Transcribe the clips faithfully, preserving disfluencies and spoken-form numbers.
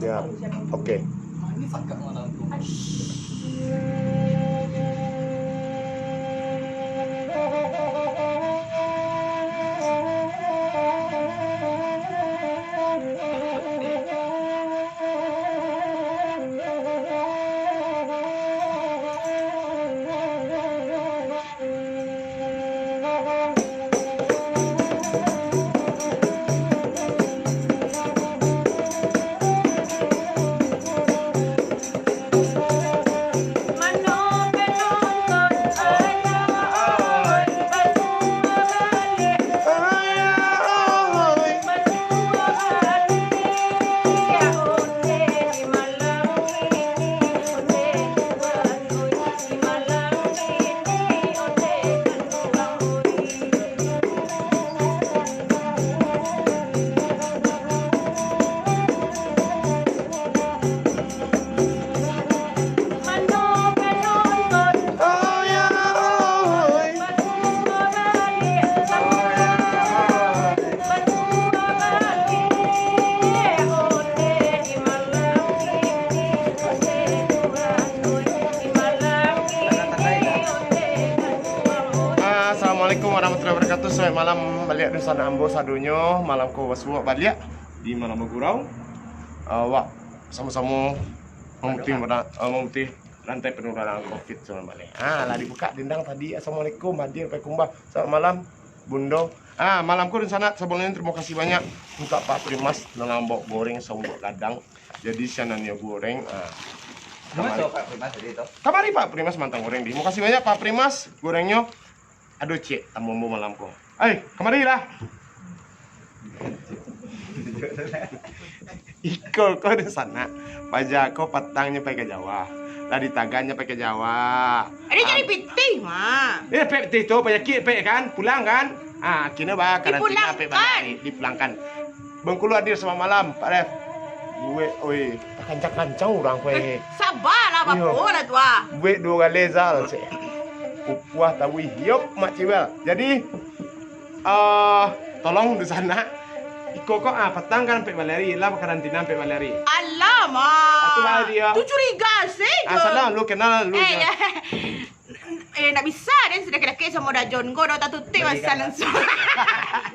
Ya, oke. Assalamualaikum warahmatullahi wabarakatuh. Selamat malam baliak dunsanak ambo sadonyo. Malam ko basuo baliak di malam bagurau. Ah, wak samo-samo mamutuih, ah, mamutuih rantai penularan covid sambilan baleh. Ah, lah dibukak dendang tadi. Assalamualaikum, hadir Payakumbuah. Selamat malam, Bundo. Ah, malam ko dunsanak, sabalumnyo tarimo kasih banyak untuak Pak Primas nan lah mambao goreng sauntuak gadang. Jadi, sinan nio goreng, ah, kamari, Pak Primas tadi tu? Kamari Pak Primas mantang goreng di. Tarimo kasih banyak Pak Primas, gorengnyo ado ciek tamu ambo malam ko. Ai, kamari lah. Iko ko dunsanak, paja ko patangnyo pai ka Jawa. Lah ditaganyo pai ka Jawa. Ado jadi pitih, Mak. Eh, pek pitih tu, panyakik pek kan, pulang kan. Ah, kini ba karantina pek baliak, dipulangkan. Bengkulu hadir selamat malam, Pak Ref. Buek, oi, takancang-kancang urang ko, eh. Sabalah, bapo lah tu, ah. Buek duo galeh zal, cek. Kupuah tabuih, yop, Mak Ciwel. Jadi, ah, tolong dunsanak. Iko ko, ah, patang kan ampek balari, lah bakarantina ampek balari. Alamak. Ah, tu lah dia. Tu curiga sih. Ah, salah, lu kenal, lu. Eh, ya. Eh, ndak bisa den, sudah kira-kira samo Dajon ko, dah tatutup pasal langsung.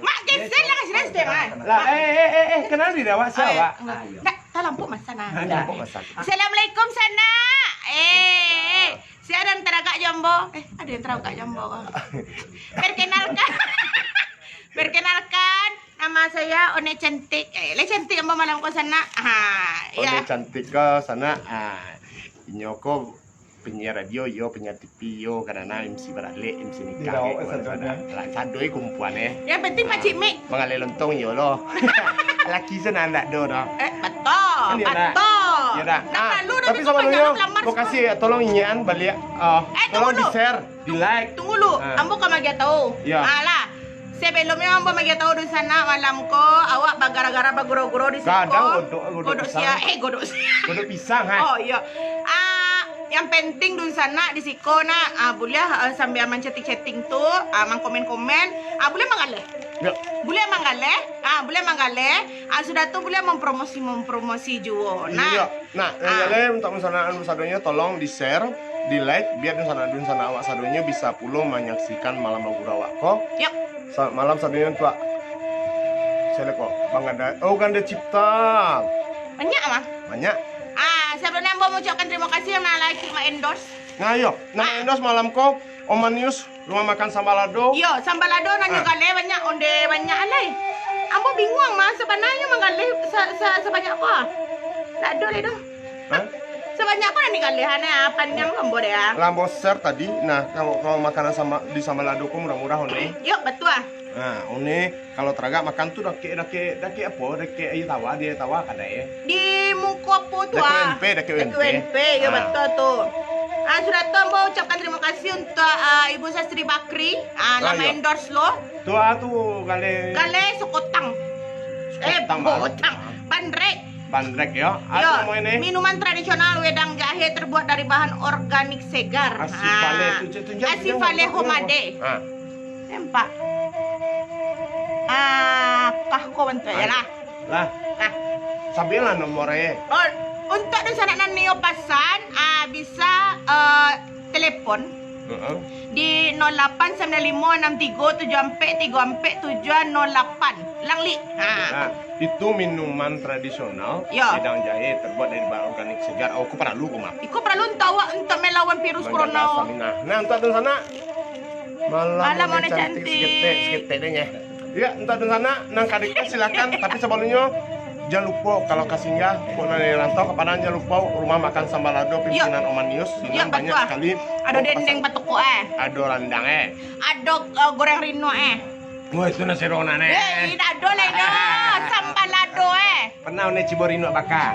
Mak, geser lah, kasih den, Mak. Lah, eh, eh, eh, eh, kenal di awak, siapa? Ndak, talampau masa nah. Talampau masa. Assalamualaikum, sanak. Eh, eh, sia nan taragak jo ambo. Eh, ado nan taragak jo ambo ko. Perkenalkan. Perkenalkan, nama saya One Cantik. Eh, lai cantik ambo malam ko, sanak. Ha, One ya. Cantik ko, sanak. Ah, inyo ko penyiar radio yo, penyiar T V yo, kadang-kadang M C baralek, M C nikah. Lah, sadoi kumpulan, eh. Yang penting pacik mik. Mangaleh lontong yo lo. Laki sana ndak do doh. Eh, betul. Kan yo, nak? Betul. Yo, dah. Ndak perlu dah tapi minta sabalumnyo, pajangan pelamar. Makasih, tolong ingekan baliak. Ah, eh, tolong di-share, di-like. Tunggu lu. Ah. Ambo ka magiah tahu. Ya. Ah, lah. Sabalumnyo ambo magiah tahu dunsanak malam ko, awak bagara-gara bagurau-gurau di siko. Gadang godok, godok pisang. Sia, eh, godok sia. Godok pisang, ha. Oh, iyo. Ah, yang penting dunsanak di siko nak, ah, buliah, ah, sambil manchatting-chatting tu, ah, mangkomen-komen, ah, buliah manggaleh. Ya. Buliah manggaleh, ah, buliah manggaleh, ah, sudah tu buliah mampromosi-mampromosi juo. Nah. Iya. Nah, yang galeh untuak dunsanak sadonyo tolong di-share, di-like, biar dunsanak-dunsanak awak sadonyo bisa pulo manyaksikan malam bagurau awak ko. Yap. Selamat malam sadonyo untuak siapa ko? Bang Ganda. Oh, Ganda Cipta. Banyak, Bang. Banyak. Ah, sabalumnyo ambo mangucapkan tarimo kasih yang lah ikut ma-endorse. Nah, iyo. Nah, endorse malam ko, Omanius, rumah makan Sambalado. Iyo, Sambalado nan nyo galeh banyak, onde banyak alai. Ambo bingung mah, sabananyo manggaleh sa-, sa-, sabanyak ko. Ndak ado lai doh. Hah? Sabanyak ko nan digaleh, aneh, ah, panjang ambo deh, ah. Lah ambo share tadi, nah, kalau, kalau makanan sama, di Sambalado ko murah-murah, onde. Iyo, batua. Nah, onde, kalau taragak makan tu dakek, dakek, dakek apo? Dakek aia tawar, di aia tawar kadai, eh. Di muko apo tu, ah? Dakek U N P, dakek U N P. Dakek U N P, iyo, batua tu. Ah, sudah tu ambo ucapkan tarimo kasih untuak, ah, Ibu Sastri Bakri, ah, lah ma-endorse lo. Tu, ah, tu galeh. Galeh Sukotang. Eh, Sukotang, Bang. Sukotang. Bandrek. Bandrek, yo. Yo, apo namo ini? Minuman tradisional wedang jahe terbuat dari bahan organik segar. Asifale, ah, tunjuk, tunjuk, Asifale tunjuk, tunjuk. Homade. Ah. Nampak? Ah, kah ko bantuak je lah. Lah. Lah. Tabianlah nomor e. Oh, untuak dunsanak nan nio pasan, ah, bisa, eh, telepon Heeh. di nol lapan sambilan limo anam tigo tujuh ampek tigo ampek tujuh nol lapan. Langlik. Ha. Nah, itu minuman tradisional Yo. Padang Jahe terbuat dari bahan organik segar. Oh, aku paralu, aku mah. Iko paralu untuak awak, untuak melawan virus Menjaga corona. Stamina. Nah, untuak dunsanak, malam, malam warna cantik, cantik. Seketek, seketek deh, ya. Ya, untuak dunsanak, nan ka request silakan. Tapi sabalumnyo, jan lupo, kalau ka singgah, kok nan dari rantau ka Padang, jan lupo rumah makan Sambal Lado, Yo. Pimpinan Omanius, Yo, sinan banyak batua. Sekali. Ado Oh, dendeng pasang. Batokok, eh. Ado randang, eh. Ado, eh, goreng rino, eh. Wah, itu nasi rona, eh. Eh, indak ado lai, no. Sambal Lado, eh. Pernah One cibo rinuak baka?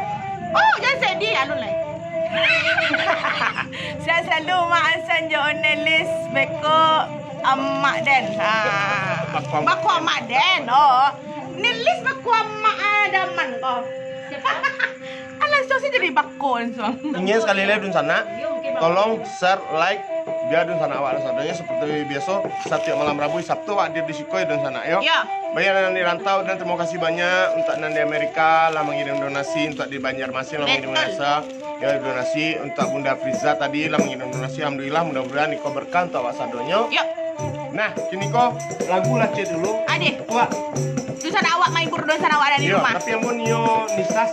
Oh, jan sedih, alun lai. Sehat selalu, Mak Ansan jo One Lis, beko Amak Den. Ha. Bako Amak. Bako Amak Den, oh. Ni Lis bako Amak, ah, Daman ko. Alah, langsung saja jadi bako langsung. Ingin sekali lagi dunsanak, tolong share, like, biar dunsanak awak sadonyo seperti biaso, satiok malam Rabu, Sabtu awak hadir di siko, ya, dunsanak, yo. Yo. Bagi nan di rantau, dan terima kasih banyak untuk nan di Amerika lah mangirim donasi, untuk di Banjarmasin lah mangirim Betul. donasi, ya, donasi untuk Bunda Friza tadi lah mangirim donasi. Alhamdulillah, mudah-mudahan iko berkah untuk awak sadonyo. Yo. Nah, kini ko lagu lah cek dulu. Adih. Wak. Dunsanak awak mahibur dunsanak awak dari Yo, rumah. Tapi amun nio Nisas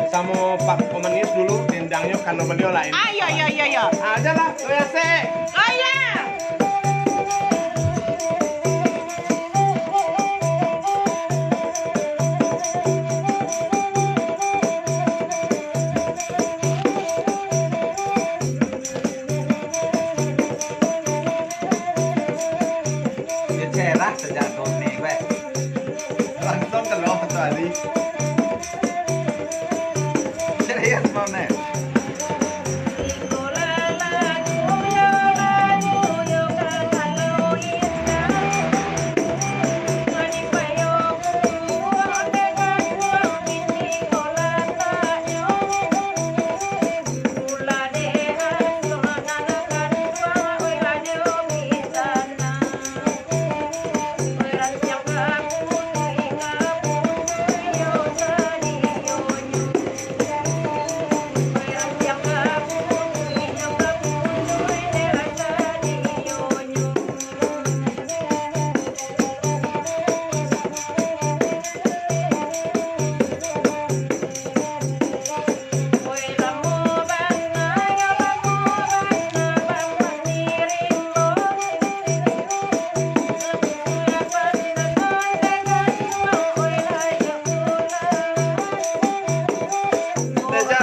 samo Pak Omanius dulu, dendangnyo karano baliau lain. Ah, yo, yo, yo, yo. Adalah, oh ya, se. Oh, ya. Dia cerah sejak Tony, weh. Langsung keluar satu hari. Serius, Tony. Caca.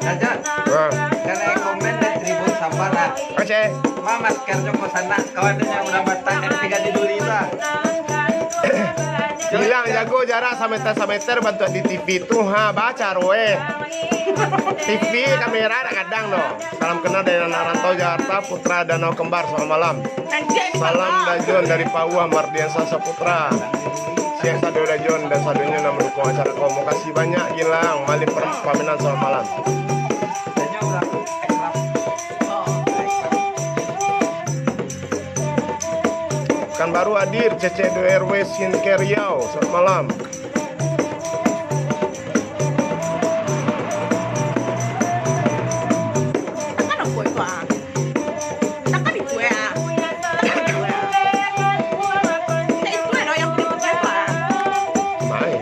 Caca. Ah. Kalau komen dari Tribun Sabar, ah. Oke. Ma maskarnyo ko sanak, kawan nyo urang Batak, F tiga di Duri tu, ah. Bilang jago jarak sameter-sameter bantuak di T V tu, ha, baca roe. T V kamera dak gadang doh. Salam kenal dari anak rantau Jakarta, Putra Danau Kembar, selamat malam. Salam Dajon dari Pauah, Mardiansa Saputra. Siap sado Dajon dan sadonyo nan mandukung acara ko. Makasih banyak, Gilang, Malin per-, Paminan, selamat malam. Pekanbaru hadir, Cecek dua R W Skincare Riau, selamat malam. Takkan aku itu, ah. Takkan itu, ya. Takkan itu, ya. Tak itu, ya, yang itu, ya, ah. Mai.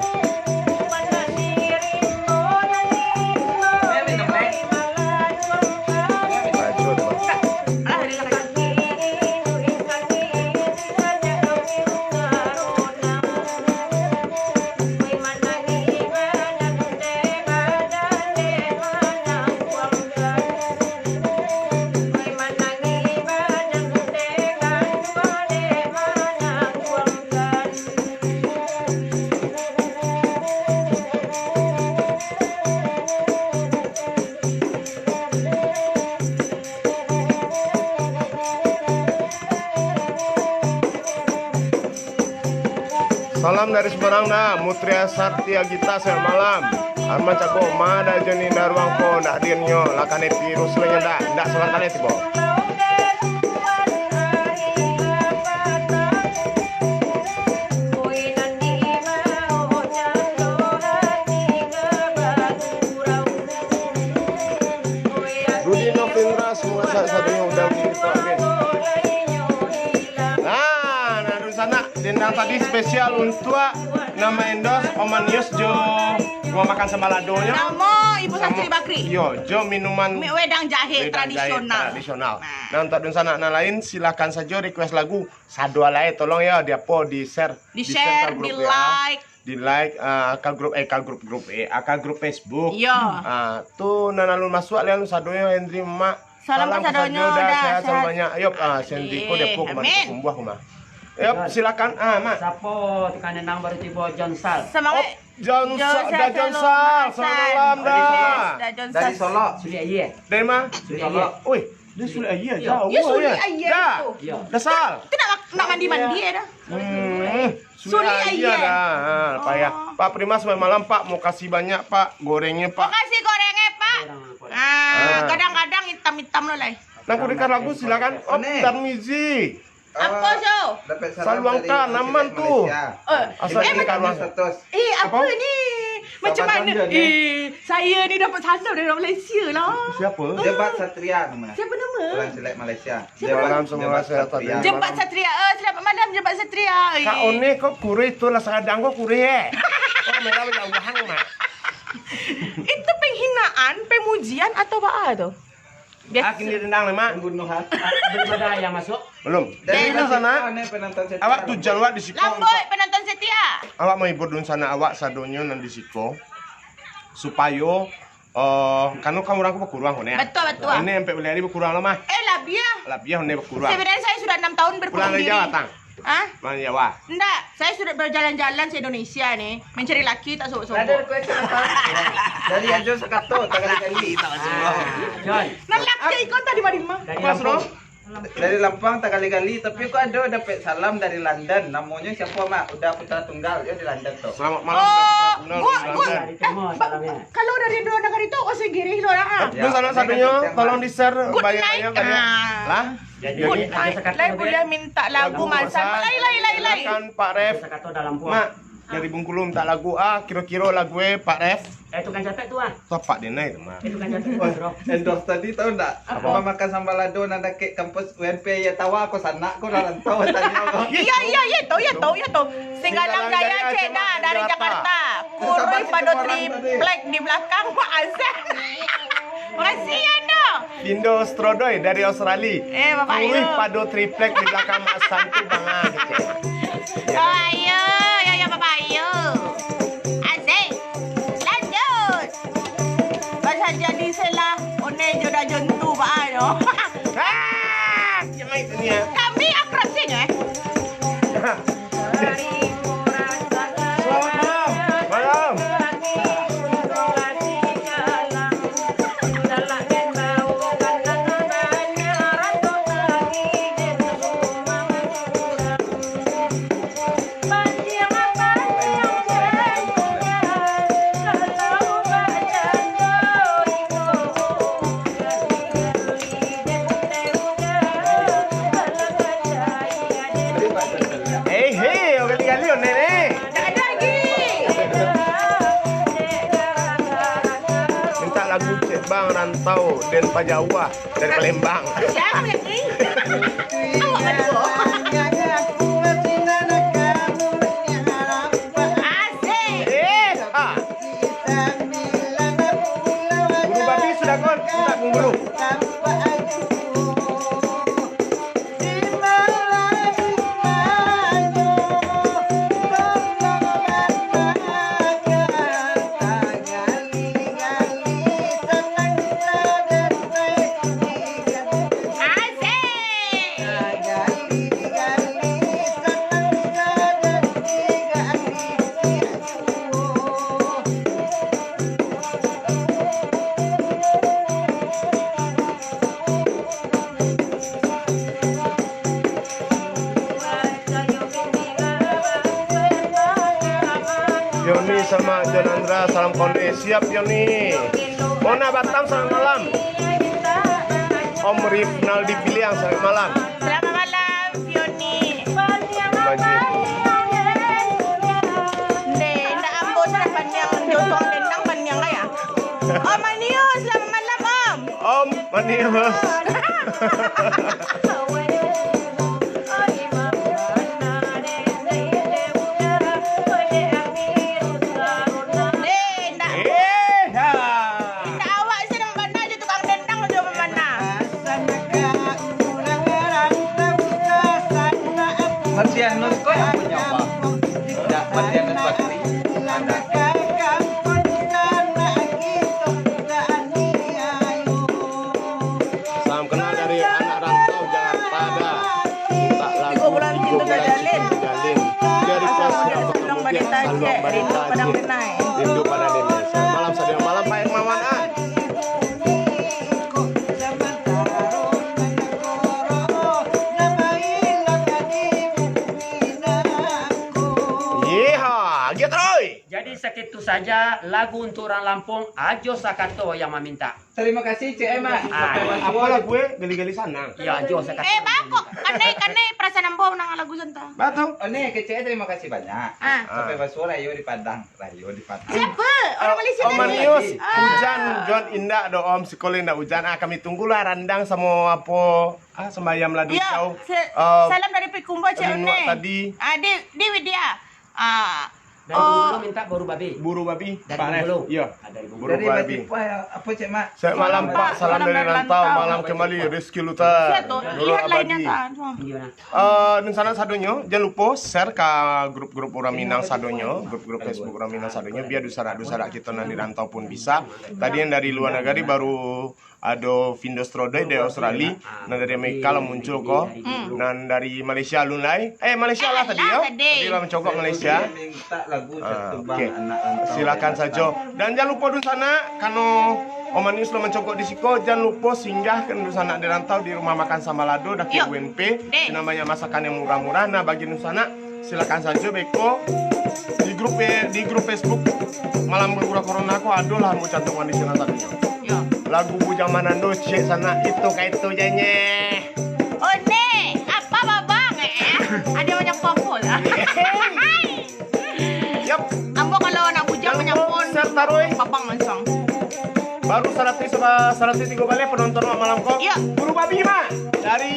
Bacot, Bang. Salam dari Semarang, nah, Mutria Sarti Agita, selamat malam. Arman Cako, ma Dajon Indah Ruang ko, ndak hadirnyo, lah kanai virus lah nyo, ndak, ndak salah kanai tibo. Tadi spesial untuak nan ma-endorse Om Manius jo rumah makan Sambaladonyo. Samo Ibu Samo, Santri Bakri. Yo, jo minuman Mi-, wedang jahe wedang jahe tradisional. Tradisional. Nah. Nah, untuak dunsanak nan lain, silakan sajo request lagu. Sado alai, tolong yo, di apo, di-share. Di-share, di-share ka grup W A, di-like. Di-like, ah, ka grup, eh, ka grup, grup, eh, ah, ka grup Facebook. Yo. Ah, tu nan alun masuak, lai alun sadonyo, Hendri, Mak. Salam kasadonyo, sajo, dah, sehat, sehat. Salam banyak. Yop, ah, Sendiko Depok, amin. Kumbuah, Kumah. Yop, silakan, ah, Mak. Sapo tukang nendang baru tibo, John Sal? Sama, oh, John Sa-, dah John Sal, selamat malam, dah. Dah John Sal. Dari Solok. Sulik Aia. Dari mana? Sulik Aia. Oi, dia Sulik Aia, jauh. Ya, Sulik Aia tu. Dah Sal. Tu nak, nak mandi-mandi ya dah. Hmm. Sulik Aia dah. Ha, payah. Oh. Pak Primas, selamat malam, Pak. Makasih banyak, Pak. Gorengnyo, Pak. Makasih gorengnyo, Pak. Ah, kadang-kadang itam-itam lo lai. Nah, kudengar lagu, silakan. Om Tarmizi. Apo, Jo? Saluang ka naman tu. Eh, asal eh, di Kaluang. Eh, apa ni? Macam mana? Eh, saya ni dapat salam dari orang Malaysia lah. Siapa? Jebat Satria nama. Siapa nama? Orang selek Malaysia. Siapa? Malam semua, sehat tadi. Jempat Satria. Eh, selamat malam, Jempat Satria. Kak One, kok kurih tu lah, sadang kok kurih, eh? Kok merah banyak ubahan, Mak? Itu penghinaan, pemujian, atau baa tu? Ah, kini dendang, Mak. Pembunuhan. Ah, belum ada yang masuk? Belum. Jadi, di sana, awak tujuan awak di siko. Lambuik, penonton setia. Awak mahibur dunsanak awak sadonyo nan di siko. Supayo Oh, kanu kan urang ko bakuruang ko, Nek. Betul, betul. Ini ampek baleh ari bakuruang lo, mah. Eh, labiah. Labiah ini bakuruang. Sebenarnya saya sudah enam tahun berkurung diri. Pulang dari Jawa, tang? Hah? Pulang dari Jawa. Ndak, saya sudah berjalan-jalan se-Indonesia ni, mencari laki tak sobok-sobok. Ada request apa? Dari Ajo Sakato, tak kali-kali. Tak sobok. Ah, Jon. Nah, laki ikon tadi mah di mah. Dari Lampung. Dari Lampang takali-kali, tapi kok ado dapek salam dari London, namonyo siapo, Mak? Uda Putra Tunggal, yo di London tu. Selamat malam, Uda Putra Tunggal di London. Oh, good, good. Eh, kalau dari luar negeri tu, oh, Inggris lo lah, ha. Yo, salam sadonyo, tolong di-share banyak-banyak. Lah? Good night. Lai buliah minta lagu Mansan. Lai, lai, lai, lai. Silakan, Pak Ref. Mak, dari Bengkulu minta lagu, ah, kiro-kiro lagu, eh, Pak Ref. Eh, tukang capek tu, ah. Tapak denai tu, mah. Eh, tukang capek tu, bro. Endorse tadi tahu ndak? Apa? Rumah makan Sambalado nan dakek kampus U N P, ya tawa ko sanak ko lah rantau tanyo ko. Iya, iya, iya, tahu, iya, tahu, iya, tahu. Singgalang Jaya, cek dah, dari Jakarta. Kuruih pado triplek di belakang, Pak Azan. Makasih, ya, no. Dindo Strodoi dari Australia. Eh, Bapak Ayu. Kuruih pado triplek di belakang Mak Santi, Bang, ah, gitu. Bapak Ayu, yo, yo, Bapak Ayu. Asik. Lanjut. Pasal jadi selah, one jo dah jontu, Pak Ayu. Ah, cemai dunia. Kami akrab sini, eh. Selamat malam. Malam. Eh, hei, gali-gali, oh, nenek. Tak ada lagi. Minta lagu Cek Bang Rantau, Den Pajawah dari Palembang. Siapa yang ini? Awak berdua. Asik. Eh, ha. Bulu babi sudah kon, sudah bulu. Yoni sama John Andra, salam konde. Siap, Yoni. Mona Batam, selamat malam. Om Rifnaldi Piliang, selamat malam. Selamat malam, Yoni. Nde, ndak ambo sudah panjang, jotong dendang panjang kaya. Om Manius, selamat malam, Om. Om Manius. Rindu Padang Denai. Rindu Padang Denai. Malam sadia, malam Pak Hermawan, ah. Yeha, giat, oi. Jadi, sakitu saja lagu untuk urang Lampung, Ajo Sakato yang maminta. Tarimo kasih, Cek Emma. Ah. Apo lagu, eh? Gali-gali sanang. Yo, Ajo Sakato. Eh, bako. Kanai, kanai perasaan ambo nan lagu santa. Batua. Oh, ni, kecek, tarimo kasih banyak. Ah. Sampai basuo rayo di Padang. Rayo di Padang. Siapa? Orang Malaysia tadi. Om Manius, ah, ujan, ujan indak do, Om. Sikolah indak ujan. Ah, kami tunggulah randang samo apo, ah, sambayam lado hijau. Yo, se-, eh, salam dari Pikumbo, Cek One. Tadi. Ah, di, di Widya. Ah, dari Bengkulu minta buru babi. Buru babi. Dari Bengkulu. Iyo. Ah, dari Bengkulu. Buru babi. Dari Batikua, apo, Cek Mak? Selamat malam, Pak. Salam dari rantau. Malam kembali, Rizky Lutar. Siap tu. Lihat lainnya, Pak. Iyo, nah. Eh, dunsanak sadonyo, jan lupo share ka grup-grup urang Minang sadonyo, grup-grup Facebook urang Minang sadonyo, bia dunsanak-dunsanak kito nan di rantau pun bisa. Tadi yang dari luar nagari baru ado Findo Strodoi dari Australia, nan dari Amerika lah muncul ko. Nan dari Malaysia alun lai. Eh, Malaysia lah tadi yo. Tadi lah mancokok Malaysia. Ah, oke. Silakan sajo. Dan jan lupo dunsanak, kano Om Manius lah mancokok di siko, jan lupo singgah ka dunsanak di rantau di Rumah Makan Sambalado, dakek U N P. Di sinan banyak masakan yang murah-murah. Nah, bagi dunsanak, silakan sajo beko di grup, eh, di grup Facebook Malam Gura Corona ko, ado lah ambo cantukan di sinan tadi. Yo. Lagu Bujang Manado, cek sanak, itu ka itu janye. Oh, ni, apa babang, eh? Ada banyak popol. Yap. Ambo kalau nak bujang banyak pun, share taruh, eh, babang langsung. Baru saratuih, saratuih tigo baleh penonton malam ko. Iya. Buru babi mah dari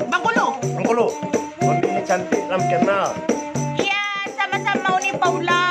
Bangkulu. Bangkulu. Uni cantik dalam kenal. Iya, sama-sama Uni Paula.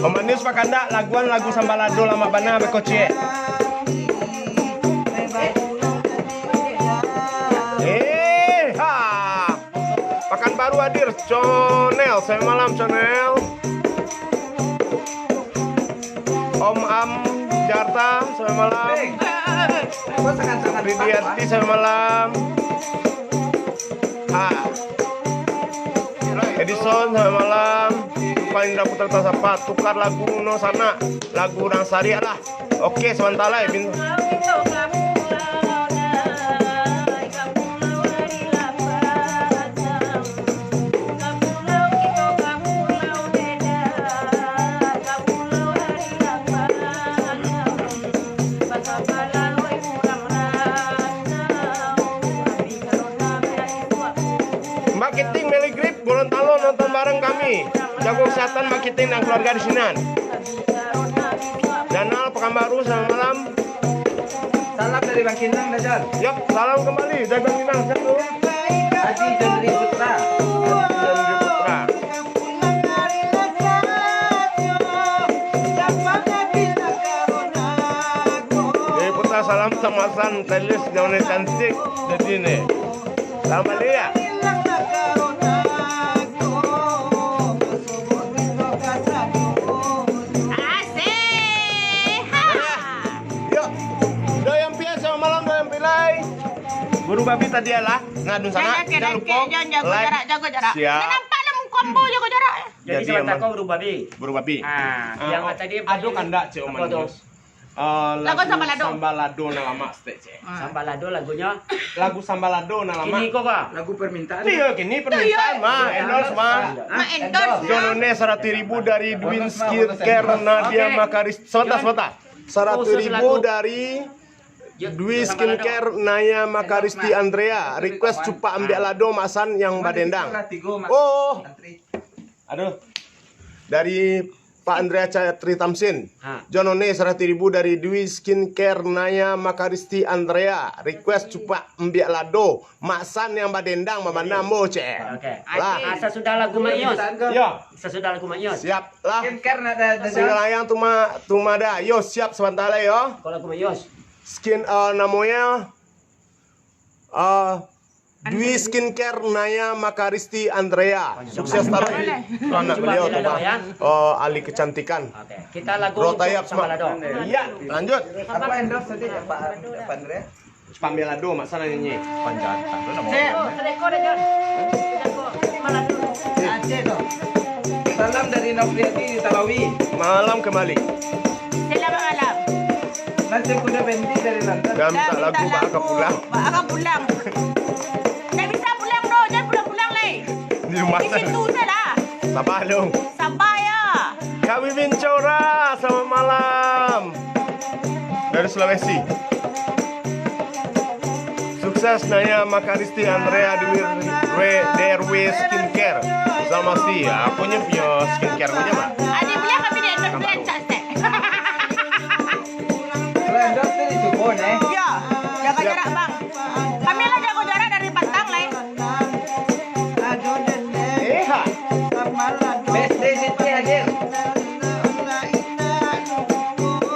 Om Manius bakandak laguan lagu Sambalado lamak bana beko ciek. Eh, ha. Pakanbaru hadir, Chonel, selamat malam, Chonel. Om Am Jarta, selamat malam. Ridiarti, selamat malam. Ha. Edison, selamat malam. Paling Putra Tasapa, tukar lagu no sanak, lagu urang Sariak lah. Oke, sabanta lai, bin. Mbak Kiting, Meli Grip, Gorontalo nonton bareng kami. Jago kesehatan Mbak Kiting dan keluarga di sinan. Danal Pekanbaru, selamat malam. Salam dari Bangkinang, Dajal. Yap, salam kembali dari Bangkinang. Haji Jendri Putra. Haji Jendri Putra. Jendri Putra, salam tamasan, telis, jangan cantik. Jadi ni. Salam balik ya. Asik. Yo. Doyang Pia, selamat malam, Doyang Pilai. Buru babi tadi lah. Nah, dunsanak, jangan lupa like, jago jarak, jago jarak. Siap. Dah nampak lah muka ambo jago jarak. Jadi, jadi sabanta ko buru babi. Buru babi. Ah, yang tadi ado kandak, Cik Om Manius. Ah, lagu Sambalado. Sambalado nan lamak saketek, cek. Ah. Sambalado lagunyo. Lagu Sambalado nan lamak. Kini ko, Pak? Lagu permintaan. Iyo, kini permintaan, mah, endorse, mah. Mah endorse. Johnone saratuih ribu dari Dwi Skincare, Nadia Makaris-, sabanta, sabanta. Saratuih ribu dari Dwi Skincare, Naya Makaristi Andrea. Request cupak ambiak lado, Mak San yang badendang. Oh. Aduh. Dari Pak Andrea Catri Tamsin. Ha. Johnone saratuih ribu dari Dwi Skincare, Naya Makaristi Andrea. Request cupak ambiak lado, Mak San yang badendang, mamana mo, cek. Oke. Lah. Ah, sasudah lagu Mak Yos. Yo. Sasudah lagu Mak Yos. Siap lah. Skincare nak ada, ada. Silakan yang tuma, tumada. Yo, siap sabanta lai, yo. Kalau lagu Mak Yos. Skin, eh, namonyo, eh, Dwi Skincare, Naya Makaristi Andrea. Sukses taruih. Itu anak beliau tu, Pak. Eh, ahli kecantikan. Oke. Kita lagu Bro Tayab, Sambalado. Iya, lanjut. Apa endorse tadi, Pak, Pak Andrea? Pambiak lado, Mak San nyanyi. Panjatan tu nama. Cek. Sedekah dah, Jon. Sedekah. Sambalado. Aceh tu. Salam dari Nofriati di Talawi. Malam kembali. Selamat malam. Nasib kuda Bendi dari London. Dah minta lagu, bak ka pulang. Bak ka pulang. Ndak bisa pulang doh, jan pulang-pulang lai. Di rumah. Di situ se lah. Sabar lu. Sabar yo. Kak Wiwin Chora, selamat malam. Dari Sulawesi. Sukses Naya Makaristi Andrea Dwi, Dwi Skincare. Sama si, akunyo punyo skincare ko aja, Mak. Adi punya kami di endorse, Gambar. Cak Stek. Kalau endorse tu di Tugu, eh? Iya, jaga jarak, Bang. Kami lah jago jarak dari Batang lah, eh. Eh, ha. B S D City hadir.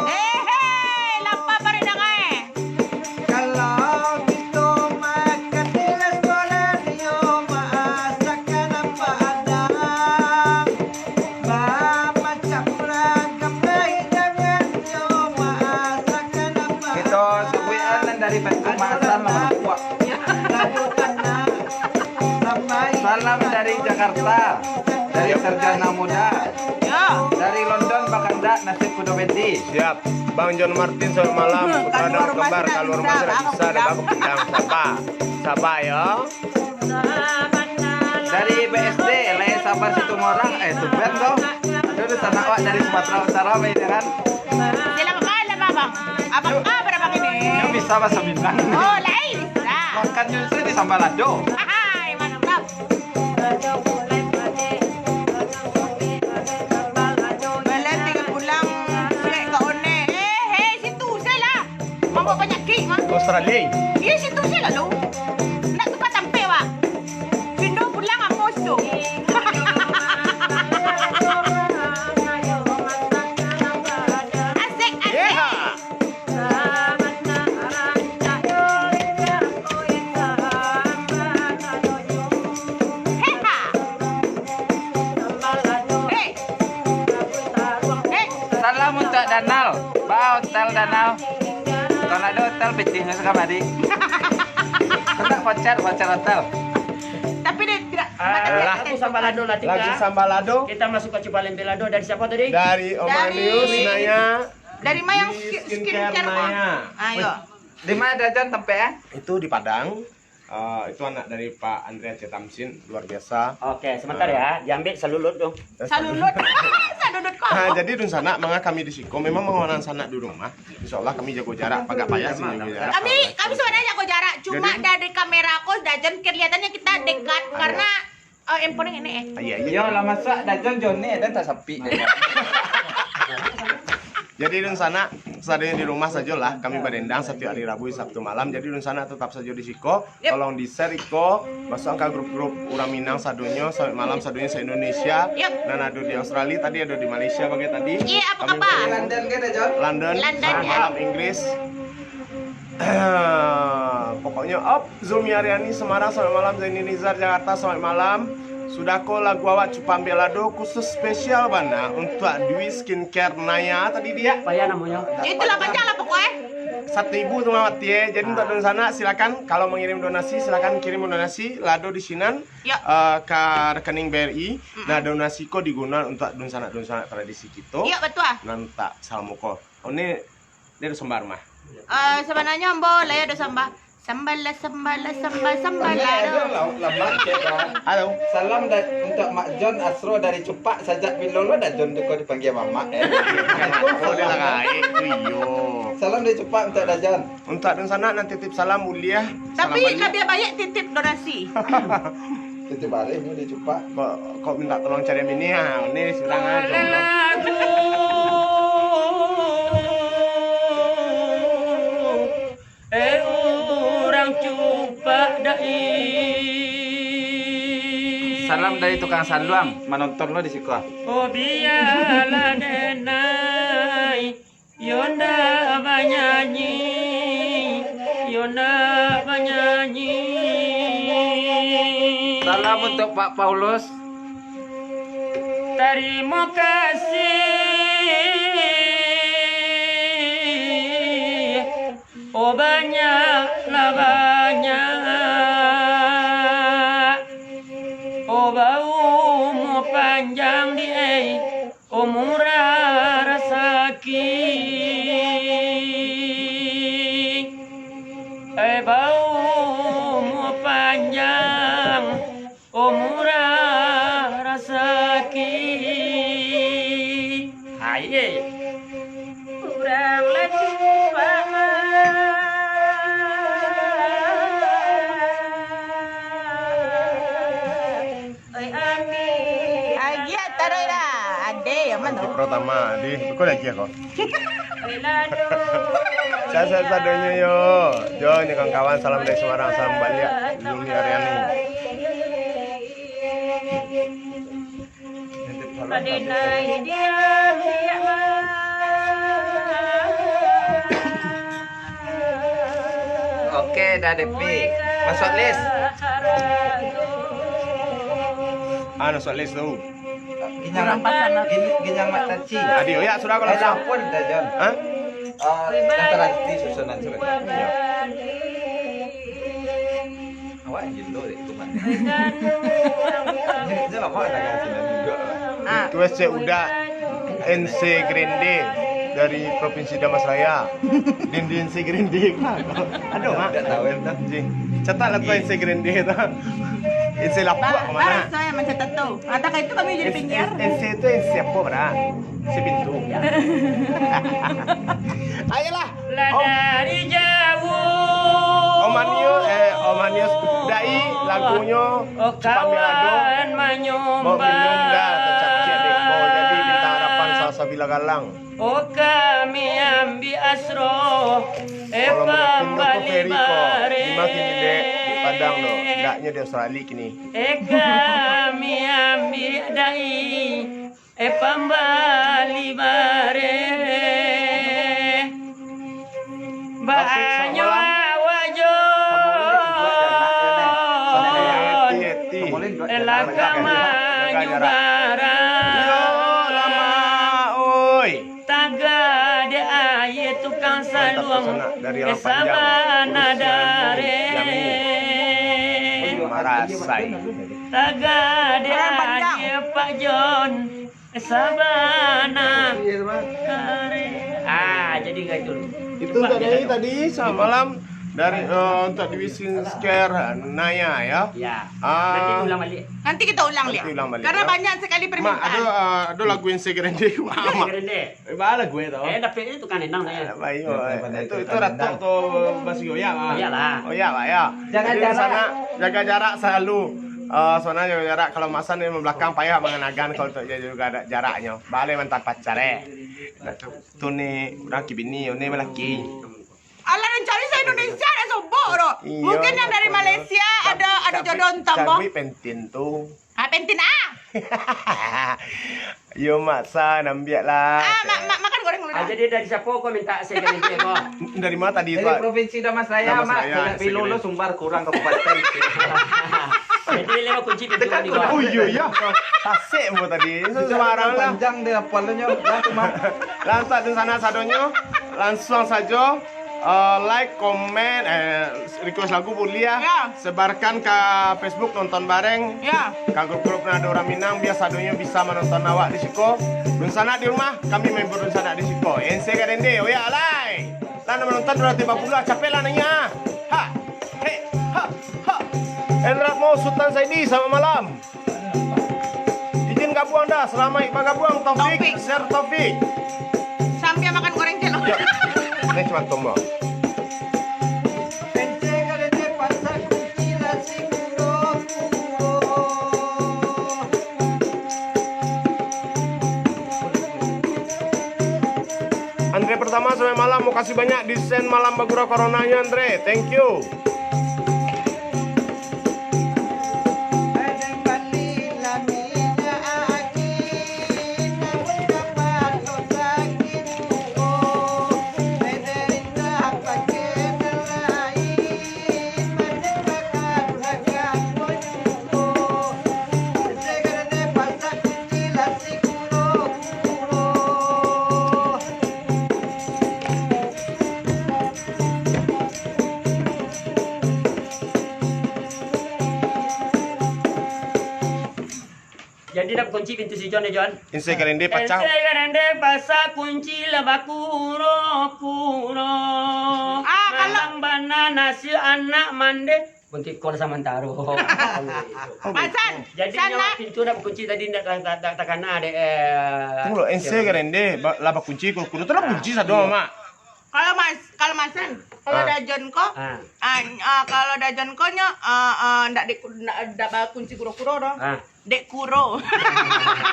Eh, hei, lapa parindangai. Kalau kito makan di restoran, yo, masakan apa ada. Bamacam ragam hidangan, yo, masakan apa ada. Kito suguihan nan dari Batu Masan, Lampuak. Salam dari Jakarta, dari Sarjana Muda. Yo. Dari London, bakandak nasib kudo Bendi. Siap. Bang John Martin, selamat malam. Hmm, Putra dan kembar, kaluar rumah sudah bisa, dah baku pindang. Sabar. Sabar, yo. Dari B S D, Lai Sabar Situmorang, eh, tumben tu. Aduh, di sana awak dari Sumatera Utara, baik, ya kan? Selamat malam, Abang. Abang, apa, Abang ini? Nyo bisa bahasa Minang. Oh, lain bisa. Makannya itu di Sambalado. Hai, mantap. Balai tinggal pulang, suek ka One. Eh, hei, situ se lah. Mambawa panyakik, mah. Australia. Iya, situ se lalu. Nak tukar tampek, Wak. Pindah pulang, Amos tu. Asik, asik. Yeah. Salam untuk Danal, ba hotel Danal. Kalau ada hotel, pitih masuk kamari. Kena voucher, voucher hotel. Tapi dia tidak. Ah, lagu Sambalado lah, Tika. Lagu Sambalado. Kita masuk ke Cupalembe Lado dari siapa tadi? Dari Omanius Naya. Dari Mayang Skincare Naya. Ayo. Di mana, Jan, tampek, eh? Itu di Padang. Eh, itu anak dari Pak Andrea Cetamsin, luar biasa. Oke, sebentar ya, diambil salulut tu. Salulut. Salulut kau. Ah, jadi dunsanak, manga kami di siko, memang manga dunsanak di rumah. Insya Allah kami jago jarak, agak payah sih jago jarak. Kami, kami sebenarnya jago jarak, cuma dari kamera ko, Dajon, kelihatannya kita dekat karena Eh, handphone ini, eh. Iya, iya. Yo, lah masak dah Jon Jon ni, dan tak sepi. Jadi, dunsanak, sadonyo di rumah sajolah. Kami badendang satiok hari Rabu, Sabtu malam. Jadi, dunsanak tetap sajo di siko. Yep. Tolong di-share iko, masuk ka grup-grup urang Minang sadonyo, sampai malam sadonyo se-Indonesia. Yep. Nan ado di Australia, tadi ado di Malaysia bagai tadi. Iya, apa kabar? London kan, Jon? London. London, ya. Malam Inggris. Pokoknya, up. Zumi Aryani Semarang, selamat malam. Zaini Nizar Jakarta, selamat malam. Sudah ko lagu awak Cupalembe Lado khusus spesial bana untuak Dwi Skincare Naya tadi, Diak? Payah namonyo. Itulah, panjang lah pokok, eh. Satu ribu tu mah mati, eh. Jadi, untuak dunsanak, silakan kalau mengirim donasi, silakan kirim donasi lado di sinan, eh, ka rekening B R I. Nah, donasi ko digunoan untuak dunsanak-dunsanak tradisi kito. Iya, betul. Nan tak salamo ko. One, Dia ada sambal rumah. Eh, sabananyo ambo lai ado sambal. Sambal lah, sambal lah, sambal, sambal lah. Halo. Salam da-, untuak Mak Jon Asro dari Cupak, sajak bilo lo Da Jon tu ko dipanggia mamak, eh. Oh, dia lah gaek tu, iyo. Salam dari Cupak untuak Da Jon. Untuak dunsanak nan titip salam buliah. Tapi labiah baiak titip donasi. Titip bareh ni dari Cupak. Kok, kok minta tolong cari bini, ha, ni surang ah, jomblo. Eh, urang Cupak dai. Salam dari tukang saluang, manonton lo di siko. Oh, bialah denai, yo ndak banyanyi, yo ndak banyanyi. Salam untuk Pak Paulus. Tarimo kasih. Oh, banyak lah banyak, oh, baumua panjang di ai, oh, murah rasaki, eh, baumua panjang. Oh, murah rasaki. Hai, eh. Urang lah Cupak mah. Oi, Ami. Agiah taruih lah. Ade, yang mana? Pertama, di, kau lagi aku. Sahat-sahat sadonyo yo. Yo, ni kawan-kawan, salam dari Semarang, salam baliak. Yumi Ariani. Oke, dah D P. Masuk list. Ah, masuk list tu. Ginyang, kurang pasang, ah. Gin-, ginyang mata cik. Adi, oh ya, sudah kalau eh, sudah. Lapor dah, Jon. Hah? Ah, nanti susunan sudah. Ya. Awak gilo dek tu, man. Ini, ini lama dah kan sudah juga. Ah. Request cek udah N C Grande dari Provinsi Damansaraya. Dindi N C Grande. Aduh, Mak. Tidak tahu, ya, dah. Ji. Catat lah tu N C Grande tu. N C Lapuak ke mana? Baru saya mencatat tu. Katakan itu kami jadi penyiar. N C itu N C apa, Bra? Si pintu. Ayolah. Lah Om, dari jauh. Om Anius, eh, Om Anius, dai lagunyo, oh, Cipamilado. Kawan manyumbang. Bawa minum dah, tercapcik dek kau. Jadi minta harapan sasabila galang. Oh, kami ambiak Asro, eh, kalau mau pindah ke pambali ferry ko, bareh. Di mana kini, Dek? Di Padang tu. Ndaknyo di Australia kini. Eh, kami ambiak dai, eh, pambali bareh. Baanyo awak jo. Lah ka manyubarang. Yo, lama, oi. Tagak di aia tukang saluang, eh, sabana dareh. Marasai. Tagak di aia Pak Jon, eh, sabana dareh. Ah, jadi enggak itu. Itu tadi, tadi semalam dari, eh, untuk di Wisin Scare Naya, ya. Ya. Ah. Nanti ulang balik. Nanti kita ulang, nanti ulang balik, karena ya. Banyak sekali permintaan. Mak, ada, eh, ada lagu yang saya keren deh. Yang saya keren deh. Eh, baa lagu e tu? Eh, dapek tu tukang nenang nyo. Ah, baik, oh, eh. Itu, itu ratok tu basi oyak, ah. Oyak lah. Oyak lah, ya. Jaga jarak. Jadi, di sana, jaga jarak selalu. Eh, sana jaga jarak. Kalau masan di belakang payah manganagan kalau tak jaga jaraknyo. Baa lai mantan pacar, eh. Nah, tu, tu ni urang kibini, ni malaki. Alah, nan cari se-Indonesia, dah sobok tu. Iyo, mungkin yang dari Malaysia, ada, ada jodoh entah, Bang. Cabuik pentin tu. Ah, pentin ah. Yo, Mak San, ambiak lah. Ah, mak, mak, makan goreng dulu dah. Ah, jadi dari siapa kau minta saya ganti kau? Dari mana tadi tu? Dari Provinsi Damansaraya, Mak. Damansaraya, Sumbar kurang kabupaten. Jadi lewat kunci pintu ni, Mak. Oh, iyo, iyo. Tasik mo tadi. Itu sembarang lah. Panjang dia hafalnyo. Dah tu, Mak. Lantak di sana sadonyo. Langsung sajo. Eh, like, komen, eh, request lagu buliah. Ya. Sebarkan ka Facebook Nonton Bareng. Ya. Ka grup-grup nan ado urang Minang, bia sadonyo bisa manonton awak di siko. Dunsanak di rumah, kami menghibur dunsanak di siko. N C Garende, oya alai. Nah, menonton udah tiba pula, capek lah nanya. Ha, he, ha, ha. Endrat mau Sultan Saidi, selamat malam. Izin gabuang dah, selamat bagabuang Taufik, Taufik. Share Taufik. Sambil makan goreng celok. Ya. Ini cuma tombol. Andre pertama, selamat malam. Makasih banyak desain malam bagurau coronanya, Andre. Thank you. Jadi, dah kunci pintu si John, ya, John? Insek karende pacah. Insek karende pacah, kunci lah bakuro-kuro. Ah, kalau malam bana nasi anak mande. Kunci kol samantaro. Masan, jadi sana. Nyawa pintu dah kunci tadi ndak, ndak, ndak takana dek, eh, tunggu lo, insek karende, ba-, lah bakunci kuro-kuro. Tu lah kunci sado, Mak. Kalau Mas, kalau Masan, kalau Ah. Dajon ko, Ah. ah, ah, kalau Dajon ko nyo, ah, ah, ndak di, ndak, ndak bakunci kuro-kuro doh. Ah. Dek kuro.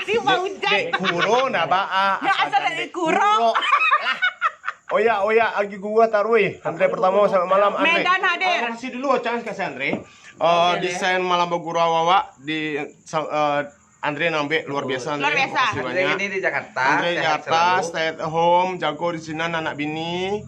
Si Dek, Fauzan. Dek kuro, ndak ba-, ah, Ya, asal asal dari dari kuro. kuro. Oya, oya, agi gua taruih. Andre pertama, selamat malam, Andre. Medan hadir. Oh, makasih dulu, Ocang, kasih Andre. Oh, Oke, Andre. desain malam bagurau awak di, sa-, eh, Andre Nambek, luar biasa, Andre. Luar biasa. Makasih Andre banyak. ini di Jakarta, Andre sehat Jakarta, selalu. Stay at home, jago di sinan anak bini.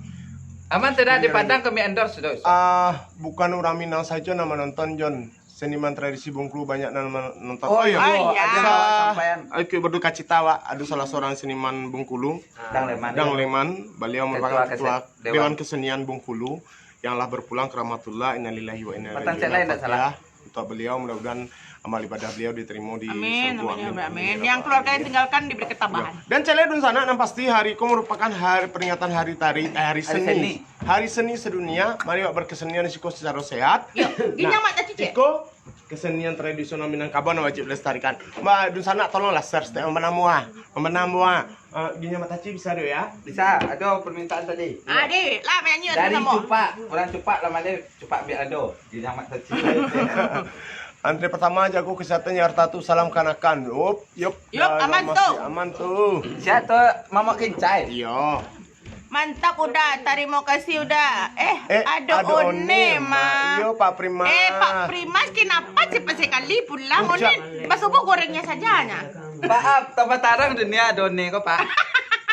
Aman sudah di Padang, kami endorse sudah. Ah, bukan urang Minang sajo nan manonton, John. Seniman tradisi Bengkulu banyak nan manonton. Oh, Oh, iya. iya. Oh, iya. Ada Sa-, sampaian. Oke, berduka cita, Wak. Ada salah seorang seniman Bengkulu, Dang Leman. Dang Leman. Beliau Ketua merupakan ketua Keset-, Dewan. Dewan Kesenian Bengkulu yang lah berpulang ke rahmatullah. Innalillahi wa inna Matan ilaihi cek lain, ndak raji'un. salah. Fatihah untuk beliau, mudah-mudahan amal ibadah beliau diterima di Amin, surga. amin, Amin. amin, amin. Amin, ya Yang Rabbal keluarga yang alamin. tinggalkan diberi ketabahan. Ya. Dan cek lai dunsanak, nan pasti hari ko merupakan hari peringatan hari tari, eh, hari Hari Seni. Seni. Hari Seni sedunia, mari awak berkesenian di siko secara sehat. Yo, Nah, ginjang mak caci, cek. Iko kesenian tradisional Minangkabau nan wajib dilestarikan. Mbak dunsanak, tolonglah share setiap membenam buah. Membenam buah. Eh, ginjang mak caci bisa tu ya? Bisa, ada permintaan tadi. Ah, dek, lah, menyanyi Dari sama. Cupak, orang Cupak lah, mana Cupak ambil ado. Ginjang mak caci. Andre pertama, jago kesehatan Jakarta tu, salam kanakan. Yup, yup. Yup, Dah aman masih tu. aman tu. Sihat tu, Mamak Kincai. Iyo. Mantap, Uda. Tarimo kasih, Uda. Eh, Eh, ado ado One, One, Mak. Mak. Iyo, Pak Prima. Eh, Pak Prima, kenapa cepat sekali pulang, Ucap. One? Basubuh gorengnya saja, nah. Maaf, tambah tarang dunia ado One ko, Pak.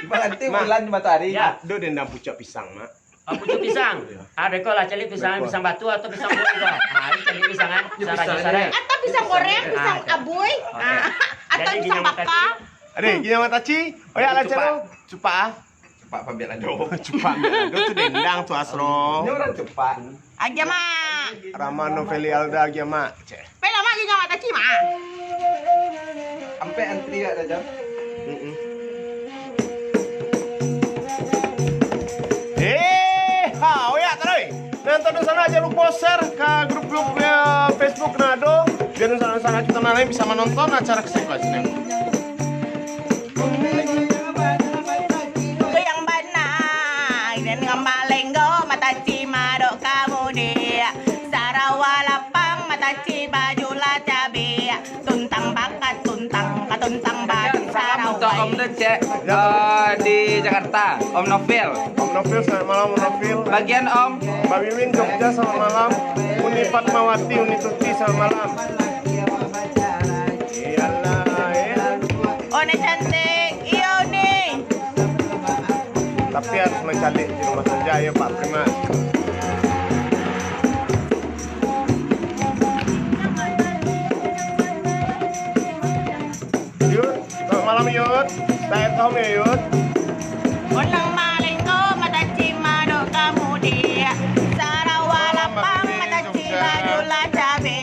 Berarti Mak. bulan di matahari. Ya. Ado dendam pucak pisang, Mak. Oh, pucuk pisang. Ah, beko lah, cari pisang, Beko. pisang batu atau pisang buih ko. Ah, ini cari pisang, kan? Ini Pisang pisang. raja sarai. Atau pisang goreng, Ah, pisang oke. abui, Oke. ah, atau Jadi, pisang ginjang bakar. mataci. Ade, ginjang mataci. Oh, ya, Jadi, lah, cupak. Celo. Cupak, ah. Cupak pambiak lado. Cupak pambiak lado tu dendang tu, Asro. Ini orang Cupak. Aja, Mak. Rama Noveli Alda, aja, Mak. Cek. Pela mah ginjang mataci, Mak. Ampe antri dak tajam. Mm-mm. Eh, ha, oyak taruih. Nan tonton sana, jangan lupa share ka grup-grup, eh, Facebook nan ado. Biar sana-sana kita nan lain bisa menonton acara keseruan sini. Goyang bana, dengan balenggo, mataci madok kamudi. Sarawa lapang, mataci baju lah cabe. Tuntang baka tuntang, katuntang baju Salam untuk Om Sarawai. Decek, eh, di Jakarta, Om Novel. Om Novel, selamat malam, Om Novel. Bagian Om. Mbak Wiwin, Jogja, selamat malam. Uni Fatmawati, Uni Tuti, selamat malam. Iyalah, eh. One cantik, iyo, Uni. Tapi harus mencari di rumah saja, ya, Pak Prima. Yud, selamat malam, Yud. Stay at home, ya, Yud. Onang malengko, mataci madok kamudi. Sarawa lapang, mataci baju lah cabe.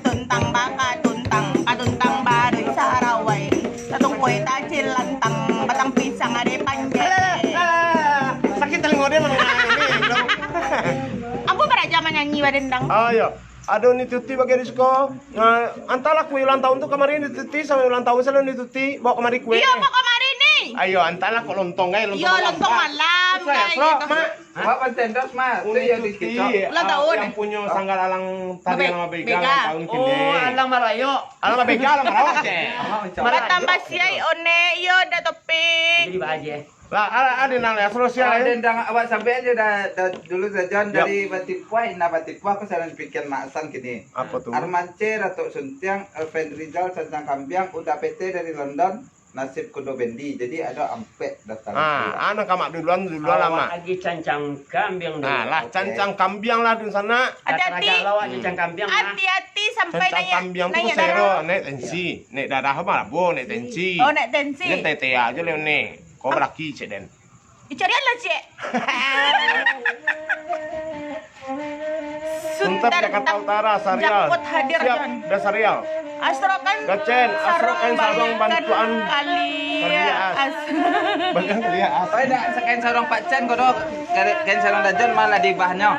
Tuntang baka tuntang, katuntang baru Sarawai. Satungkoi taci lantang, batang pisang ade panjai. Alah, alah, alah, alah. Sakik talingo dia, Mang. Ini Dendang. Ah, iyo. Ado Ni Tuti bagi diskon. Nah, antalah kue ulang tahun tu kamari Ni Tuti, selamat ulang tahun, selalu Ni Tuti, bawa kamari kue. Iyo, bawa kamari ni. Ayo, antalah kok lontong, eh, lontong. Iyo, malam, lontong malam, guys. Mak. Mak, pancen dos, Mak. Tu Uni yang Tuti, dikicok. Ulang tahun, yang eh. Punya sanggar alang tari Be-, alang mabega, Bega. Ulang tahun kini. Oh, alang marayok. Alang mabega, alang marayok, cek. Batambah siai, one, iyo, dah topik. Jadi bahagia. Lah, ada, ada nang lah, sosial, eh. Ada nang awak sampai aja dah, dah dulu saja dari Batipuah, indah Batipuah, aku salah pikir Mak San kini. Apa tu? Armance, Datuk Suntiang, Elven Rizal, Sancang Kambiang, Uda P T dari London, Nasib Kudo Bendi. Jadi ada ampek datang. Ah, anak kamak duluan, duluan lah, Mak. Lagi Cancang Kambiang dulu. Ah, lah, Cancang Kambiang lah dun sana. Hati-hati. Lawak Cancang Kambiang lah. Hati-hati sampai Cancang Kambiang tu naik sero, darah. Naik tensi. Naik darah mah, bo, naik tensi. Oh, naik tensi. Dia tete aja leh ni. Kau beraki, cek den. Icarian lah, cek. Suntap Jakarta Utara, Sarial. Jakot hadir, siap, Jon. Dah Sarial. Asrokan Gacen, asrokan sarong bantuan. Kalias. Bantuan Kalias. Oi, dak, sakain sarong Pak Cen, kodo. Kain sarong Dajon malah dibahnyo.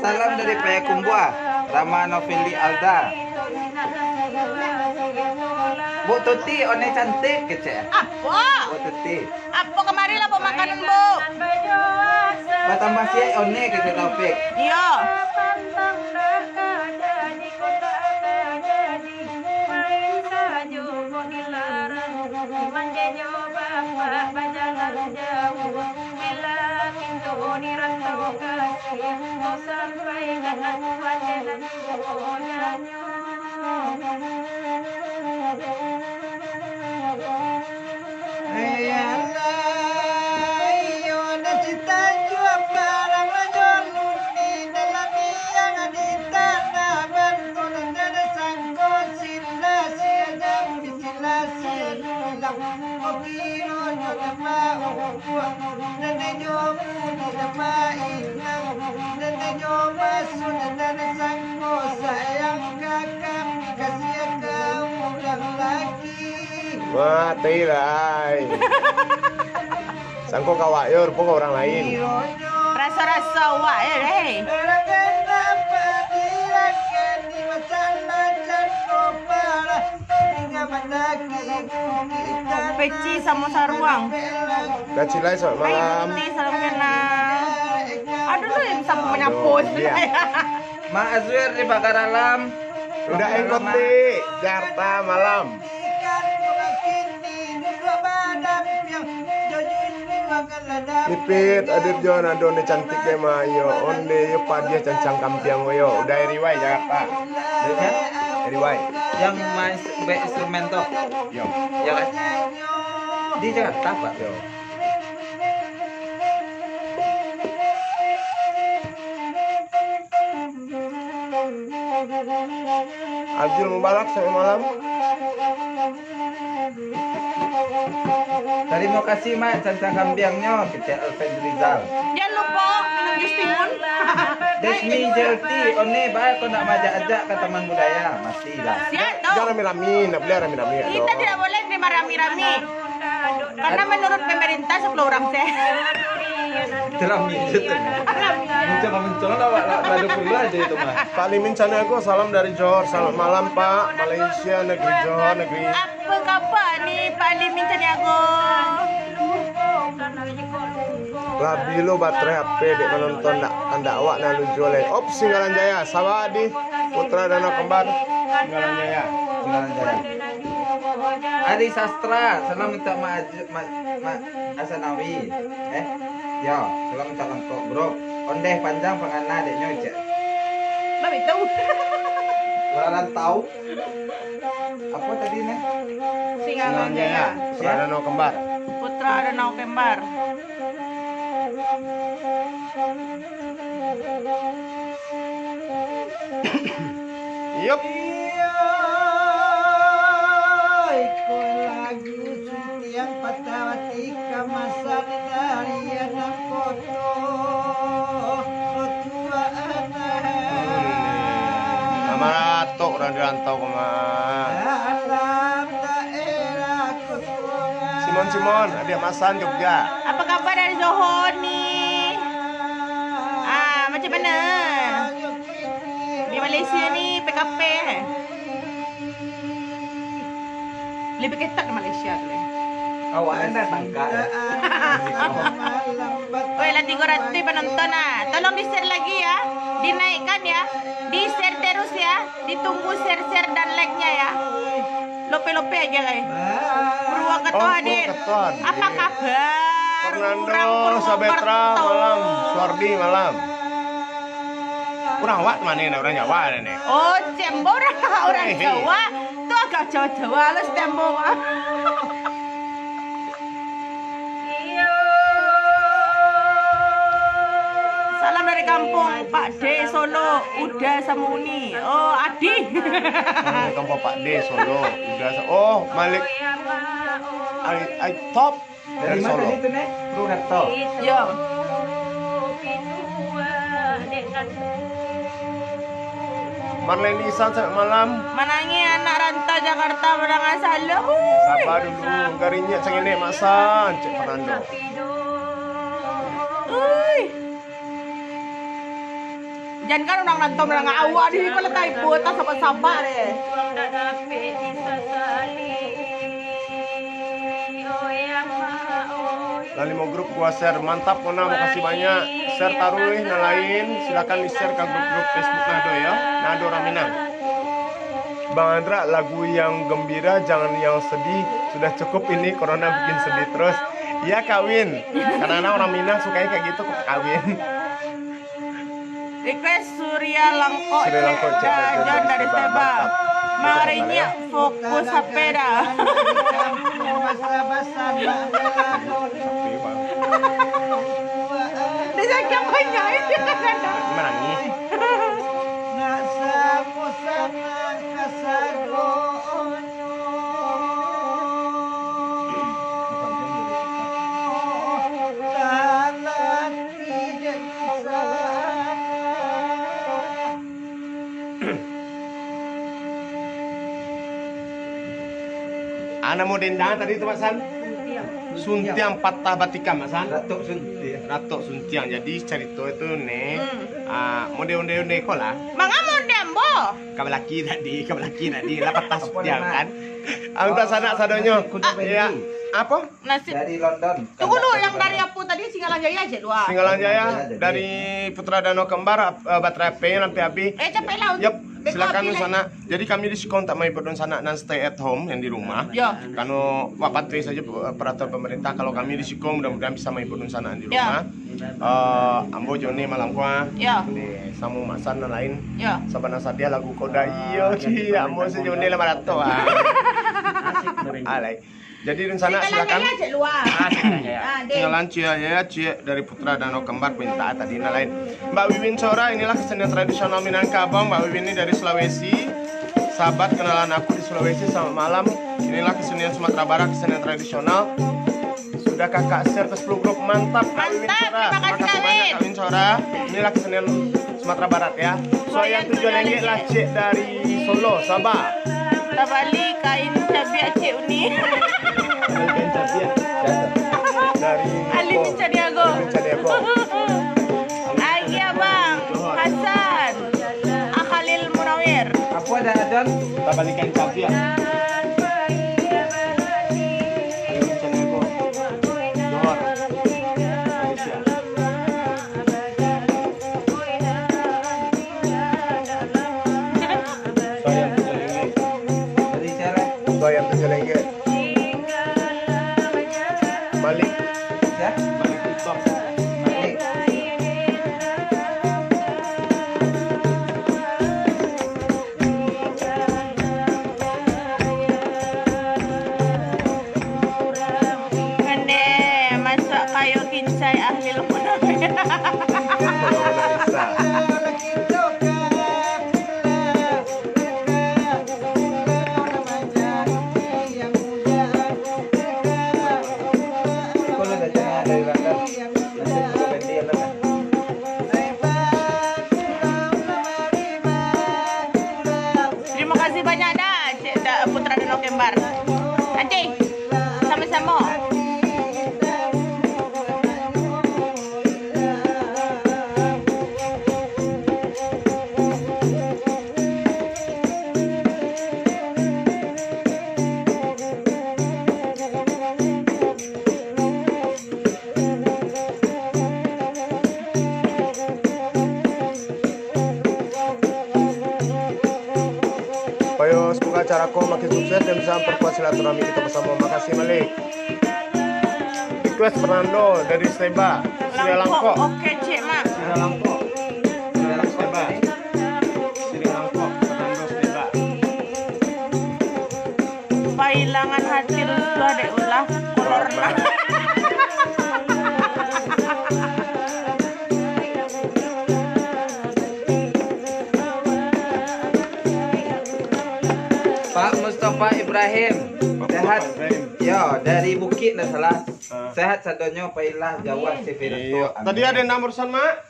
Salam dari Payakumbuah, Rama Noveli Alda. Bu Tuti, one cantik, kecek. Apo? Bu Tuti. Apo kamari lah, Bu, makanan, Bu? Batambah siai one, kecek Taufik. Iyo. Mati lah ai. Sangko ka awak yo, rupo ka urang lain. Raso-raso awak yo, deh. Peci samo saruang. Kacilai, selamat malam. Hai, Putih, salam kenal. Aduh, lu yang sapu menyapu. Aduh, iya. Mak Azwir di Pagar Alam. Udah, Mak. Jakarta malam. Lipit, hadir jo, ado ni cantik deh, mah. Yo, onde, yo, padiah cancang kampiang, yo. Udah, Eriwai, Jakarta. Dari siapa? Eriwai. Yang main be-, instrumen tu? Yo. Ya kan? Di Jakarta, Pak? Yo. Azul Mubarak, selamat malam. Tarimo kasih, Mak, cancang kambiangnyo, kecek Alfred Rizal. Jan lupo minum jus timun. Desmi Jelti, one bae kau nak maajak-ajak ka Taman Budaya, masih lah. Siap, tu. Jan rami-rami, nak bali rami-rami, kita tidak boleh terima rami-rami. Karena menurut pemerintah sepuluh orang seh. Itulah minta tu. Minta mencong lah, lah, lah, ada perlu aja itu mah. Pak Limin Caniago, salam dari Johor. Selamat malam, Pak. Malaysia, negeri Johor, negeri. Apa khabar ni, Pak Limin Caniago? Labiah lo baterai H P dek manonton dak, kandak awak nan lucu lai. Op, Singgalan Jaya, Sawadi, Putra Danau Kembar, Singgalan Jaya. Singgalan Jaya. Ari Sastra, salam minta maaf. Mak, Mak Asanawi, eh, yo, salam minta lengkok, bro. Ondeh panjang pangana dek nyo, cek. Babi tahu. Urang rantau. Apa tadi, neh? Singgalan Jaya. Putra Danau Kembar. Putra Danau Kembar. Yup. Iyo, iko lagu Suntiang Patah Hati Kamasan dari Anak Koto, Kotua Anak. Maratok urang di rantau ko mah. Dalam daerah Koto. Cimon, Cimon, adiak Masan Jogja. Apa kabar dari Johor ni? Ah, macam mana? Di Malaysia ni P K P, eh? Lebih ketat di Malaysia tu, eh. Awak kan dah tangkap. Oi, lah tigo ratuih penonton, ah. Tolong di-share lagi, ya. Dinaikkan, ya. Di-share terus, ya. Ditunggu share-share dan like-nya, ya. Lope-lope aja, guys. Purwokerto Oh, hadir. Purwokerto hadir. Apa kabar? Fernando, orang Sabetra, Purwokerto. Malam. Suardi, malam. Urang awak tu mano, urang Jawa ni? Oh, Cembo urang, urang Hei. Jawa. Tu agak Jawa-Jawa lah, Cembo. Salam dari kampung Pak D Solo, Uda samo Uni. Oh, Adi. Salam dari kampung Pak D Solo, Uda sa-, oh, Malik. Ai, ai, top. Dari Solo. Dari mana tadi tu, Nek? Purwokerto. Yo. Marleni Isan, selamat malam. Manangih anak rantau Jakarta, Padang Asala. Ui. Sabar dulu, garinyo sanginek Mak San, cek Fernando. Ui. Jan kan urang rantau mandanga awak di siko, lah taibo, tak sabar-sabar deh. Lah limo grup gua share, mantap Mona, makasih banyak. Share taruih nan lain, silakan di-share ka grup-grup Facebook Nado ya, Nado Raminang. Bang Andra, lagu yang gembira, jangan yang sedih. Sudah cukup ini, corona bikin sedih terus. Iya, kawin. Kadang-kadang orang Minang sukanya kayak gitu, kawin. Request Surya Langkok, Surya Langkok, Cek Dajon dari Steba. Mantap. Marinya fokus H P dah. Dia sakit banyak itu. Gimana nih? Ah, namo dendang tadi tu, Mak San? Suntiang patah batikam, Mak San? Datuk Suntiang. Datuk Suntiang. Jadi, carito itu, Nek, ah, model onde-onde ko lah. Manga onde ambo? Ka balaki tadi, ka balaki tadi. Lah patah suntiang, kan? Angka sanak sadonyo. Iya. Apo? Nasib. Dari London. Tunggu dulu, yang dari apa tadi? Singgalang Jaya aja dua. Singgalang Jaya, dari Putra Danau Kembar, ap-, eh, baterai H P-nyo sampai habis. Eh, capek lah. Yap, silakan dunsanak. Jadi kami di siko tak main dunsanak nan stay at home yang di rumah. Ya. Karena wak patuhi saja pe-, peraturan pemerintah. Kalau kami di siko mudah-mudahan bisa main dunsanak di rumah. Eh, ambo Joni malam ko, ah. Ya. Ni samo Mak San nan lain. Ya. Sabana sadia lagu ko dah. Iyo, cik. Ambo si Joni lah marato, ah. Alai. Jadi, dunsanak, silakan. Singgalang Jaya, cek luar. Ah, Singgalang Jaya. Ah, deh. Singgalang Jaya, cek dari Putra Danau Kembar, minta tadi nan lain. Mbak Wiwin Sora, inilah kesenian tradisional Minangkabau. Mbak Wiwin ini dari Sulawesi. Sahabat, kenalan aku di Sulawesi, selamat malam. Inilah kesenian Sumatera Barat, kesenian tradisional. Sudah kakak share ke sepuluh grup, mantap, Kak Wiwin Sora. Mantap, terima kasih, Kak Win. Terima kasih banyak, Kak Win Sora. Inilah kesenian Sumatera Barat, ya. Soyan tujuah ringgit lah, cek dari Solo, Sabah. Tabali kain cabiak, cek Uni. Tabali kain cabiak, dari Alin Caniago. Alin Caniago. Agi Abang Hasan. Ah, Khalil Munawir. Apa dah, Don? Tabali kain cabiak. Johor, Malaysia. Soyan tujuah ringgit. Soyan tujuah ringgit. Malik. Ya? Malik Bang. Malik. Semoga acara ko makin sukses dan bisa memperkuat silaturahmi kita bersama. Makasih, Malik. Request Fernando dari Seba. Sri Langkok. Oke, cek, Mak. Sri Langkok. Sri Langkok, Seba. Sri Langkok, Fernando Seba. Pailangan hati Ruswa dek ulah kolor nah. Pak Mustafa Ibrahim. Pak Mustafa Ibrahim. Sehat. Yo, dari Bukik ndak salah. Ah. Sehat sadonyo, pailah jauah si Firasto. Iya. Amin. Tadi ada enam barusan, Mak?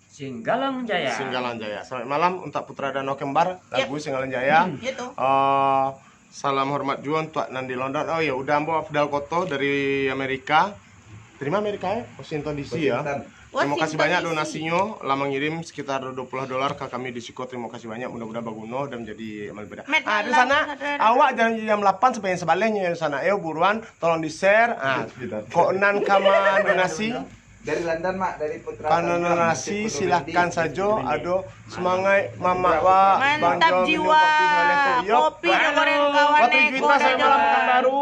Singgalang Jaya. Singgalang Jaya. Selamat malam untuk Putra Danau Kembar, lagu Singgalang Jaya. Hmm. Iya tu. Eh, salam hormat juo untuk nan di London. Oh ya, udah ambo Afdal Koto dari Amerika. Terima Amerika ya, Washington D C ya. Washington. Terima kasih banyak donasinyo, lah mangirim sekitar dua puluh dolar ka kami di siko. Terima kasih banyak, mudah-mudahan baguno dan menjadi amal ibadah. Ah, di sana, awak jangan jam delapan sampai yang sebaliknya di sana. Ayo buruan, tolong di-share. Ah, kok nan ka mandonasi? Dari London, Mak, dari Putra Tanjung, Nasib Putu silahkan Bindi. Sajo, ado semangat, Mamak, Wak, Bang Jon, minum kopi, Saleh, Teh Yop. Kopi jo goreng kawan, eh, juta kopi sajo jo lah, goreng. Pekanbaru.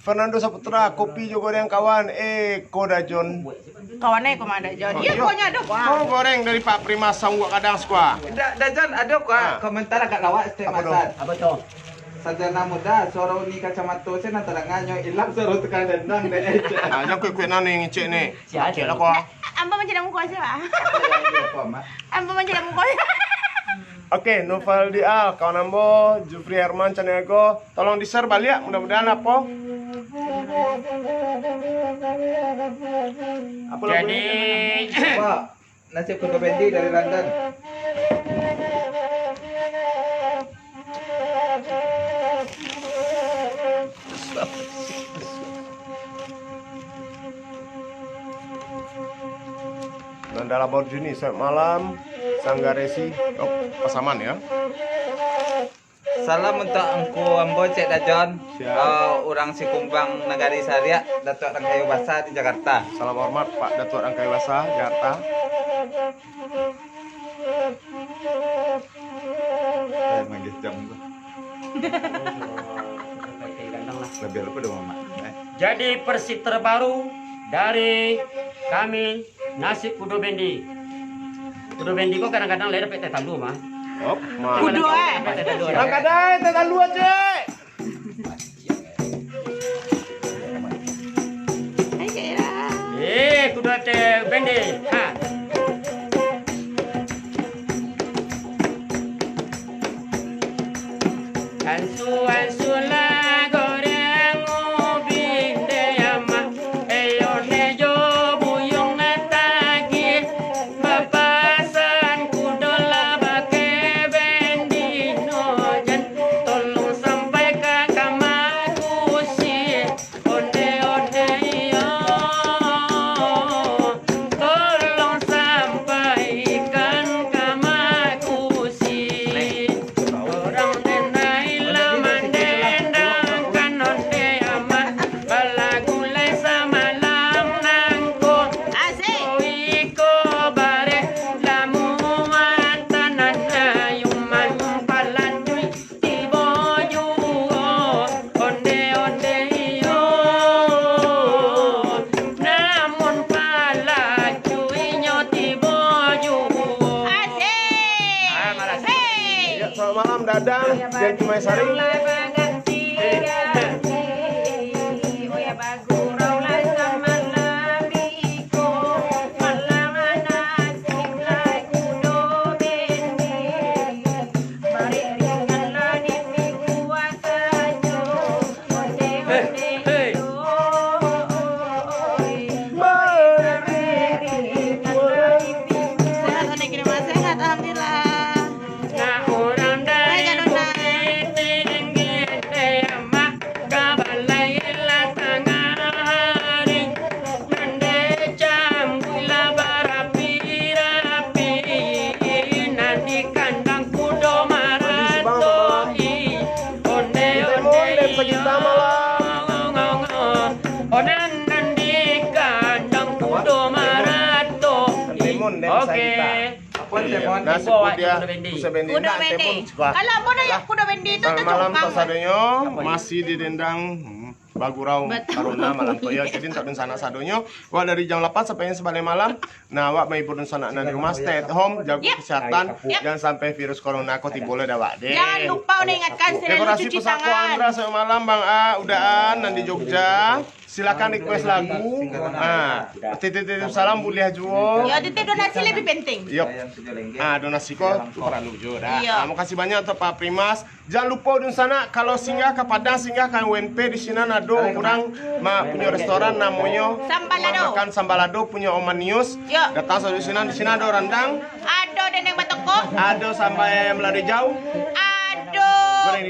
Fernando Saputra, kopi jo goreng kawan, eh, ko Dajon. Kawan, eh, ko Mak Dajon. Oh, iyo, iyo. Ko nyo ado, Wak. Ko goreng dari Pak Prima Sangguak Kadang Sukua. Da-, Dajon, ado, Wak, komentar agak lawak sikik, Mak San. Apa tu? Sarjana muda, suaro uni kacamato se nan tadanga nyo ilang suaro tukang dendang dek. Ah, jan kuik-kuik nan ni ngicek ni. Siap. Cek lah ko. Ambo mancaliak muko se, Pak. Ambo mancaliak muko se. Oke, Novaldi Al, kawan ambo, Jufri Herman Caniago, tolong di-share baliak, mudah-mudahan apo. Apo lagu ni? Jadi, Pak. Nasib Kudo Bendi dari London. Nanda Lamborghini, selamat malam. Sanggaresi, oh, Pasaman ya. Salam untuk angku ambo, Cek Dajon. Siap. Eh, urang Sikumbang, Nagari Sariak, Datuak Rangkayo Basa di Jakarta. Salam hormat, Pak Datuak Rangkayo Basa, Jakarta. Eh, manggih jam tu. Lebih apa dong, Mak? Eh. Jadi versi terbaru dari kami, Nasib Kudo Bendi. Kudo Bendi ko kadang-kadang lai dapek teh talua, mah. Op, mah. Kudo, eh. Dapek teh talua, eh. Kadang-kadang teh talua, cek. Eh, Kudo teh Bendi. Ha. Ansu-ansu lah goreng ubi dek amak, iyo dek jo buyuang tagih, bapasan kudo lah bakeh bendi no jan, tolong sampaikan ka Mak Kusi. Onde-onde iyo, tolong sampaikan ka Mak Kusi. Urang denai lah mandendangkan onde amak, balagu lai samalam nangko. Asik. Iko bareh lamuatan ayuman palanjui. Tibo juo onde-onde iyo, namun palacuinyo tibo juo. Asik. Ah, marasik. Hei. Ya, selamat malam, Dadang, Janji Maesari. Hei. Sehat, alhamdulillah. Hai, Kak Nona. Nah, si Kudo Bendi. Kudo Bendi. Nak, Kudo Bendi. Kalau ambo dah, Kudo Bendi tu malam tu sadonyo masih didendang, hmm, bagurau corona malam tu, yo. Jadi tak dunsanak sadonyo. Wak dari jam lapan sampai jam sabaleh malam. Nah, awak mahibur dunsanak nan di rumah, stay at home, jago kesehatan, jangan sampai virus corona ko tibo lah dah awak deh. Jangan lupa nak ingatkan, selalu cuci tangan. Dekorasi pusako Andra selamat malam, Bang A, Uda An, nan di Jogja. Silakan request lagu. Ah, titip-titip salam buliah juo. Ya, titip donasi lebih penting. Yup. Ah, donasi ko tu paralu juo dah. Iya. Ah, makasih banyak untuk Pak Primas. Jan lupo dunsanak, kalau singgah ka Padang, singgah ka W N P, di sinan ado urang ma-, punyo restoran namonyo Sambalado. Rumah Makan Sambalado punyo Om Manius. Yo. Datang sajo di sinan, di sinan ado randang. Ado dendeng batokok. Ado samba ayam lado hijau. Ado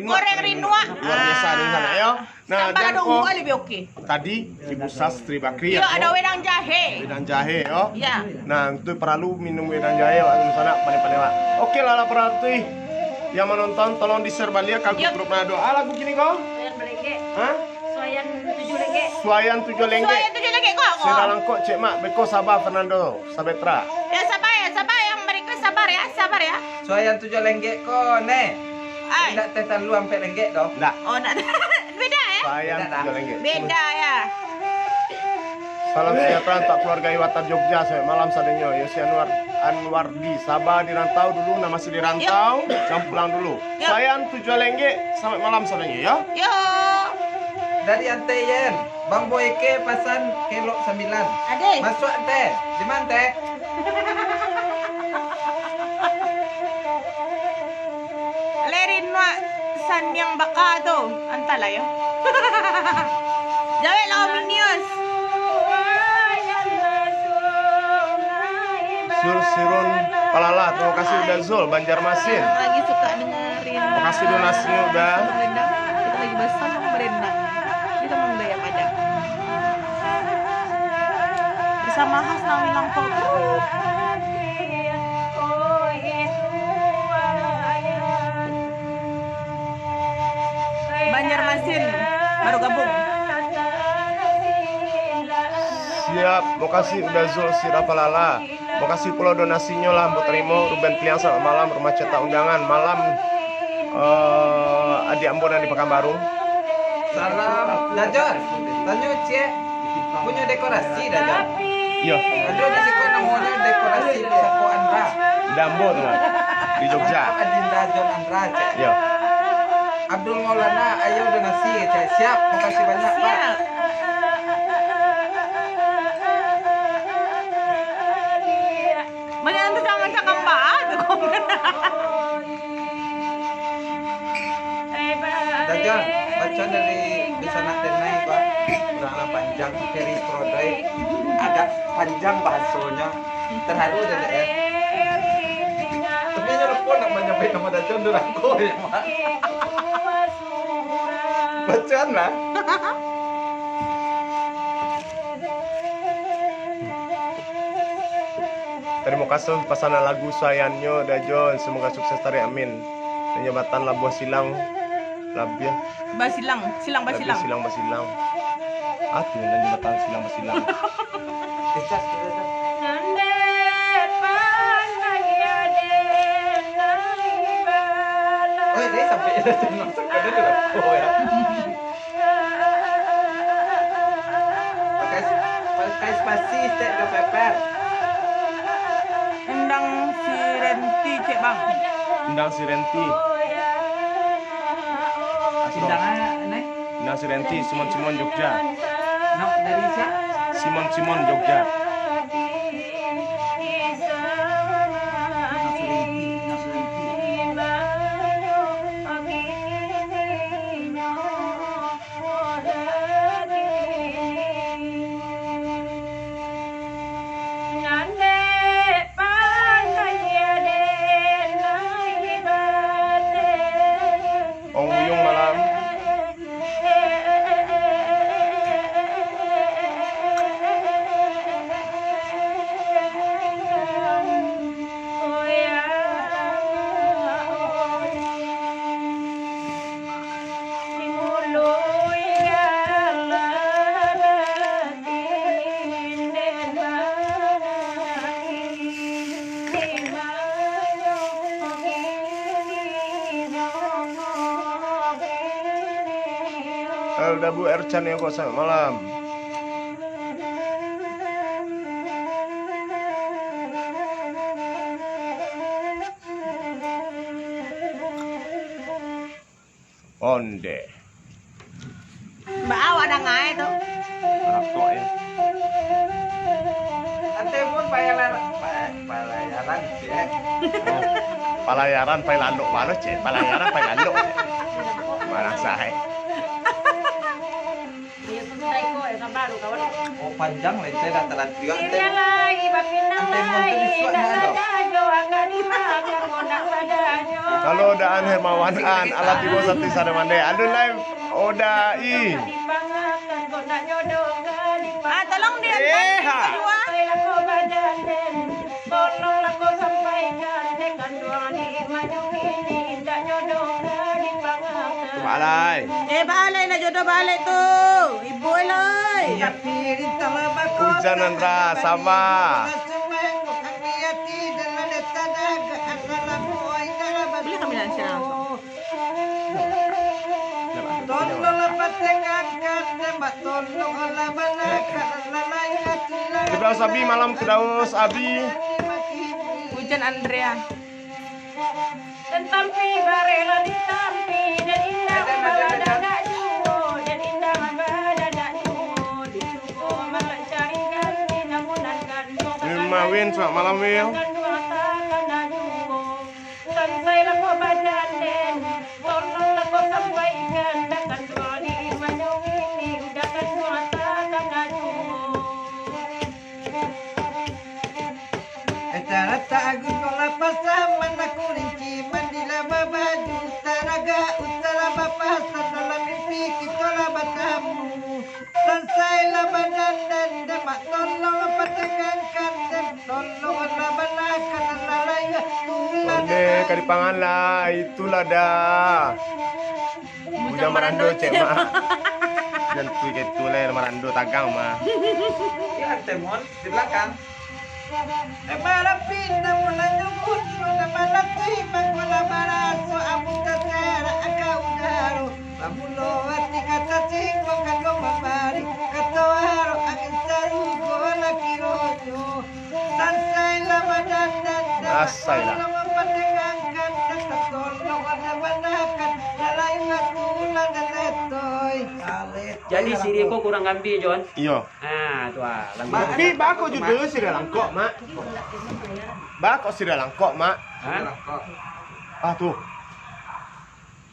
goreng rinuak. Luar biasa dunsanak yo. Nah, Sambalado jan ko lebih oke. Tadi Ibu Sastri Bakri, yo, ado wedang jahe. Wedang jahe, yo. Ya. Nah, itu paralu minum wedang jahe, wak, di sana, pandai-pandai, wak. Oke lah, lah, paratuih yang menonton, tolong di-share baliak ka grup-grup Manado. Ah, lagu kini ko? Suayan Balenggek. Hah? Suayan Tujuah Lenggek. Suayan Tujuah Lenggek. Suayan Tujuah Lenggek ko, ko? Sira langkok, Cek Mak, beko sabar, Fernando Sabetra. Ya, sabar ya, sabar ya, mereka sabar ya, sabar ya. Suayan Tujuah Lenggek ko, neh. Ai. Indak teh talu ampek lenggek doh. Ndak. Oh, ndak. Beda ya? Suayan Tujuah Lenggek. Beda ya. Salam sejahtera untuk keluarga Iwata Jogja, selamat malam sadonyo. Yosi Anwar, Anwardi, sabar di rantau dulu, nah masih di rantau, jangan pulang dulu. Yo. Suayan Tujuah Lenggek, selamat malam sadonyo, yo. Yo. Dari Ante Yen, Bang Boy ke pasan kelok sambilan. Ade. Masuak, Ante. Di ma, Ante? Lerinuak saniang baka tu, antahlah yo. Jawek lah, Om Inius. Sur Sirun Palala, terima kasih Uda Zul, Banjarmasin. Lagi suka dengerin. Makasih donasi, Uda. Kita lagi bersama merendang. Kita membudaya Padang. Bersama Hasnawi Langkok. Banjarmasin baru gabung. Siap, makasih Uda Zul Sirapalala. Makasih pulo donasinyo lah ambo tarimo. Ruben Pliang, selamat malam. Rumah cetak undangan malam, eh, adiak ambo nan di Pakanbaru. Salam, Dajon. Tanyo ciek, punyo dekorasi, Dajon? Iyo. Ado di siko namonyo dekorasi pusako Andra. Uda ambo tu, Mak. Di Jogja. Adinda Jon Andra, ciek. Iyo. Abdul Maulana, ayo donasi, ciek. Siap, makasih banyak, Pak. Siap. Banyak yang tacakak-cakak, Mbak, tu komen. Dajon, baco dari Dunsanak Denai, Pak. Urang lah panjang, Ferry Prodoi. Agak panjang bahasonyo. Terharu dah, Dek, ya. Tapi inyo lupo nak manyabuik namo Dajon, durako, ya, Mak. Bacoan lah. Tarimo kasih pasanan lagu sayannyo, Dajon. Semoga sukses tarik, amin. Nan jambatan Labuah Silang, Labiah. Basilang, silang Labiah basilang. Silang basilang. Ah, tu nan jambatan silang basilang. Kecas tu, Dajon. Oi, eh, sampai Dajon masak kada tu lah. Oh, ya. Pakai, pakai spasi, stek ka peper. Undang si Renti, cek, Bang. Undang si Renti. Undang, ah, neh. Undang si Renti, Simon Simon Jogja. Nak dari sia? Simon Simon Jogja. Undang si Renti, undang si Renti. Ong Buyung malam. Kalau Dabu Ercan yang kok selamat malam. Onde. Mbak awak dangai tu. Rapok ya. Ante pun palayaran, pa-, palayaran, cek. Oh, palayaran pai lalok balo, cek. Palayaran pai lalok. Marasai. Iyo, susah iko, eh, sabar, kawan. Oh, panjang lah, itu dah terhenti. Siriah lai, bapinang lai, indak sadar jo agak dimakan, kok indak sadar jo. Kalau Daan Hermawan An, alah tibo sati sada mandeh. Alun lai, Oda I. Ah, tolong di Eh, ha. Tolonglah kau sampaikan, eh, kanduang ni manyuki ni, indak jodoh ka dipangakan. Balai. Eh, balai nak jodoh balik tu. Ibu lai. Hujan, Andra, sabar. Boleh kami lansia langsung? Firdaus Abi, malam Firdaus Abi. Hujan Andrea. Tentampi barela ditampi, dan indah mambadadak juo, dan indah mambadadak juo, dicubo mancari ganti, namun nan ganti Win Mawin, selamat malam, Wil. Sansai lah ko badan den, tolonglah ko sambuaikan, dah kanduang ni manyuwini, udah kanduang takana juo. Eta latak agung ko lah pasang, mana kurinci mandilah babaju, taraga utara bapasan, dalam mimpi kito lah batamu. Sansai lah badandan, demak tolong patangangkan, dem tolong lah banakan, lalai lah tulah. Onde ka dipangan lah, itulah dah. Bujang marando, cek, Mak. Jan tu ke tu lah, marando tagang, Mak. Ya, Temon, di belakang. Emang rapi, namun lah nyebut, namun lah latih, mangko lah baraso, amun taserak ka udaro. Lamun lo ati ka cacing, mangko mambari, kato aro angin sarugo lah kironyo. Sansai lah badandan, Asai lah. Tolong patangangkan, tolong lah banakan, lalai lah tulah letoi. Jadi siriah ko kurang gambia, Jon. Iyo. Ah, tu ah, lagu. Tapi bako judul siriah langkok, Mak. Bako siriah langkok, Mak. Hah? Ah, tu.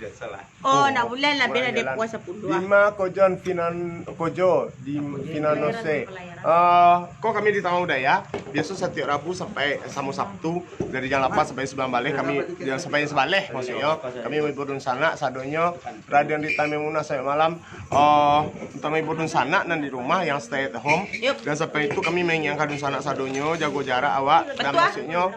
Biasalah. Oh, nak bulan lah, biar ada puasa puluh. Di ma ko Jon Finan-, ko Jo, di Finanose. Ah, ko kami di Tangah Udaya. Biaso satiok Rabu sampai samo Sabtu, dari jam lapan sampai sembilan baleh kami, jam sampai sebaleh maksudnyo. Kami menghibur dunsanak sadonyo, Raden Rita Maimunah sampai malam. Oh, untuk menghibur dunsanak nan di rumah yang stay at home. Yup. Dan sampai itu kami mengingatkan dunsanak sadonyo, jago jarak awak, dan maksudnyo,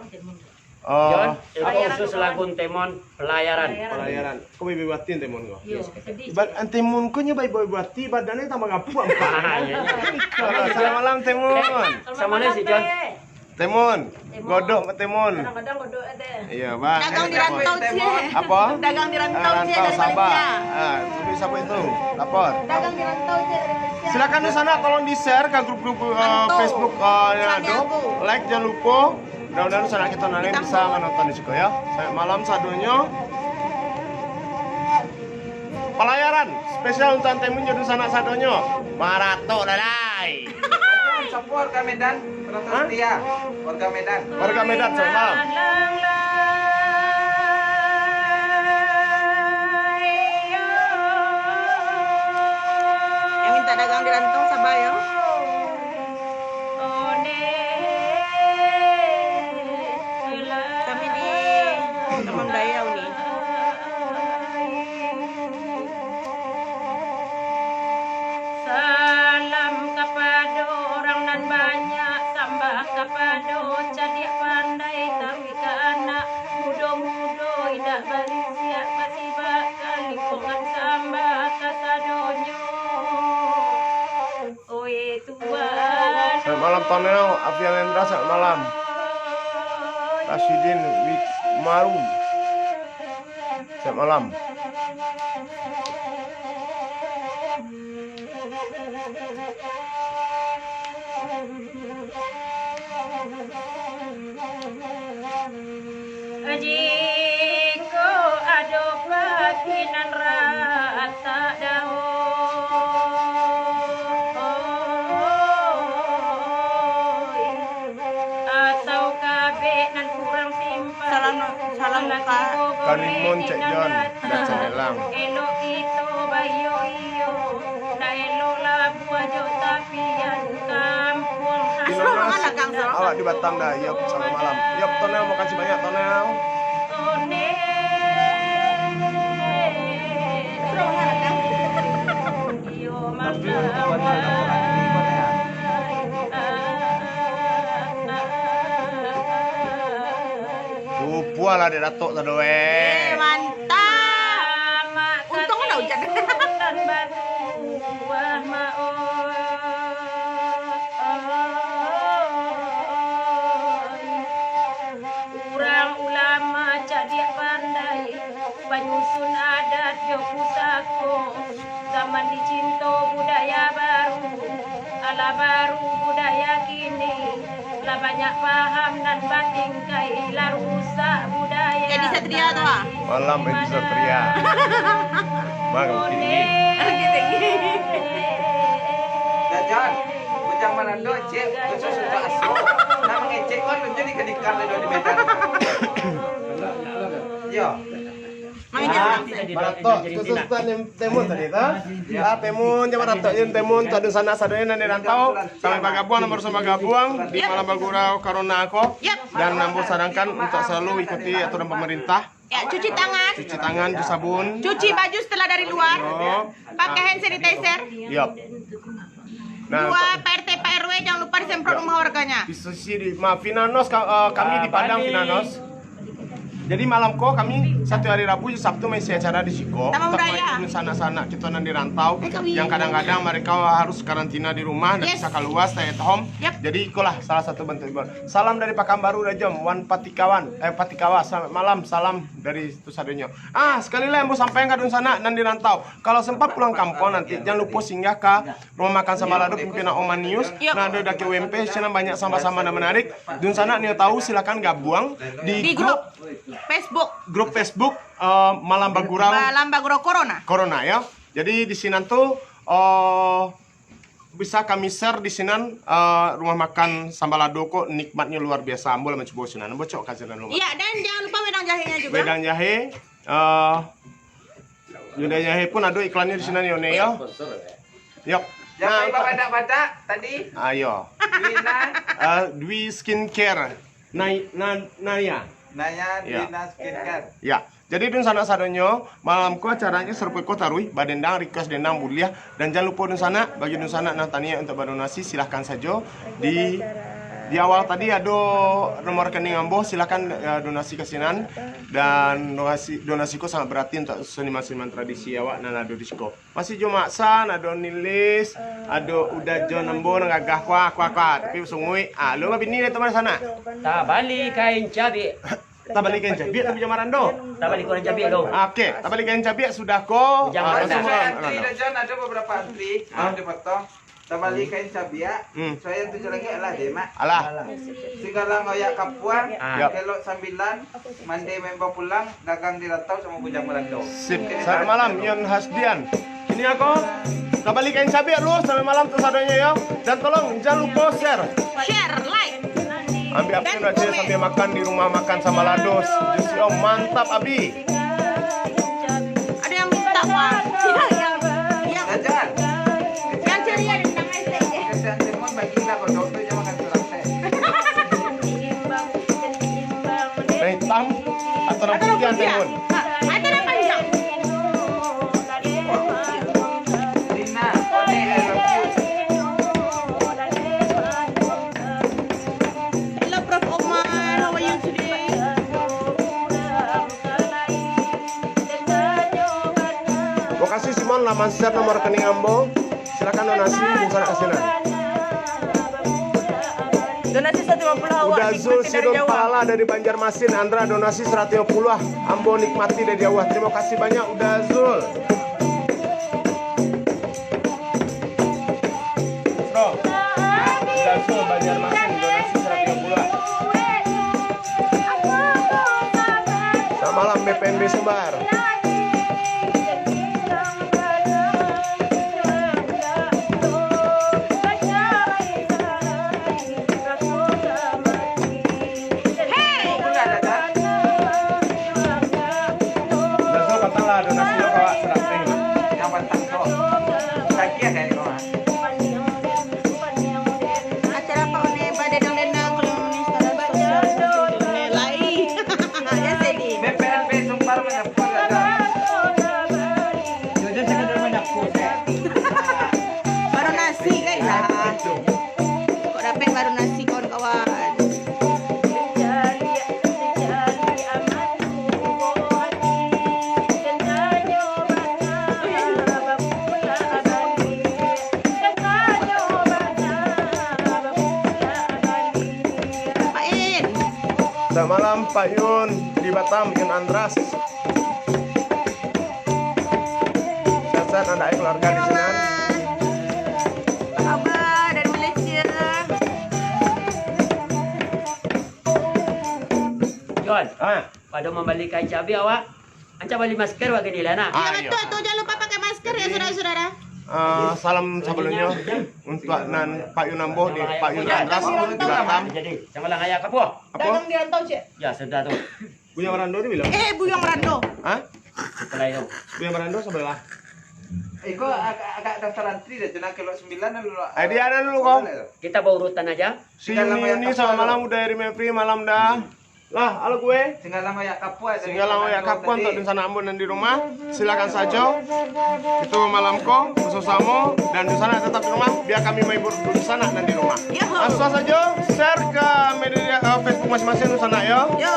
oh, Jon, itu khusus lagu Temon, Pelayaran. Pelayaran. Ko baik-baik batin Temon ko. Yo, sedih. Ba-, Temon ko nyo baik-baik batin, badannyo tambah gapuak. Ah, iya, iya. Selamat malam, Temon. Eh, sama ni si Jon. Temon, godok Temon. Kadang-kadang godok ade. Iya, Bang. Dagang di rantau, Cik. Apa? Dagang di rantau, Cik, dari Malaysia. Ah, tapi siapa itu? Lapor. Dagang di rantau, Cik, dari Malaysia. Silakan di sana, tolong di-share ke grup-grup, eh, Facebook, eh, yang ada. Like, jangan lupa. Mudah-mudahan sanak kito nan lain bisa manonton di siko, ya. Selamat malam sadonyo. Palayaran spesial untuak Temon jo dunsanak sadonyo. Maratok lah, lai. Sapo warga Medan? Penonton setia. Warga Medan. Warga Medan, selamat malam. Yang minta dagang di rantau, sabar, ya. Kami di Taman Dayau ni. Salam kapado urang nan banyak, sambah kapado cadiak pandai, taruih ka anak mudo-mudo, indak barisiak, basibak ka lingkungan, sambah kasadonyo. Oi Tuhan. Selamat malam, Tonel. Afian Hendra, selamat malam. Rasidin Wikmarum. Selamat malam. Jiko ado pati nan ratak daun, atau kabek nan kurang simpang, salam, salam, Kak. Kalimun, Cek Jon, dan Cek Elang. Elok kito bayo-iyo, ndak elok lah buah jo tapian kampuang. Di Lomas, awak di Batam dah. Yop, selamat malam. Yop, Tonel, makasih banyak, Tonel. Pupuah lah dek Datuk tadi, weh. Eh, mantap. Untung lah hujan. Urang ulama cadiak pandai, panyusun adat jo pusako. Zaman dicinto budaya baru, alah baru budaya kini. Lah banyak paham nan batingkai, lah rusak budaya. Edi Satria tu, ah. Malam Edi Satria. Malam tinggi. Oke, tinggi. Jajan, bujang manando, cek, khusus untuk Asro. Nak mengecek kan, tunjuk di kedikar, di Medan. Yo. Mangecek. Ah, Baratok, khusus Tuan Tem-, Temun tadi tu. Ah, Temun, Jawa Baratok, Yun Temun, Tuan Dunsanak sadonyo nan di rantau, sampai bagabuang, nan baru sampai bagabuang di Malam Bagurau Corona ko. Yap. Dan ambo sarankan untuk selalu ikuti aturan pemerintah. Ya, cuci tangan. Cuci tangan, cuci sabun. Cuci baju setelah dari luar. Yo. Pakai hand sanitizer. Yap. Nah, dua, Pak R T, Pak R W, jangan lupa disemprot rumah warganya. Di sisi di, ma, Finanos, ka-, eh, kami di Padang, Finanos. Jadi malam ko kami satu hari Rabu jo Sabtu maisi acara di siko. Taman budaya. Untuk sanak-sanak kito nan di rantau, eh, kami, yang kadang-kadang mereka harus karantina di rumah, ndak bisa kaluar, stay at home. Yap. Jadi ikolah salah satu bentuk hiburan. Salam dari Pakanbaru, Dajom, Wan Patikawan, eh, Patikawa, selamat malam, salam dari itu sadonyo. Ah, sekali lai ambo sampaikan ka dunsanak nan di rantau. Kalau sempat pulang kampuang nanti, jangan lupa singgah ka Rumah Makan Sambalado pimpinan Omanius. Yuk. Nah, ado Daki W M P, sinan banyak sambah-sambah nan menarik. Dunsanak nio tahu, silakan gabuang di grup Facebook. Grup Facebook, eh, Malam Bagurau. Malam Bagurau Corona. Corona, ya. Jadi di sinan tu, eh, bisa kami share di sinan, eh, Rumah Makan Sambalado ko nikmatnyo luar biasa. Ambo lah mancubo sinan. Ambo cok ka sinan dulu. Iya, dan jangan lupa wedang jahenya juga. Wedang jahe, eh, Yunda Jahe pun ado iklannyo di sinan, yo, Ne, yo. Yuk. Siapa yang babadak-badak tadi? Ayo. Dwi Na. Eh, Dwi Skincare. Nai-, Na-, Naya. Naya, ya. Dwi Na Skincare. Ya. Jadi, dunsanak sadonyo, malam ko acaranyo sarupo ko taruih, badendang, request dendang buliah. Dan jangan lupa dunsanak, bagi dunsanak nan taniaik untuk badonasi, silahkan sajo. Di, di awal tadi ado nomor rekening ambo, silahkan, eh, donasi ka sinan. Dan donasi, donasi ko sangat berarti untuk seniman-seniman tradisi awak nan ado di siko. Masih jo Mak San, ado Nilis, ado Uda John Ambo nan gagah, kuah, kuah, kuah. Tapi sunguik, ah, lu babini dari teman sana. Tabali kain cabiak. Tabali kain cabiak, tapi jo marando. Tabali kain cabiak lo. Oke, tabali kain cabiak sudah ko. Jangan. Ah, ada antri, Uda John, ada beberapa antri. Ah. Ada potong. Tabali kain cabiak, hmm, soalnya tujuh lagi alah deh, Mak. Alah. Segala ngoyak kapuang, ah, yap, kelok sambilan, mandi membawa pulang, dagang di rantau sama bujang Belando. Sip. Oke, selamat malam, Yon Hasdian. Ini aku, tabali kain cabiak lu, selamat malam tu sadonyo, yo. Dan tolong, jangan lupa share. Share, like. Ambil api dan komen. Sambil makan di rumah makan sama Lados. Juicy Om, mantap, Abi. Ada yang minta, Pak. Yang, yang, yang, yang ceria di tengah S T. Kasihan Timun, bagilah kodok tu, jangan makan surang teh. Yang hitam atau yang putiah, Timun? Nah, itu yang panjang. Lina, One, I love you. Hello, Prof Omar. How are you today? Makasih Simon lah man-share nomor rekening ambo. Silakan donasi, dunsanak ka sinan. Donasi saratus limo puluah awak. Uda Zul Sidon Palala dari Banjarmasin, Andra donasi saratus limo puluah. Ambo nikmati dari jauah. Terima kasih banyak Uda Zul. Selamat malam B P N B Sumbar. Hei! Dah so, patang lah, ada nasi lo, kawak, sedap teh. Yang patang tu. Sakit dari bawah. Acara apa, One? Badendang-dendang, kalau Indonesia, sosial, sosial, One, lai. Ya, Sedi. B P N B Sumbar menyapu, ada. Jojo sekedar menyapu. Baru nasi, kan, lah. Kok dapet baru nasi, kawan-kawan? Pak In. Selamat malam, Pak Yun di Batam, Yun Andras. Sehat-sehat, anak keluarga di sana. Apa kabar dari Malaysia? Yon, ah, pado mambali kain cabai awak, ancak bali masker wak kini lah, nak. Ah, iya, betul tu, jangan lupa pakai masker ya, saudara-saudara. Ah, salam sebelumnya untuk nan Pak Yun Ambo di Pak Yun Andras di Batam. Jadi, sama lah ngayak apa? Apa? Dagang di rantau, Cik. Ya, sudah tu. Buyuang Rando ni bilang. Eh, Buyuang Rando. Hah? Sebelah itu. Buyuang Rando sebelah. Eh, kau agak, agak daftar antri deh, tu nak kelok sembilan dulu. Eh, dia ada dulu, kau. Kita bawa urutan aja. Si Yuni, Yuni, selamat malam, udah dari Mevri, malam dah. Lah, halo gue. Tinggal lama ya, kapuan. Tinggal lama ya, kapuan, untuk dunsanak ambo nan di rumah. Silakan sajo. Itu malam ko, bersama-sama, dan dunsanak tetap di rumah, biar kami menghibur dunsanak nan di rumah. Yo. Langsung sajo, share ke media, eh, Facebook masing-masing dunsanak, yo. Yo.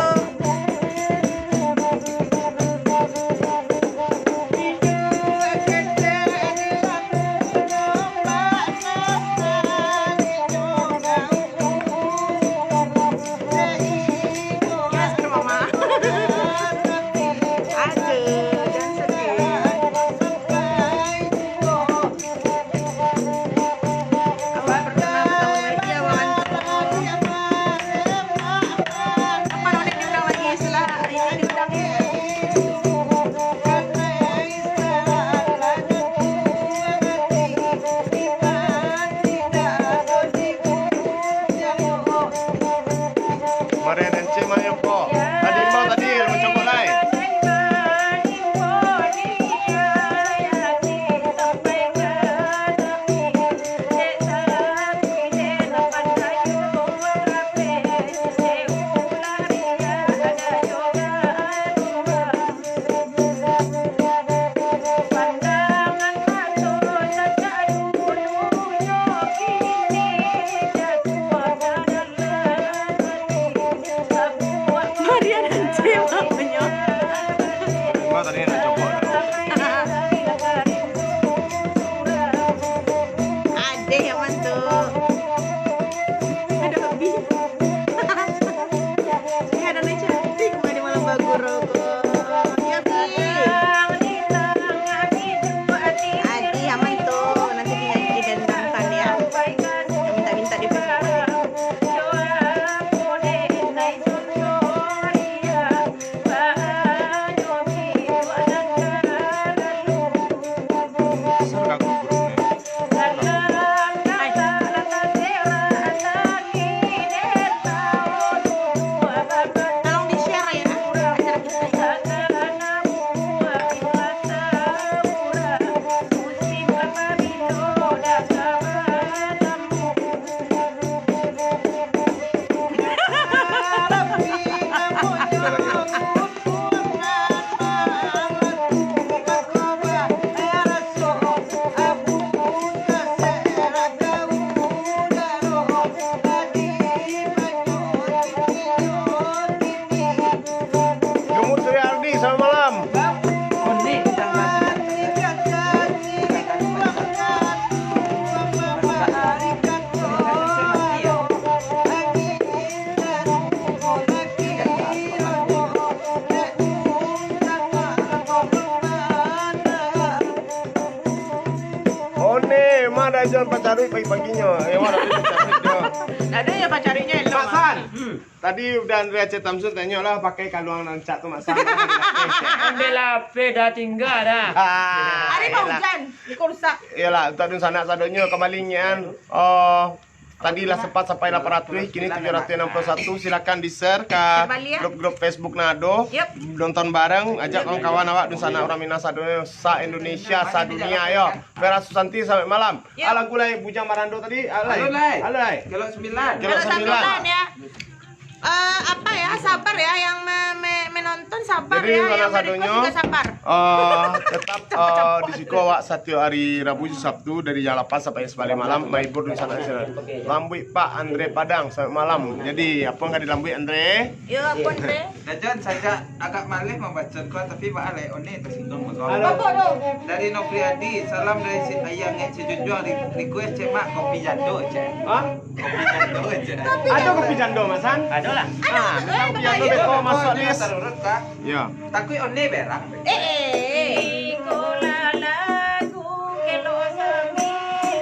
Mari, Encik Mayuko. Tadi imbau tadi, mencokok lai. Maria dan Cil namanya. Gua tadi nak copot. Adeh yang mantu. Aduh, Abi. Eh, ada nih cantik, pada malam baguro ko. Ya, Abi. Adi, aman tu. Nanti dinyanyi di dendangkan, ya. Yang minta-minta di Facebook ni. Tolong di-share ya acara kita. Gemut Suri Ardi, selamat malam. One, ma dah jan pacaruik pagi-paginyo. Eh, wah, dah jan pacaruik dah. Ndak ado yo pacarinyo elok. Mak San. Hmm. Tadi udah Andre Aceh Tamsun tanyo lah pakai kaluang rancak tu, Mak San. Onde lapeh dah tingga dah. Ah, Hari mau iyalah. Hujan, iko rusak. Iyalah, untuak dunsanak sadonyo kambali ngian. Oh, tadi lah sempat sampai lapan ratus, kini tujuh ratus enam puluh satu. Silakan di-share ka Kembali, ya. Grup-grup Facebook nan ado. Yep. Nonton bareng, ajak kawan-kawan awak dunsanak urang Minang sadonyo, sa-Indonesia, sadunia yo. Vera Susanti, selamat malam. Yep. Ah, lagu lai Bujang Barando tadi. Ah, lai. Halo, lai. Halo, lai. Kelok sembilan. Kelok Kelok sembilan. Sembilan, ya. Eh, apa ya, sabar ya, yang me-, me-, menonton sabar. Jadi, ya, salah yang merequest sadonyo, juga sabar. Eh, tetap, eh, di siko awak satiok hari Rabu jo Sabtu dari jam lapan sampai sabalapan malam, mahibur dunsanak. Lambuik Pak Andre Padang, selamat malam. Jadi, apa nan ka dilambuik, Andre? Yo, apa, Andre? Dah, Jon, sajak agak maleh mambaco ko, tapi baa lai, One tasingguang mah ko. Halo. Apa tu? Dari Nofriadi, salam dari si Ayang, eh, si Junjuang, re-, request cek mak kopi jando, cek. Hah? Kopi jando, cek. Ado kopi jando, Mak San? Ado lah. Ah, minta kopi jando beko masuk list. Tarurut kah? Ya. Takuik One berang. Eh, eh, eh.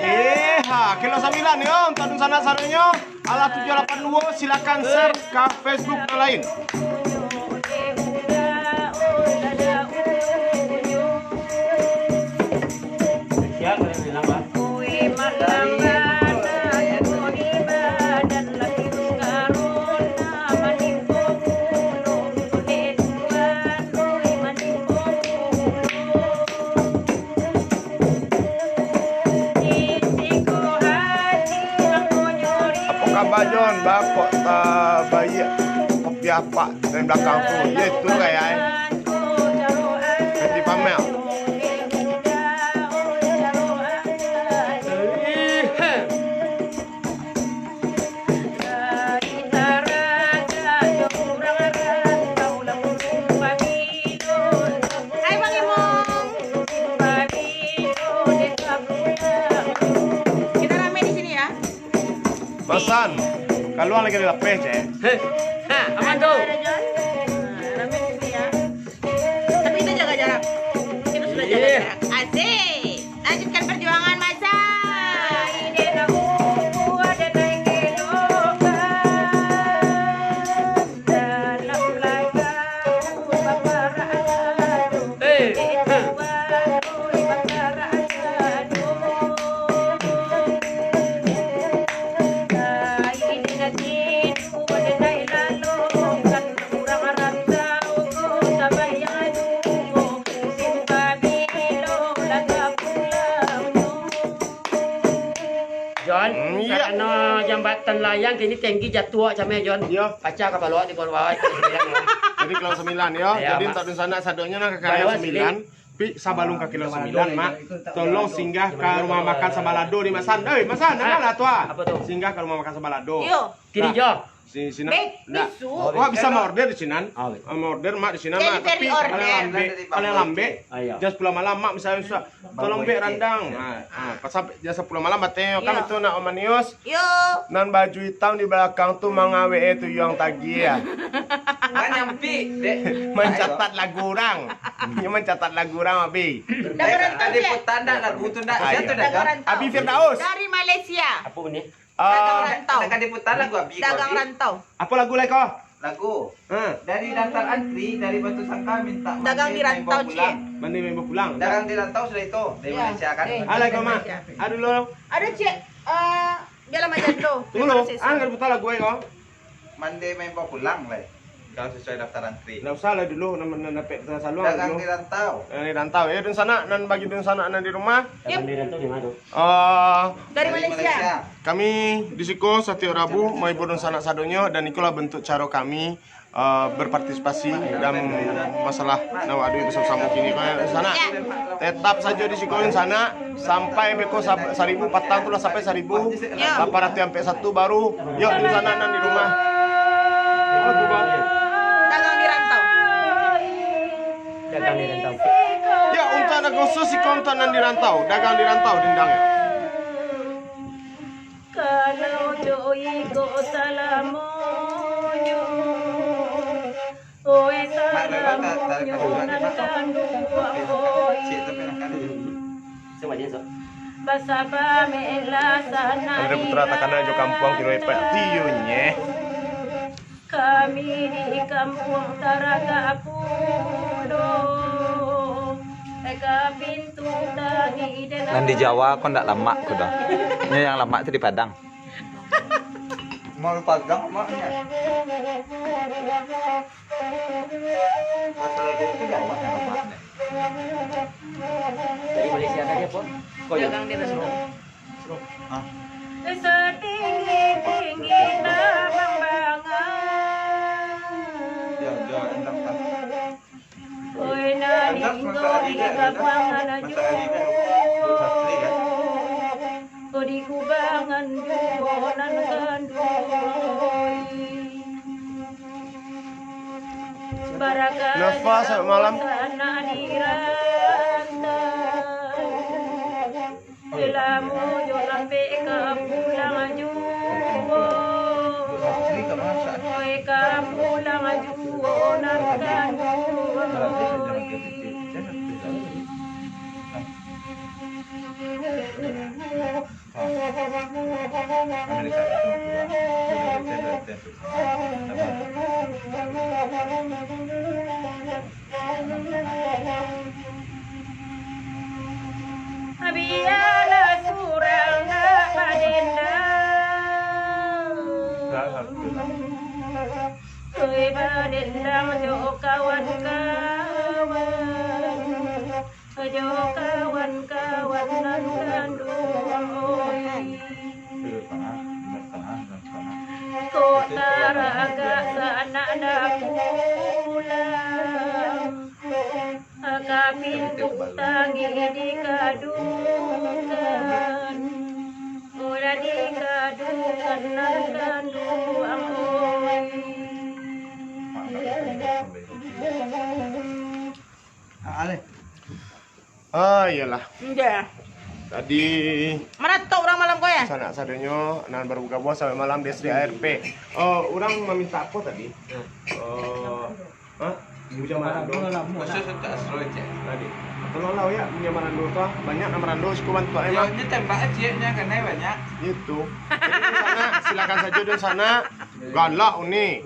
Eh, ha, Kelok Sambilan yo, untuak dunsanak sadonyo. Alah tujuh lapan dua, silakan share ka Facebook nan lain. Apo kaba, Jon? Baa kok tabaiak kopi apak dari balakang tu? Yo, itu gaya, eh. Nanti pamer. Hai, Bang Imong. Kita rame di sini, ya. Mak San, kaluang lai ka dilapeh, cek. Heh. Ha, aman tu. Ada, Jon. Nah, rame di sini, ya. Tapi kita jaga jarak. Kita sudah jaga jarak. Asik. Lanjutkan perjuangan, Mak San. Jon, hmm, iya. Karano jambatan layang kini tinggi, jatuah cameh, Jon. Iya. Pacah kapalo di bawah. Jadi Kelok Sambilan, yo. Iya, Mak. Jadi untuak dunsanak sadonyo nan ka Kelok Sambilan. Pi, sabalun ka Kelok Sambilan, Mak, tolong singgah ka rumah makan Sabalado di Mak San. Eh, Mak San, ah, danga lah tu, ah. Apa tu? Singgah ka rumah makan Sabalado. Iyo. Kini jo. Si, sinan. Bek, ndak. Bisu. Oh, bisa maorder di sinan. Ah, bek. Ah, maorder, Mak, di sinan, Mak. Tapi kalau lambek, kalau lambek, ah, iya, jam sapuluah malam, Mak, misalnya susah. Tolong bek randang. Ah, ah, pas sampai jam sapuluah malam, batanyo, kan, iya, itu nak Omanius. Yo. Nan baju hitam di balakang tu mangawek, eh, tu yang tagih, ya. Kan nyampik, Dek. Mancatat lagu urang. Dia mancatat lagu urang, Abi. Lagu rantau, Cek. Tadi putar ndak lagu tu, ndak? Ah, iya. Lagu rantau. Abi Firdaus. Dari Malaysia. Apa bunyi? Ah. Dagang rantau. Nak ka diputar lagu Abi ko, Abi? Dagang rantau. Apa lagu lai ko? Lagu. Ha. Dari daftar antri, dari Batu Sangka minta Dagang di rantau, Cik. Mandi main bola pulang. Dagang di rantau sudah itu, dari Malaysia kan? Eh, Malaysia. Alah, kau mah. Aduh, lo. Aduh, Cik. Eh, biarlah macam tu. Tunggu lo. Ah, kalau putar lagu ai kau. Mandi main bola pulang lai. Kalau sesuai daftar antri. Ndak usah lah dulu, nan, nan dapek saluang dulu. Dagang di rantau. Dagang di rantau. Ya, dunsanak, nan bagi dunsanak nan di rumah. Yep. Dagang di rantau di mana? Eh, dari Malaysia. Kami di siko satiok Rabu mahibur dunsanak sadonyo, dan ikolah bentuk caro kami, eh, berpartisipasi dalam masalah nan awak adu basamo-samo kini ko, dunsanak. Ya. Tetap sajo di siko, dunsanak, sampai beko sab-, saribu patang tu lah, sampai saribu lapan ratus ampek satu baru. Yo, dunsanak nan di rumah. Dagang di rantau. Dagang di rantau. Yo, untuak nan khusus iko, untuak nan di rantau, dagang di rantau, dendang. Kalau jo iko salamonyo, oe salamonyo nan kanduang, oe. Sama dia, so. Basaba melah sana. Andre Putra takana jo kampuang kiro epak tiyo nyeh. Kami di kampuang taragak pulo. Eka pintu tadi. Nan di Jawa ko ndak lamak ko doh. Nyo yang lamak tu di Padang. Mau Padang maknyo. Masalah itu Jawa yang lamak. Dari Malaysia saja pun. Kau dagang di restoran. Setinggi-tinggi tabang banga. Ya, ya, enak, kan? Oi, nan tinggal di kabangan juo. Oi, di kubangan juo nan kanduang. Barakat. Nafa, selamat malam. Sanak di rantau. Selamo jo lampek ka pulang juo. Oi, ka pulang juo nan kanduang. Bialah surang ndak badendang. Oi, badendang jo kawan-kawan. Jo kawan-kawan nan kanduang, oi. Kok taragak sanak ndak pulang. Ka pintu tagih dikadukan. Ulah dikadukan nan kanduang, oi. Ah, iyolah. Indak. Tadi maratok urang malam ko, yo? Sanak sadonyo nan baru bagabuang sampai malam di S D A R P. Oh, urang maminta apo tadi? Oh, hah? Bujang Marando. Khusus untuk Astro, cek. Tadi. Tolonglah, ya, Bujang Marando tu, ah. Banyak nan marando, siko bantuak, yo, emang. Nyo tembak, cek, nyo kanai banyak. Itu. Jadi, dunsanak, silakan sajo, dunsanak. Galak, uni.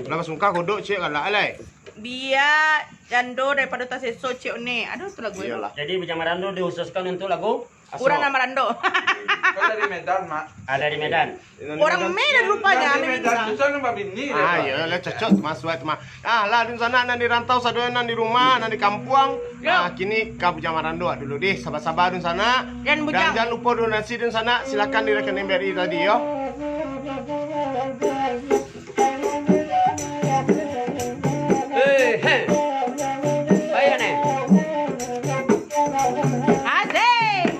Lah basungkah kodok, cek, galak, alai. Bia jando daripado taseso, cek, uni. Aduh, tu lagu. Iyolah. Jadi, Bujang Marando dikhususkan untuk lagu Astro. Urang nan marando. Kan dari Medan, Mak. Ah, dari Medan. Urang Medan rupanya, dari Medan. Susah nang babini. Ah, iyolah, cocok, Mas, buat, Mas. Ah, lah, dunsanak nan di rantau, sadonyo nan di rumah, nan di kampuang. Yo. Ah, kini ka Bujang Marando dulu deh, saba-saba, dunsanak. Dan Bujang. Jangan lupa donasi, dunsanak, silakan di rekening B R I tadi, yo. Hei, hei. Payah, neh. Asik.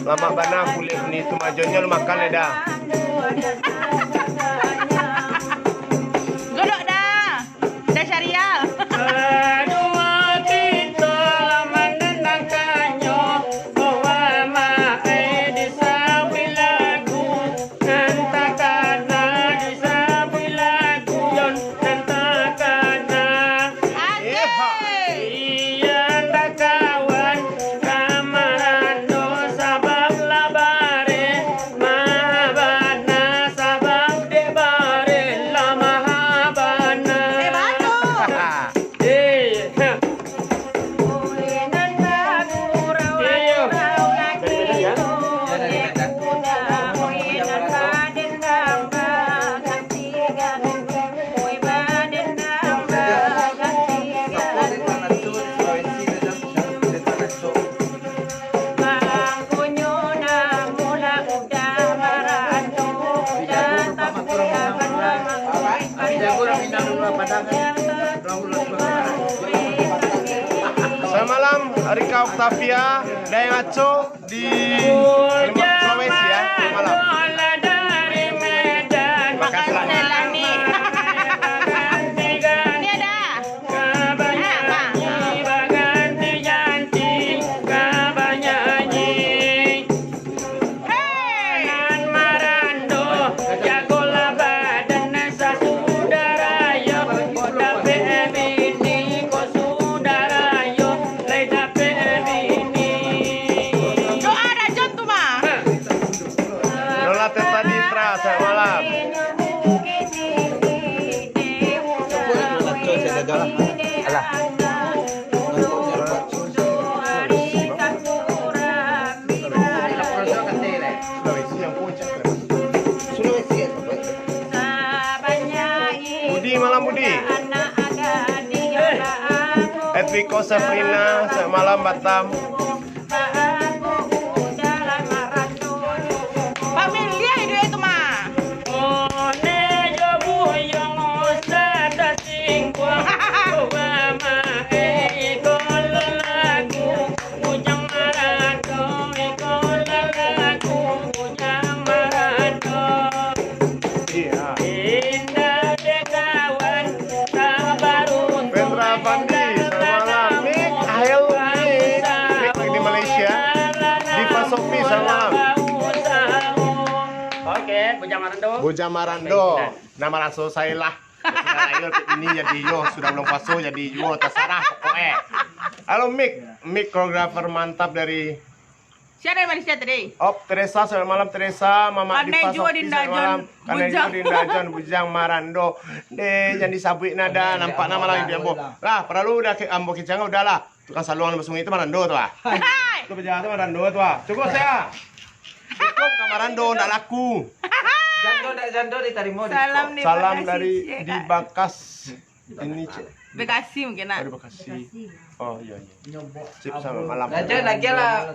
Lamak bana kulik ni tu, majonyo lu makan, Eda. Godok dah. Dah syariah. Kadua pinto manandankannyo, bahwa makai di sabuah lagu, nan takana di sabuah lagu, yo, nan takana. Asik. Iyo, kawan, kamarano, sabab lah bareh. Mahabana sabab dek bareh lah mahabana. Eh, bagus. Eh, ha. Iyo. Selamat malam, Rika Octavia, Dayang Aco di Sulawesi, ya. Selamat malam. Terima kasih. Ko Safrina, selamat malam Batam. Familia itu, itu mah. Iya. Indra Fandi, selamat malam. Mik, Ahel, Mik. Mik lagi di Malaysia. Diva Sofi, selamat malam. Oke, Bujang Marando. Bujang Marando. Nah, maraso salah. Sudah lahir ini jadi yo, sudah bulan puaso jadi yo, terserah pokoknya. Halo Mik, Mik koreografer mantap dari Siapa dari Malaysia tadi? Op, Teresa, selamat malam, Teresa. Mama Pandai Diva juo Sofi, Dinda selamat John malam. Pandai Bujang. Juo Dinda John Bujang Marando. Deh, jangan disabuik nada, nampak nama lain di ambo. Lah, paralu dah ke ambo kincang, udahlah. Tukang saluang di Sungai itu Marando tu ah. Hai. Tu pejabat tu Marando tu ah. Cukup saya. Cukup ka Marando, ndak laku. Jando ndak jando ditarimo di Salam di Salam Bekasi, dari Cik. Di Bakas. Ini, Cik. Bekasi mungkin, nak. Oh, di Bekasi. Oh, iya, iya. Sip, selamat malam. Raja lagi lah.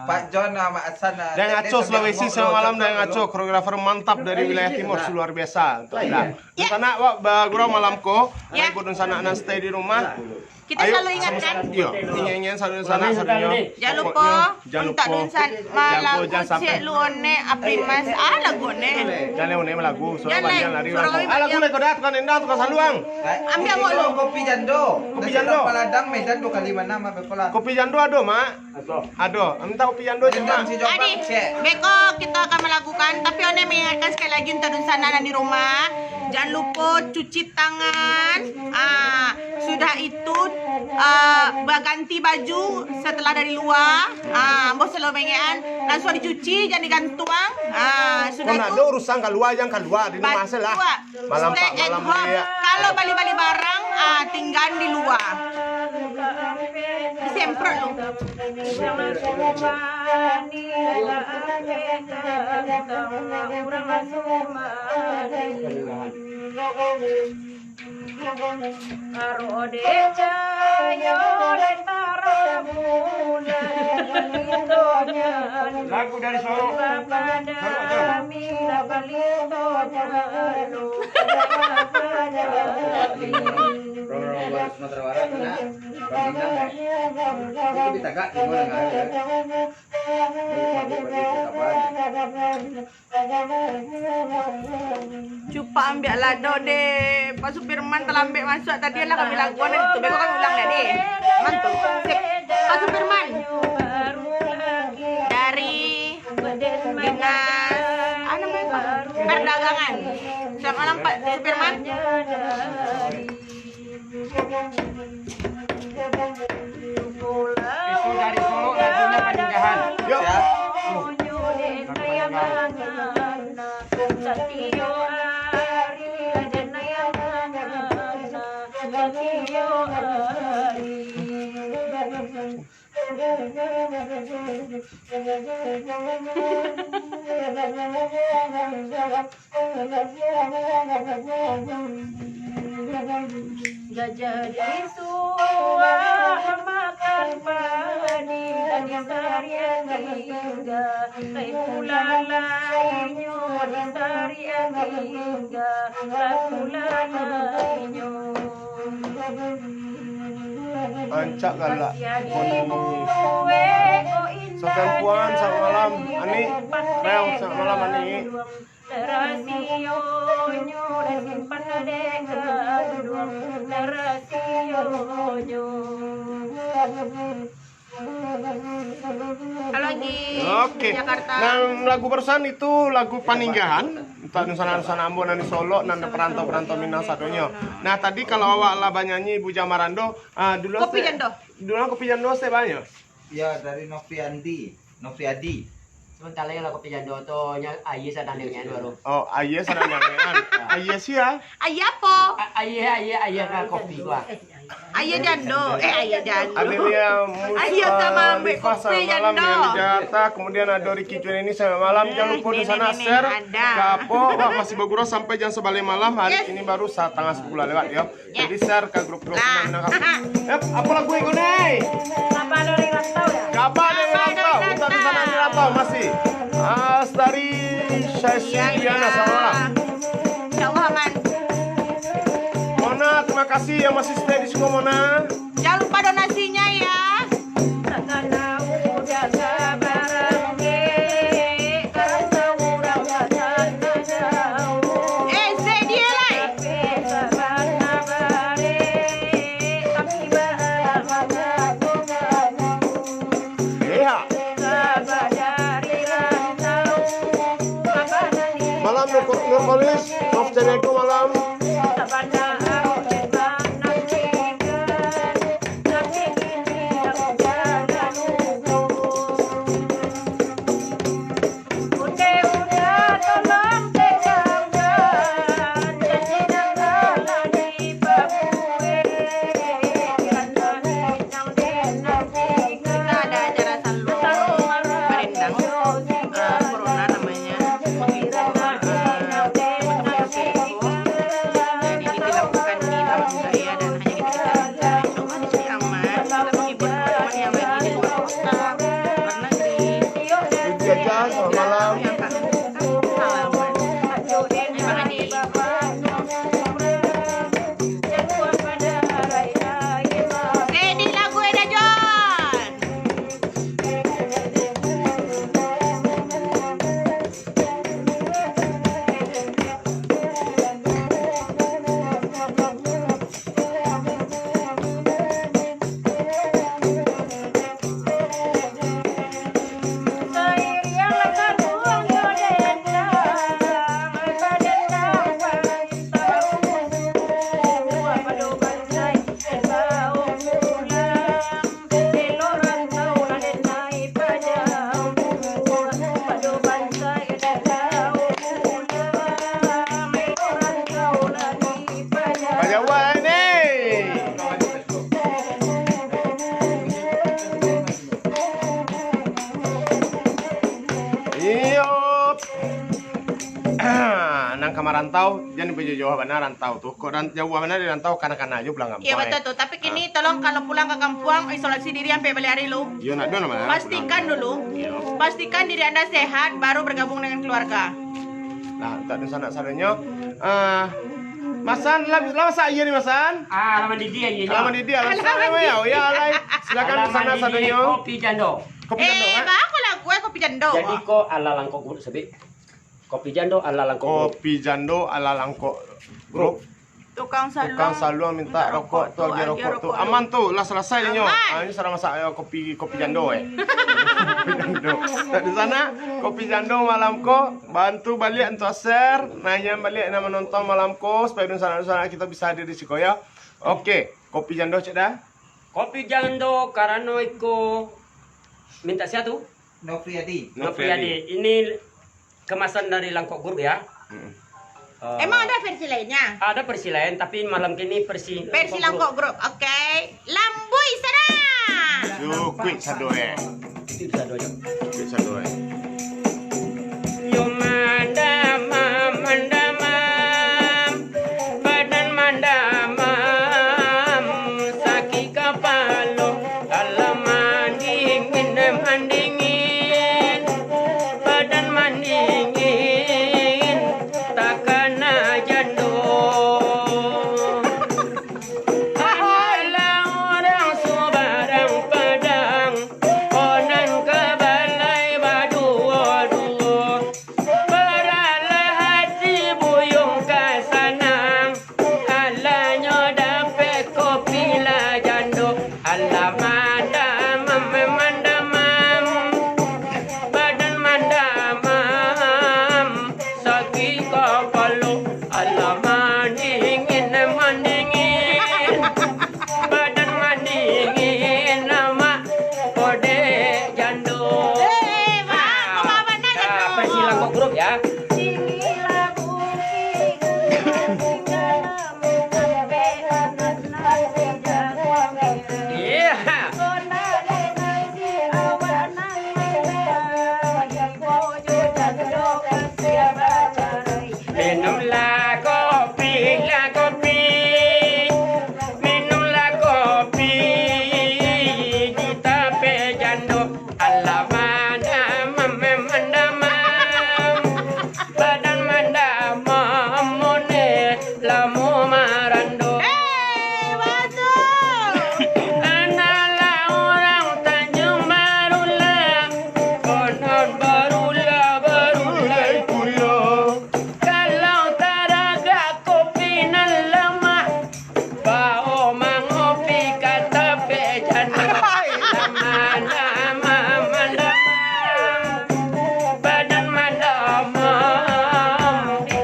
Pak John sama Hasan, ah, Dayang Teknik Aco sambil Sulawesi, ngomong selamat malam, dulu. Dayang Aco, koreografer mantap dari wilayah timur, luar biasa. Dah. Ya. Sanak wak bagurau malam ko, ya. Ikut sanak nan stay di rumah. Kita selalu ingatkan. Iya, ingin-ingin selalu sanak, selalu. Jangan lupa. Jangan lupa. Untak dunsan, malagu Cik Lu Onek, Api Mas, ah, lagu Onek. Jangan Onek malagu, soalnya banyak lari. Ah, lagu Onek kau dah, tukang endang, tukang saluang. Ambil angok lu. Kopi Jando. Kopi Jando. Paladang, Medan, dua kali mana, Mak, bekola. Kopi Jando ado, Mak? Ado. Minta kopi Jando, Mak. Adi, beko kita akan melakukan, tapi Onek mengingatkan sekali lagi untuk dunsanak nan di rumah, jangan lupa cuci tangan. Ah, sudah itu, ah, baganti baju setelah dari luar. Ah, ambo selalu mengean, langsung dicuci, jangan digantuang. Ah, sudah itu. Kau nak ada urusan keluar, jangan keluar di rumah salah. Malam stay at home. Kalau bali-bali barang, ah, tinggal di luar. Disemprot lu. Lagu dari Solok. Solok tu. Sumatera Barat tu nak. Itu ditagak di mana, kan? Cupak ambiak lado deh. Pak Supirman talambek masuak tadi lah kami laguan dari situ. Beko kami ulang deh. Mantap. Sip. Pak Supirman. Dari Dinas, ah, namanya apa? Perdagangan. Selamat malam, Pak Supirman. Itu dari Solok lagunya Paninggahan. Yo. Gajah disuah makan padi, disariak tingga, kai pulalainyo, disariak tingga, kai pulalainyo. Rancak galak. Sofian Puan, selamat malam, Anik. Rel, selamat malam, Anik. Halo, Ji. Oke. Jakarta. Nah, lagu barusan itu lagu Paninggahan. Untuk dunsanak-dunsanak ambo nan di Solok, nan di perantau-perantau Minang sadonyo. Nah, tadi kalau awak lah banyanyi Bujang Marando, ah, dulu Kopi Jando. Dulu Kopi Jando, saya banyak. Ya, dari Noviandi, Noviadi. Sabanta lai lah kopi jando tu, nyo aia sadang dingin dulu. Oh, aia sadang dingin. Aia sia? Aia apo? A-, aia, aia, aia ka kopi gua. Aia jando, eh, aia jando. Amelia Aia sama ambil Mustalifah, kopi selamat malam, jando. Yang di Jakarta. Kemudian ada Ricky Cuan ini, selamat malam. Jangan lupa di sana share. Ada. Ka apo, wak masih bagurau sampai jam sabaleh malam. Hari ini baru satangah sapuluah lewat, yo. Ya. Jadi share ka grup-grup. Lah. Mana ka. Eh, apo lagu iko, Nay? Kaba dari Rantau, ya? Kaba dari Rantau. Kaba dari Rantau. Utak di sana di Rantau masih. Astari Syaisi Diana, selamat malam. Insya Allah aman. Mona, terima kasih yang masih stay di siko, Mona. Jangan lupa donasinya, ya. Eh, Zedie lai. Iya. Malam, Nur-, Nurkolis, maaf cari aku malam. Kita ada acara salon palendang, eh, corona namanya. Jadi, eh, jadi dilakukan di taman budaya dan hanya kita-kita saja. Insya Allah di sini aman. Kita menghibur teman-teman yang lagi di luar kota, luar negeri. Jajan, selamat malam. Yang kangen kita, salaman. Ayo, Bang Adi. Sedih lagu Eda John. Pajauah ni. Iyo. Nan ka marantau, jan bajo-joh bana rantau tu. Kok ran-, jauah bana di rantau, kana-kana jo pulang kampuang. Iyo, batua tu. Tapi kini tolong kalau pulang ka kampuang, isolasi diri ampek baleh ari lu. Iyo, nak dulu, nak. Pastikan dulu. Iyo. Pastikan diri Anda sehat, baru bergabung dengan keluarga. Nah, untuak dunsanak sadonyo, eh, Masan, lah, lah masak aia ni, Masan? Ah, lah mandidih aianyo. Lah mandidih, lah masak. Lah mandidih. Yo, alai. Silakan dunsanak sadonyo. Kopi jando. Kopi jando, eh, eh? Bah, aku lah kue kopi jando. Jadi, ko ala langkok guruk sabik. Kopi jando ala langkok guruk. Kopi jando ala langkok guruk. Tukang saluang. Tukang saluang minta rokok tu, agiah rokok tu. Aman tu, lah salasai inyo. Aman. Ah, inyo sadang masak, yo, kopi, kopi jando, eh. Kopi jando. Di sana, kopi jando malam ko, bantu baliak untuak share, naian baliak nan manonton malam ko, supayo dunsanak-dunsanak kito bisa hadir di siko, yo. Oke, kopi jando, cek dah. Kopi jando karano iko minta sia tu? Nofriadi. Nofriadi. Ini kemasan dari Langkok Group, ya. Mm-mm. Eh, emang ada versi lainnya? Ada versi lain, tapi malam kini versi Langkok Group. Versi Langkok Group. Oke. Lambui sana. Yo, kuik sado, eh. Kuik sado, yo. Kuik sado, eh. Yo mandamam, mandamam. Badan mandamam, sakik kapalo, alah mandingin, mandingin, badan mandingin, takana jando. Adalah urang subarang Padang, konan ka balai badu. Ya. Iya. Minumlah kopi, lah kopi. Minumlah kopi di tapek jando. Alah mandamam, mandamam. Badan mandamam, mone lamo marando. Hei, batua! Analah urang Tanjung Barulah, konon barulah, barulah pulo. Kalau taragak kopi nan lamak, bao mangopi ka tapek jando. Hai. Lama, lama, mandamam. Badan mandamam.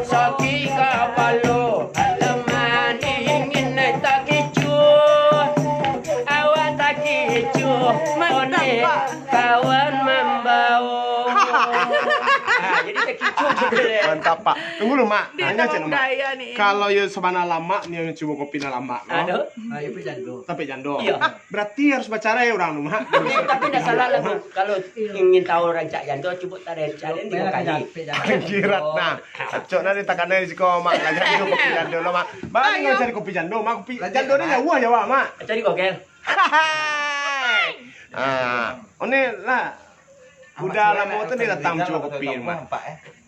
Sakik kapalo. Lama dingin takicuah. Awak takicuah. Mantap, Pak. Kawan mambao. Ah, jadi takicuah gitu deh. Mantap, Pak. Tunggu lu, Mak. Dia Tanya cek lu, Mak. Kalau yo sabana lamak, nio cubo kopi nan lamak, no? Aduh. Ayo, pi jando. Tapi jando. Iya. Berarti harus bacarai orang tu, Mak. Tapi, tapi ndak salah lah, Bang. Kalau ingin tahu rancak jando, cubo tarai cari tiga kali. Jirat, nah. Acok nah ditakanai di siko, Mak. Lah, jadi kopi jando lo, Mak. Bang, cari kopi jando, Mak. Kopi jando ni jauh aja, Mak. Cari Google. Ah, one lah. Udah lamo tu dia datang cubo kopi, Mak.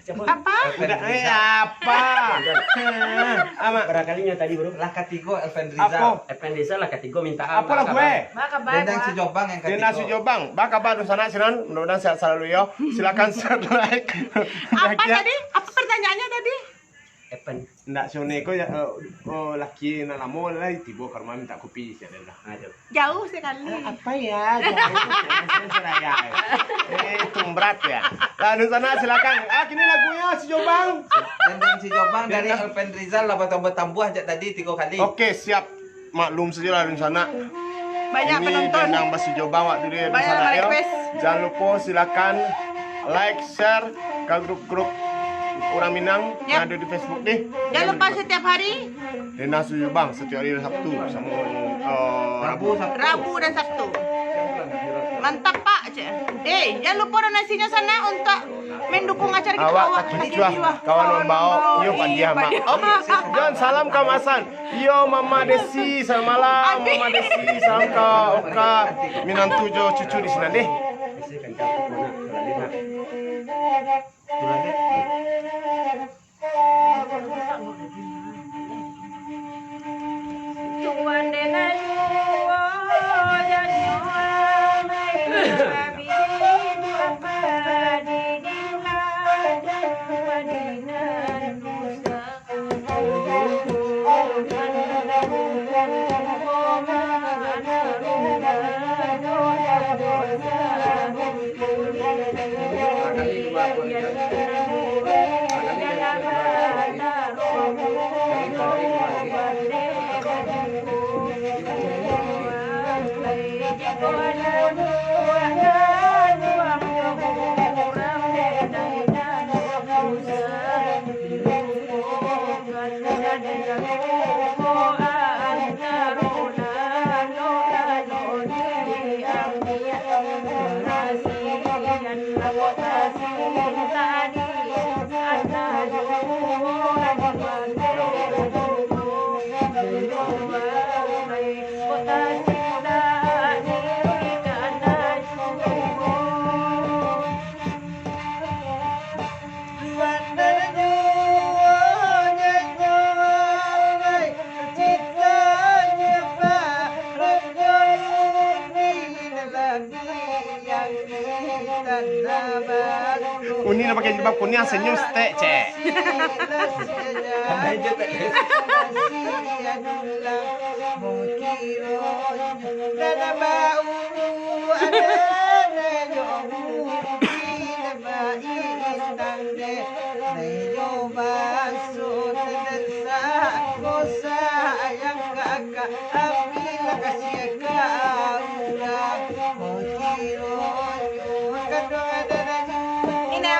Apa? Udah, eh, apa? Amat. Barangkalinyo tadi, Bro. Lah katigo, Elven Rizal. Apa? Elven Rizal lah katigo minta apa lagu, eh? Dendang si Jobang yang katigo. Dendang si Jobang. Baa kaba dunsanak sinan? Mudah-mudahan sehat selalu yo. Silakan share, like. Apa tadi? Apa pertanyaannya tadi? Epen. Ndak, si One ko ya, eh, oh, laki nan lamo lai tibo ka rumah minta kopi, sia dah. Aduh. Jauh sekali. Eh, apa ya? Jauh. Saya seraya. Eh, itu berat ya. Lah, di sana silakan. Ah, kini lagunya si Jobang. Dendang si Jobang dari Dendang. Elven Rizal lah bertambah-tambah sejak tadi tiga kali. Oke, siap. Maklum sajolah di sana. Banyak penonton. Ini Dendang Basi Jobang waktu dia di sana, ya. Banyak request. Jangan lupa silakan like, share ke grup-grup orang Minang yang ada di Facebook ni. Jangan lupa setiap hari. Dendang Basi Jobang setiap hari Sabtu sama, eh, Rabu. Rabu dan Sabtu. Mantap, Pak. Eh, jangan lupa donasinya sana untuk mendukung acara kita. Awak takicuah, kawan mambao, iyo padiah, Mak. Oke, dan salam ka Mak Hasan. Iyo, Mama Desi, salam malam, Mama Desi, salam ka Oka, minantu jo cucu di sinan deh. Uni nak pakai jilbab kuniang, senyum setek, cek. Ina.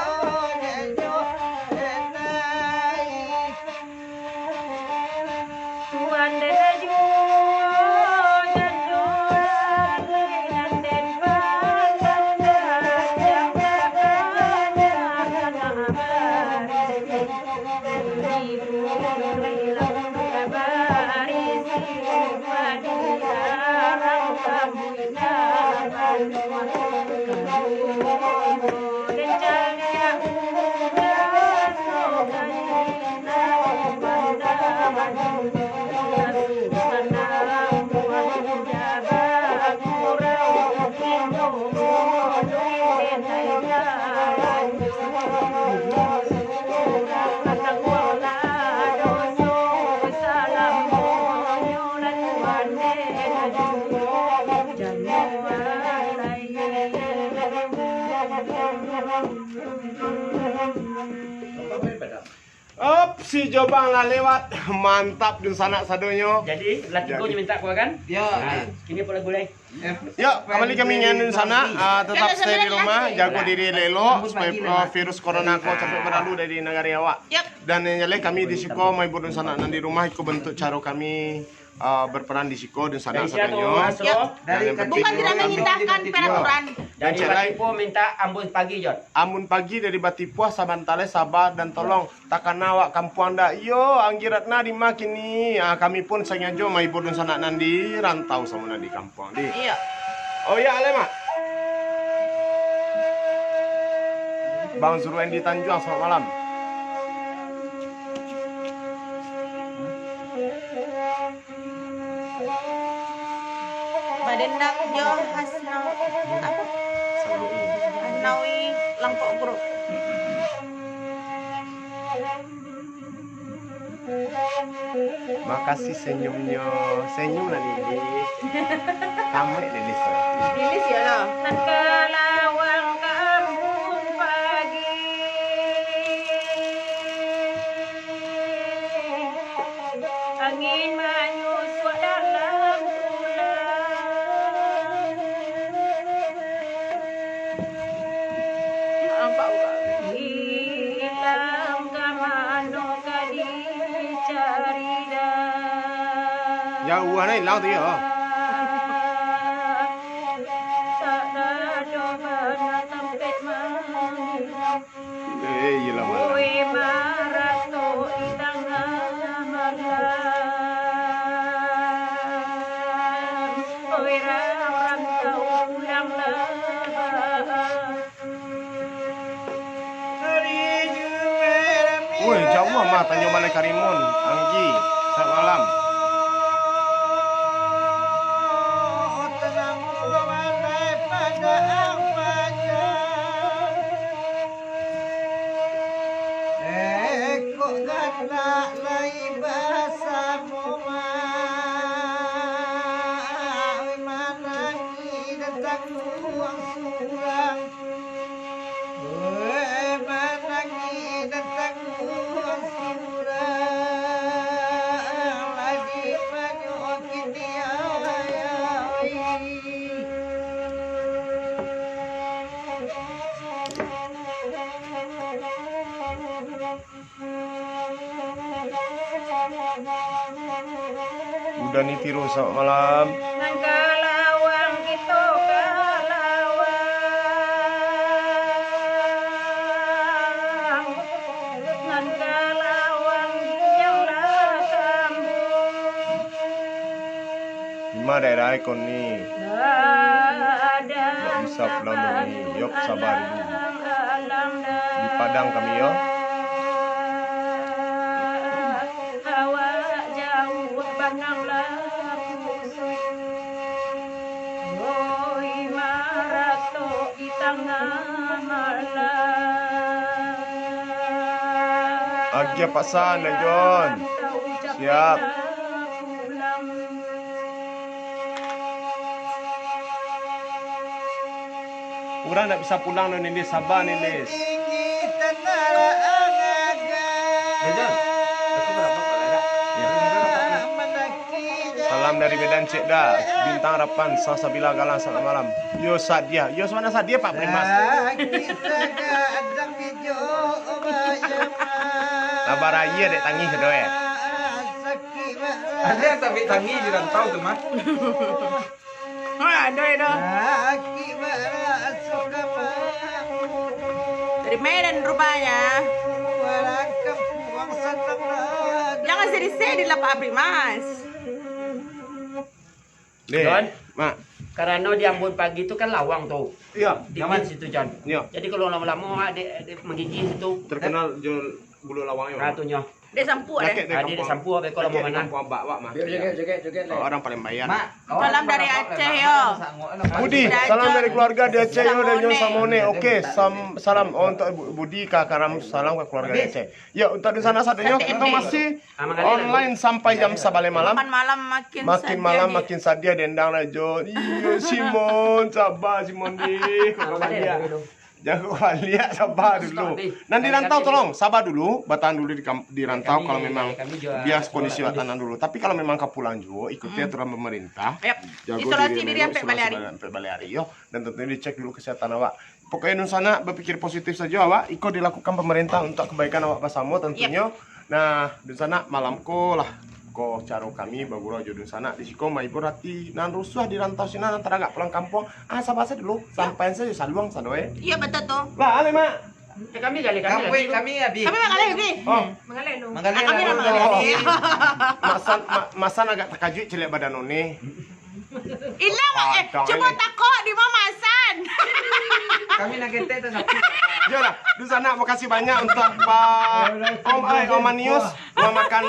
Op, si Jobang lah lewat. Mantap, dunsanak sadonyo. Jadi, lah tigo nyo mintak kau kan? Ya. Nah, kini apa lagu lai? Yo, kambali kami ngan dunsanak, ah, tetap stay di rumah, jago diri elok-elok, supaya, ah, virus corona ko capek baralu dari nagari awak. Yap. Dan yang jaleh kami di siko mahibur dunsanak nan di rumah, iko bentuk caro kami, ah, berperan di siko dunsanak sadonyo. Dari siapa, Mas? Yap. Dan yang penting bukan tidak mengindahkan peraturan. Dari Batipuah minta ambun pagi, Jon. Ambun pagi dari Batipuah, sabantaleh sabar dan tolong. Takana awak kampuang dak? Iyo, Anggi Ratna di ma kini? Ah, kami pun sangajo mahibur dunsanak nan di rantau samo nan di kampuang di. Iyo. Oh iyo, Alemak. Bang Zurwendi Tanjuang, selamat malam. Badendang jo Hasnau-, apa? Hasnawi Langkok Grup. Makasih senyumnyo. Senyumlah, Lilis. Kamek, Lilis. Lilis, yo lah. Nan ka lawang ka ambun pagi. Angin manyusuak dalam tulang. Nampak bukan? Ilang ka mano ka dicari dah. Jauah nah ilang tu yo. Tak ado bana tampek mangidap. Eh, iyolah, malam. Oi, marato di tangah malam. Oi, rang-rang tau pulanglah. Woi, jauah mah tanyo Malai Karimun, Anggi. Selamat malam. Eh, kok gandak lai basamo, Mak? Manangih datang urang surang. Eh, manangih datang urang surang. Lagi banyak kini, ai, ai. Udah nih, Tiro, selamat malam. Nan ka lawang kito ka lawang, nan ka lawang inyo lah kambuang. Dima daerah ikon ni? Ndak bisa pulang dulu ni. Yok, sabar dulu. Di Padang kami, yo. Awak jauah banang lah kusui. Oi, maratok di tangah malam. Agiah paksa, Nek Jon. Siap. Urang ndak bisa pulang doh, Nilis. Sabar, Nilis. Jan, itu berapa, Pak Lada? Ya. Salam dari Medan, Cek Da. Bintang Harapan, Salsabila Galang, selamat malam. Yo, Sadia. Yo, mana Sadia, Pak Primas? Sabar aja, dek tangih, doh, ya. Ada yang sampai tangih di rantau tu, Mas. Ha, ada, ada. Dari Medan rupanya. Seri-seri lah Pak Aprimas. Deh, Don, Mak. Karano di Ambon Pagi tu kan lawang tu. Iyo, di nyaman. Situ, Jon. Iyo. Jadi kalau lamo-lamo, ah, dek, dek manggigih situ. Terkenal jo bulu lawangnyo. Ah, tu nyo. Dek sampuak, deh. Dek sampuak, dek kalau manah. Kampung abak, wak, mah. Joget, joget, joget, joget, oh, leh. Orang Palembang. Mak, salam dari Aceh, yo. Budi, salam dari keluarga di Aceh, yo, dari Nyon Samone. Oke, sam-, salam, oh, untuk Bu-, Budi, ka-, karam salam ka keluarga di Aceh. Yo, untuk di sana sadonyo, kito masih online sampai jam sabaleh malam. Makin malam makin sadiah, makin sadiah, dendang lah jo. Iyo, Simon, sabar, Simon, deh. Kok baliak? Jago baliak, sabar dulu. Nan di rantau tolong, sabar dulu, batahan dulu di kam-, di rantau kalau memang biar kondisi awak tanang dulu. Tapi kalau memang ka pulang juo, ikuti aturan pemerintah. Jago isolasi diri dulu, sampai baliak hari, yo. Dan tentunya dicek dulu kesehatan awak. Pokoknya dunsanak bapikir positif sajo awak, iko dilakukan pemerintah untuk kebaikan awak basamo tentunyo. Nah, dunsanak malam ko lah, ko caro kami bagurau jo dunsanak di siko mahibur hati nan rusuah di rantau sinan nan taragak pulang kampuang. Ah, sabar sajo dulu, sampai sajo saluang sado, eh. Iyo, betul tu. Lah, ale, Mak. Eh, kami gali, kami gali. Kami abih. Kami manggaleh abih. Oh. Manggaleh lu. Manggaleh lah. Masan, ma-, Masan agak takajuik caliak badan One. Ilah, Mak, eh, cubo takok di ma Masan. Kami nak ketek tu sakik. Iyolah, dunsanak, makasih banyak untuk Pak Om, eh, Om Manius mamakan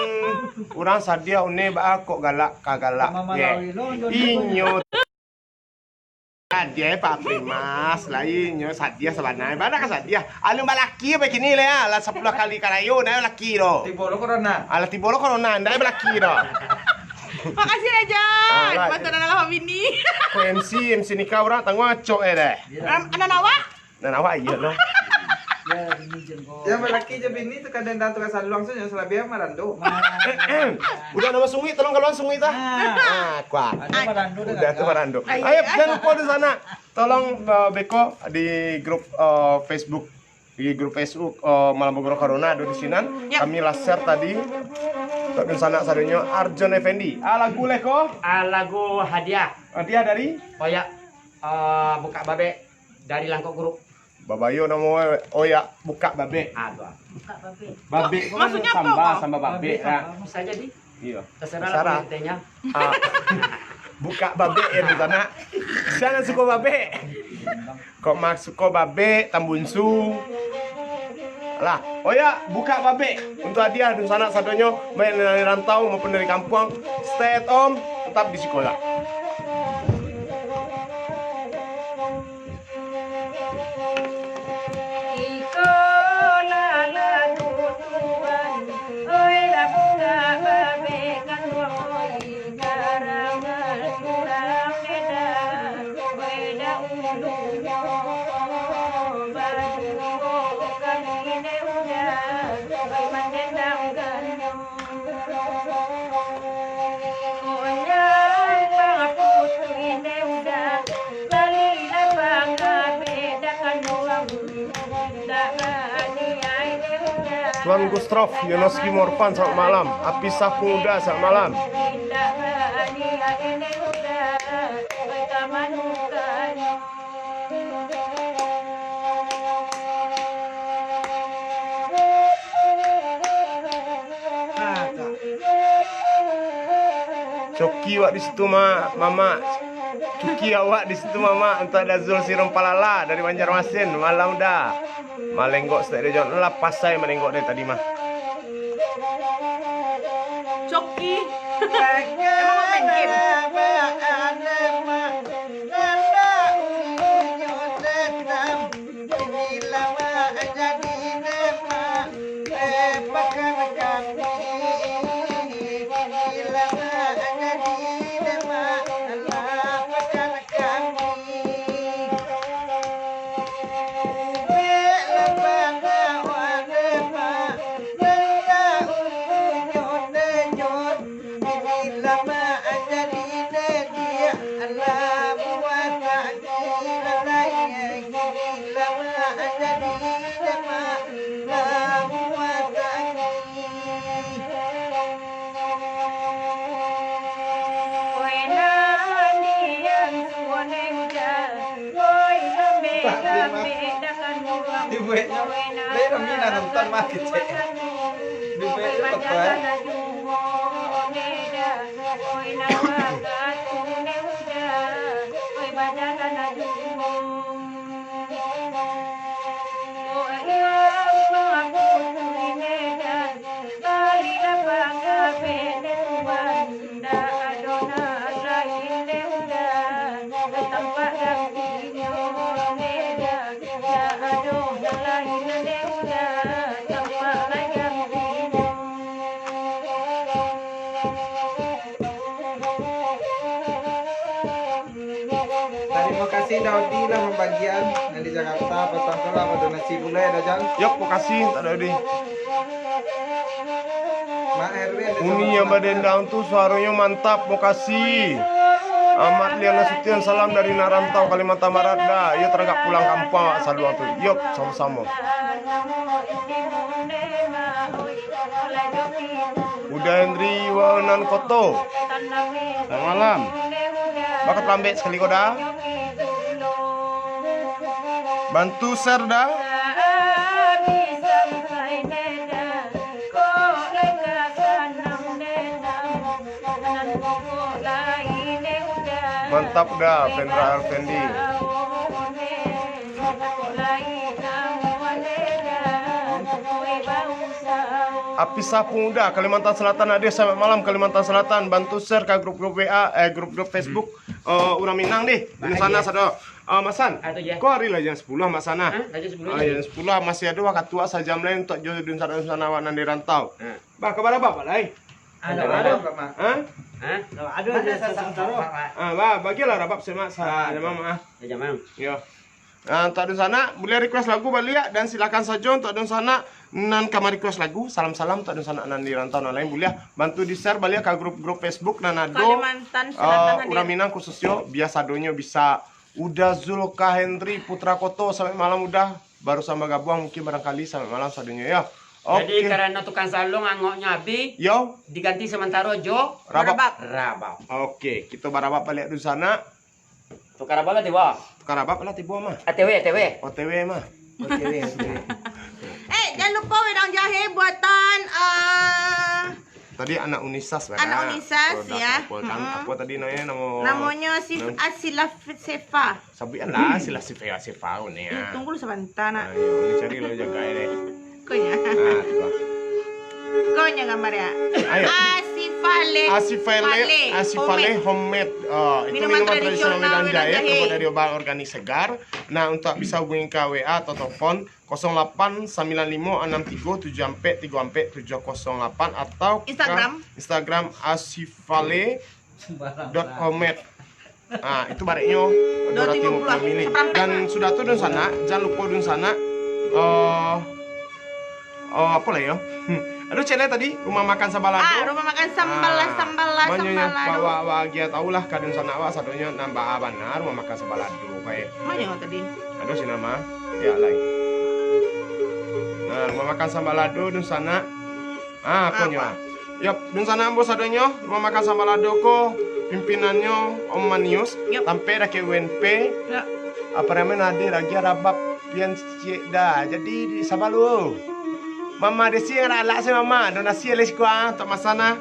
urang sadiah One, baa kok galak ka galak. Inyo sadiah, eh, Pak Primas, lah inyo sadiah sabananyo. Bana ka sadiah. Alun balaki bae kini lah, lah sapuluah kali karayo, ndak balaki doh. Tibo lo corona. Alah, tibo lo corona, ndak balaki doh. Makasih, Raja. Ah, lah. Bantuan anak lawan bini. Ko M C, M C nikah urang tangguang acok eh deh. Ram-, anak awak? Anak awak iyo lah. Yang balaki jo bini tu kadang datang ka saluang tu, yang salabiah marando. Eh, eh. Udah nama sungai, tolong kalau sungai tah. Ah, kuat. Udah tu marando. Ayo, jangan lupa di sana. Tolong, eh, beko di grup, eh, Facebook. Di grup Facebook, eh, Malam Bagurau Corona ado di sinan. Yap. Kami lah share tadi. Untuk dunsanak sadonyo, Arjon Effendi. Ah, lagu leh ko? Ah, lagu hadiah. Hadiah dari? Oyak, eh, Bukak Babek dari Langkok Guruk. Babayo namo Oyak Bukak Babek. Ah, tu ah. Bukak Babek. Babek ko kan samba, samba babek lah. Bisa jadi. Iyo. Terserah lah. Ah, Bukak Babek yo di sana. Sia nan suko babek. Kok Mak suko babek, tambunsu. Lah, Oyak Bukak Babek. Untuk hadiah dunsanak sadonyo, baik dari rantau maupun dari kampuang. Stay at home, tetap di sikolah. Iko lah lagu Tuhan, oi lah Bukak Babek kan, oi karangan urang Medan, oi dahulunyo baduo kami dek uda, oi mandendang ganyo. Tuan Gustrof, Yonoski Morpan, selamat malam. Apisah Pemuda, selamat malam. Coki awak di situ, Mak, Mamak. Coki awak di situ, Mamak. Untuk Dazul Sirumpalala dari Banjarmasin. Malam dah. Malenggok setek dia jawab. Lah pasai malenggok dari tadi mah. Coki. Emang mau main game? Dibueknyo, lai rami nan nonton mah kecek. Dibueknyo apa? Odi lah pambagian nan di Jakarta, patang tu lah, pado nasi gulai dah, Jan. Yop, makasih, tak ada Odi. Mak Erwin, Uni yang badendang tu suaronyo mantap, makasih. Ahmad Lian Nasution, salam dari Narantau, Kalimantan Barat, dah. Iyo taragak pulang kampuang awak saluang tu. Yop, samo-samo. Uda Henry Wanan Koto. Selamat malam. Bakat lambek sakali ko dah. Bantu share dah. Mantap dah, Vendra Effendi. Api Sapu Muda, Kalimantan Selatan hadir, selamat malam Kalimantan Selatan. Bantu share ka grup-grup W A, eh, grup-grup Facebook, eh, urang Minang deh. Di sana sado. Ah, Masan, ko hari lah jam sepuluh, Masan, ah. Hah? Lah jam sepuluh. Ah, jam sepuluh, masih ado wakatu sajam lai untuak jo dunsanak-dunsanak awak nan di rantau. Bah, ka Barabab lai? Ado, ado. Hah? Hah? Ado, ado. Ah, bah, bagilah Rabab semak sa-, jamaah, ah. Jamaah. Yo. Ah, untuak dunsanak, buliah request lagu baliak, dan silakan sajo untuak dunsanak nan ka ma-request lagu, salam-salam untuak dunsanak nan di rantau nan lain, buliah bantu di-share baliak ka grup-grup Facebook nan ado, Kalimantan Selatan, ah, hadir. Urang Minang khususnyo, bia sadonyo bisa Uda Zulkahendri Putra Koto, selamat malam Uda. Barusan bagabuang, mungkin barangkali selamat malam sadonyo yo. Jadi, oke. Karano tukang salon angoknyo abih, yo, diganti samantaro jo Rabab. Rabab. Rabab. Oke, kito barabab baliak dunsanak. Tukang rabab lah tibo. Tukang rabab lah tibo mah. O T W, O T W. O T W mah. O T W, O T W. Eh, jan lupo wedang jahe buatan, eh, Tadi anak Unisas lah, Kak. Anak Unisas, produk ya. Apa kan? Mm-mm. Apa tadi namanya? Nama, namonyo Asif-, nam- Asila F-, Sefa. Sabuikan lah, Asila Sefa, Sefa ni, ya. Eh, tunggu lu sabanta, nak. Ah, iyo, ni cari lo jaga ya, deh. Konyo. Ah, tu lah. Konyo gambar ya. Ayo. Asifale. Asifale, Asifale Homemade. Homemade. Ah, itu minuman tradisional Medan Jaya, terbuat dari obat organik segar. Nah, untuk bisa hubungi ka W A atau telepon, kosong lapan sambilan limo anam tigo tujuh ampek tigo ampek tujuh kosong lapan atau ka Instagram. Instagram Asifale dot homemade. Ah, itu bareknyo dua ratus lima puluh mili. Dan sudah tu dunsanak, jan lupo dunsanak, eh, eh, apo lah yo? Hmm. Aduh, cek lah tadi, rumah makan Sambalado. Ah, rumah makan Sambalah, ah, Sambalah, manyo nyo, Sambalado. Wak, wak, wak agiah tahu lah ka dunsanak wak sadonyo, nan baa bana rumah makan Sambalado, baik. Manyo tadi? Aduh, si nama. Ya, lai. Nah, rumah makan Sambalado, dunsanak. Ah, konyo. Apa? Yap, dunsanak ambo sadonyo, rumah makan Sambalado ko, pimpinannyo Om Manius, yap, tampek dakek U N P. Yap. Apa namo, nan ado lagi Rabab pian ciek dah. Jadi, di Sambalado. Mama Desi ngaralak se, Mama. Donasi alih siko, ah, untuak Masana.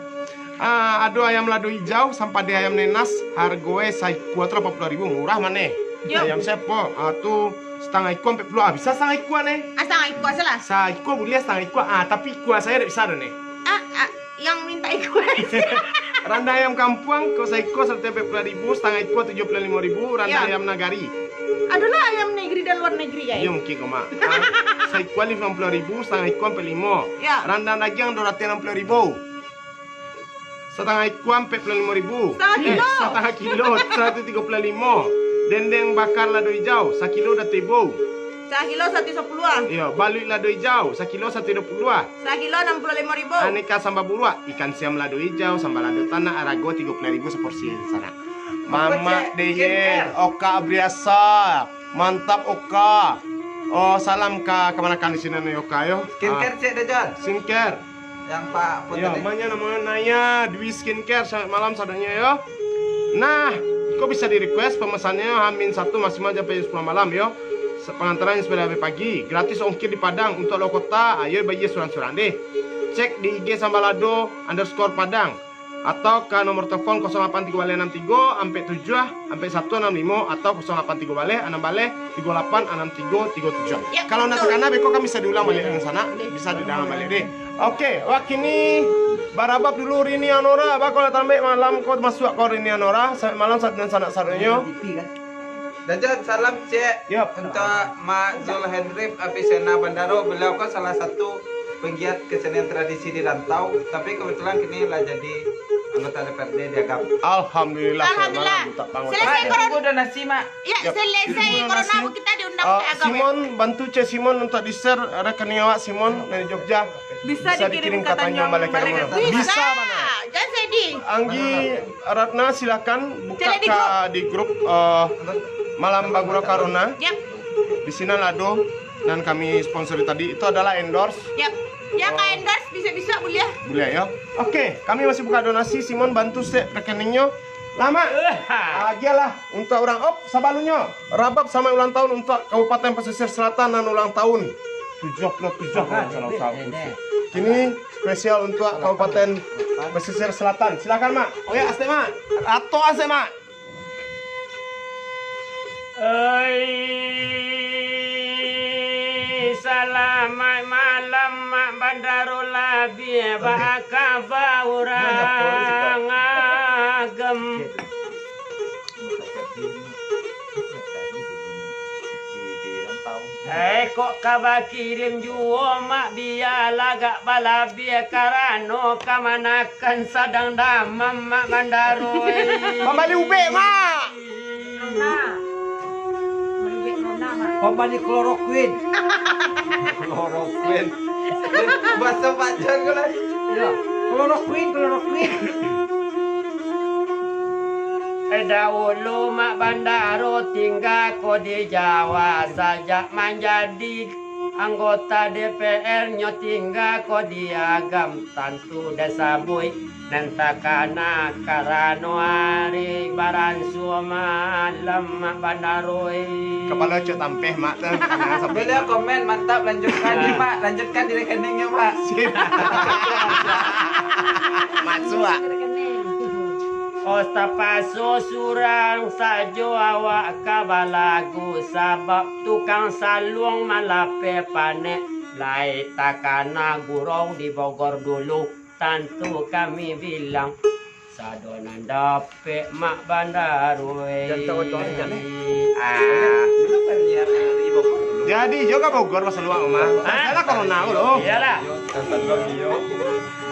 Ah, ado ayam lado ijau, sampade ayam nenas, hargo e saikua tu lapan puluah ribu, murah maneh. Yo. Ayam siapo? Ah, tu satangah ikua ampek puluah. Ah, bisa satangah ikua, neh? Ah, satangah ikua salah. Saikua buliah satangah ikua. Ah, tapi ikua sayo dak bisa doh, neh. Ah, ah, yang minta ikua. Randang ayam kampuang, ko saikua saratus ampek puluah ribu, satangah ikua tujuah puluah limo ribu, randang, yo, ayam nagari. Adolah ayam negeri dan luar negeri, ai. Iyo, mungkin ko, Mak. Ah, saikua limo puluah ribu, satangah ikua ampek limo. Yo. Randang dagiang dua ratus anam puluah ribu. Satangah ikua ampek puluah limo ribu. Satangah kilo. Eh, satangah kilo, saratuih tigo puluah limo. Dendeng bakar lado ijau, sakilo dah tibo. Sakilo saratuih sapuluah. Iyo, baluik lado ijau, sakilo saratuih duo puluah. Sakilo anam puluah limo ribu. Aneka samba buruak, ikan siam lado ijau, samba lado tanak, arago tigo puluah ribu saporsi sanak. Mamak Deyel, Oka Abriasa, mantap Oka. Oh, salam ka kamanakan di siko, Oka, yo. Skincare, ah, cek dah, Jon. Skincare. Yang Pak Putri. Yo, manyo namonyo Naya Dwi Skincare, selamat malam sadonyo yo. Nah, ko bisa di-request pemesannyo Hamin satu maksimal sampai jam sepuluh malam yo. Se-, pengantaran sampai pagi, gratis ongkir di Padang, untuak luar kota, ayo bayia surang-surang deh. Cek di I G sambalado underscore padang. Atau ka nomor telepon kosong lapan tigo baleh anam tigo ampek tujuah ampek satu anam limo atau kosong lapan tigo baleh anam baleh tigo lapan anam tigo tigo tujuah. Ya, betul. Kalau ndak takana, beko kami bisa diulang baliak dunsanak, bisa diulang baliak deh. Oke, wak kini barabab dulu Rini Anora, bako lah tambek malam ko masuak ko Rini Anora, selamat malam sanak-sanak sadonyo. Dah, Jon, salam, cek. Yap. Untuak Mak Zul Hendrip, Avicenna Bandaro, beliau ko salah satu penggiat kesenian tradisi di rantau, tapi kebetulan kini lah jadi Anggota D P R D di Agam. Alhamdulillah, selamat malam untuk anggota. Selesai corona. Tunggu donasi, Mak. Ya, selesai corona, kita diundang ke Agam, ya. Simon, bantu Cek Simon untuk di-share rekening awak, Simon, dari Jogja. Bisa dikirim ka Tanjuang baliak ka rumah. Bisa, bana. Jangan sedih. Anggi Ratna, silakan buka di grup, eh, Malam Bagurau Corona. Yap. Di sinan ado nan kami sponsori tadi, itu adalah endorse. Yap. Ya, ka endorse bisa-bisa buliah. Buliah, ya. Oke, kami masih buka donasi. Simon, bantu cek rekeningnyo. Lama. Agiahlah untuk urang. Op, sabalunnyo, rabab selamat ulang tahun untuk Kabupaten Pesisir Selatan nan ulang tahun tujuh puluh tujuh, kalau salah usaha. Kini spesial untuk Kabupaten Pesisir Selatan. Silakan, Mak. Oh ya, asik, Mak. Atok asik, Mak. Oi, salamaik malam, Mak Bandaro Labiah, baa kaba urang Agam? Eh, kok ka bakirim juo, Mak, bialah agak balabiah, karano kamanakan sadang damam, Mak Bandaro, eh. Pambali ubek, Mak. Nona. Merubik nona, Mak. Pambali kloroquin. Kloroquin. Bahasa Pak Jan ko lah. Iya. Kloroquin, kloroquin. Eh, dahulu Mak Bandaro tingga ko di Jawa, sajak manjadi anggota D P R nyo tingga ko di Agam, tantu dek sabuik nan takana karano ari baransua malam, Mak Bandaro, eh. Kapalo cok tampeh, Mak, tu. Boleh komen, mantap, lanjutkan ni, Mak, lanjutkan di rekeningnyo, Mak. Sip. Masuk, Mak. Oh, tapaso surang sajo awak ka balagu, sabab tukang saluang malapeh panek. Lai takana gurau di Bogor dulu, tantu kami bilang, sado nan dapek Mak Bandaro, eh. Jan tawa-tawa jan, eh. Ah. Jadi, jo ka Bogor pas luak rumah. Hah? Salah corona lo. Iyalah.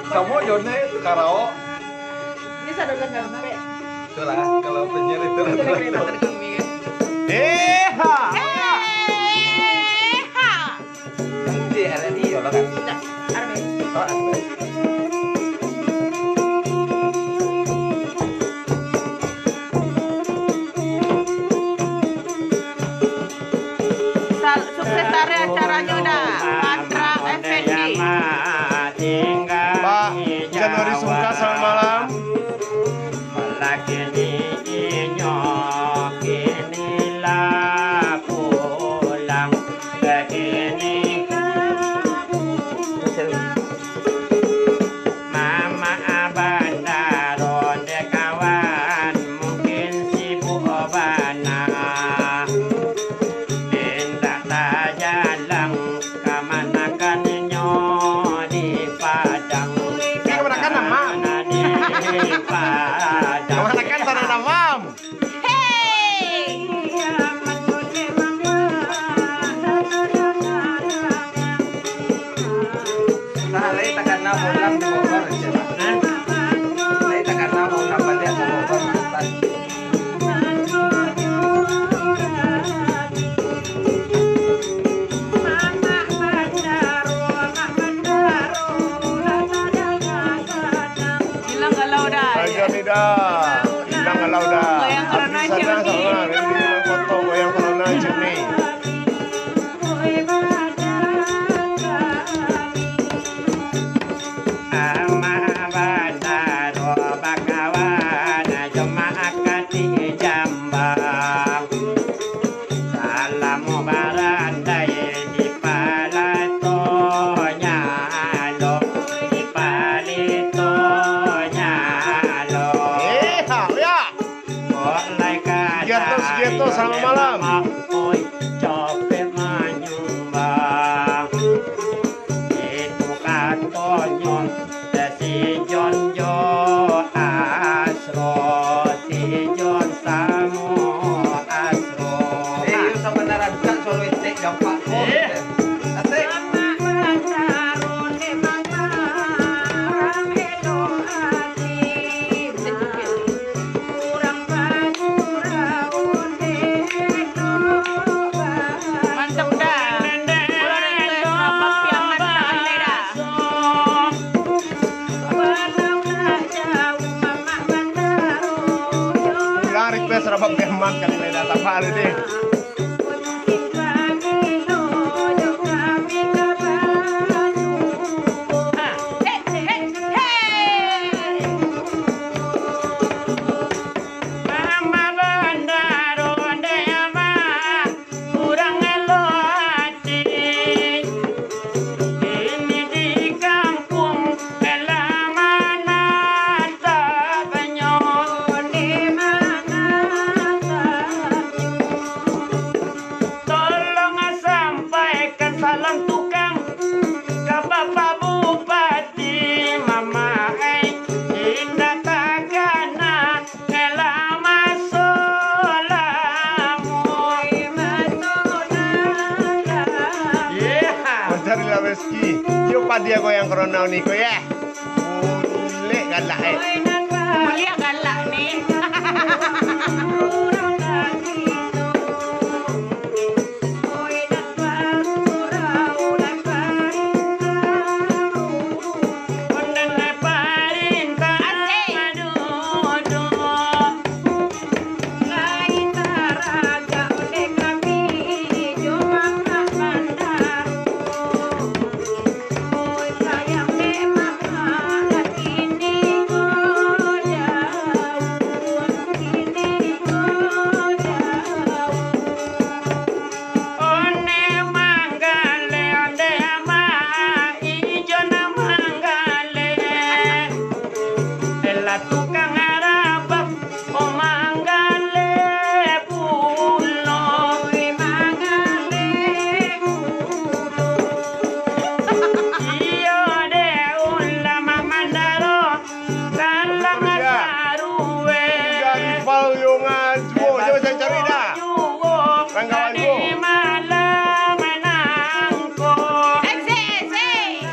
Samo jo ne, Karao. Ini sado nan dapek. Itulah, kalau penyiar itu rata-rata. Eh, ha. Eh, ha. Nanti ada di Yolo kan? Tidak, ada baik. Oh, ada baik. Sal-, sukses tarik acaranyo dah, Pandra Effendi. Pak Januari Sungka, selamat malam. Lakini inyo kini lah pulang, lakini Mamak Bandaro dek kawan, mungkin sibuk bana. Indak tajalang, kamanakannyo di Padang. Kamanakan, Mam? Kamanakan di Padang. Kamanakan tanah, Mam? Hei! Nah, lai takana pulang di Bogor, cek, Mas. Hah? Lai takana pulang baliak di Bogor, Mas. Bilang galau dah. Aja ni dah. Bilang galau dah. Goyang corona, Cik Uni. Sama, ini bilang foto goyang corona, Cik Uni. Amak Bandaro bakawan jo Mak Kati Jambang. Salamo barandai di palatonyo lo, di palatonyo lo. Eh, ha, ya. Kok lai ka Sugiarto, Sugiarto, selamat malam. Oi, capek manyumbang. Itu katonyo, si Jon jo Asro, si Jon samo Asro. Eh, iyo, sabanaran bukan solo etek gampang. Eh. Asik. Amak Bandaro ni mama, rame doa. Sarabab memang kami main datang hari ni. Mama Bandaro, ndeh ama, urang elok ati. Ini di kampuang, lah manatap nyo, di manatap nyo. Tolong sampaikan salam tukang ka Bapak Bupati, Mama ai, indak takana. Ela maso lamu, maso lamu. Yeah. Mancari lah rezeki. Yo, padia goyang koronau ni ko, ya. Buliah galak, eh. Buliah galak ni. Onde manggale, onde ama, ijo nan manggale. Ela tukang arabak, oh manggale pulo, manggale pulo. Iyo de ulama mandaro, Kalang Aduh, ya. Saruwe. Dari Val yo ngajuo. Coba cari-cari dah. Rangga Wajo. Di malam nangko. Asik, asik.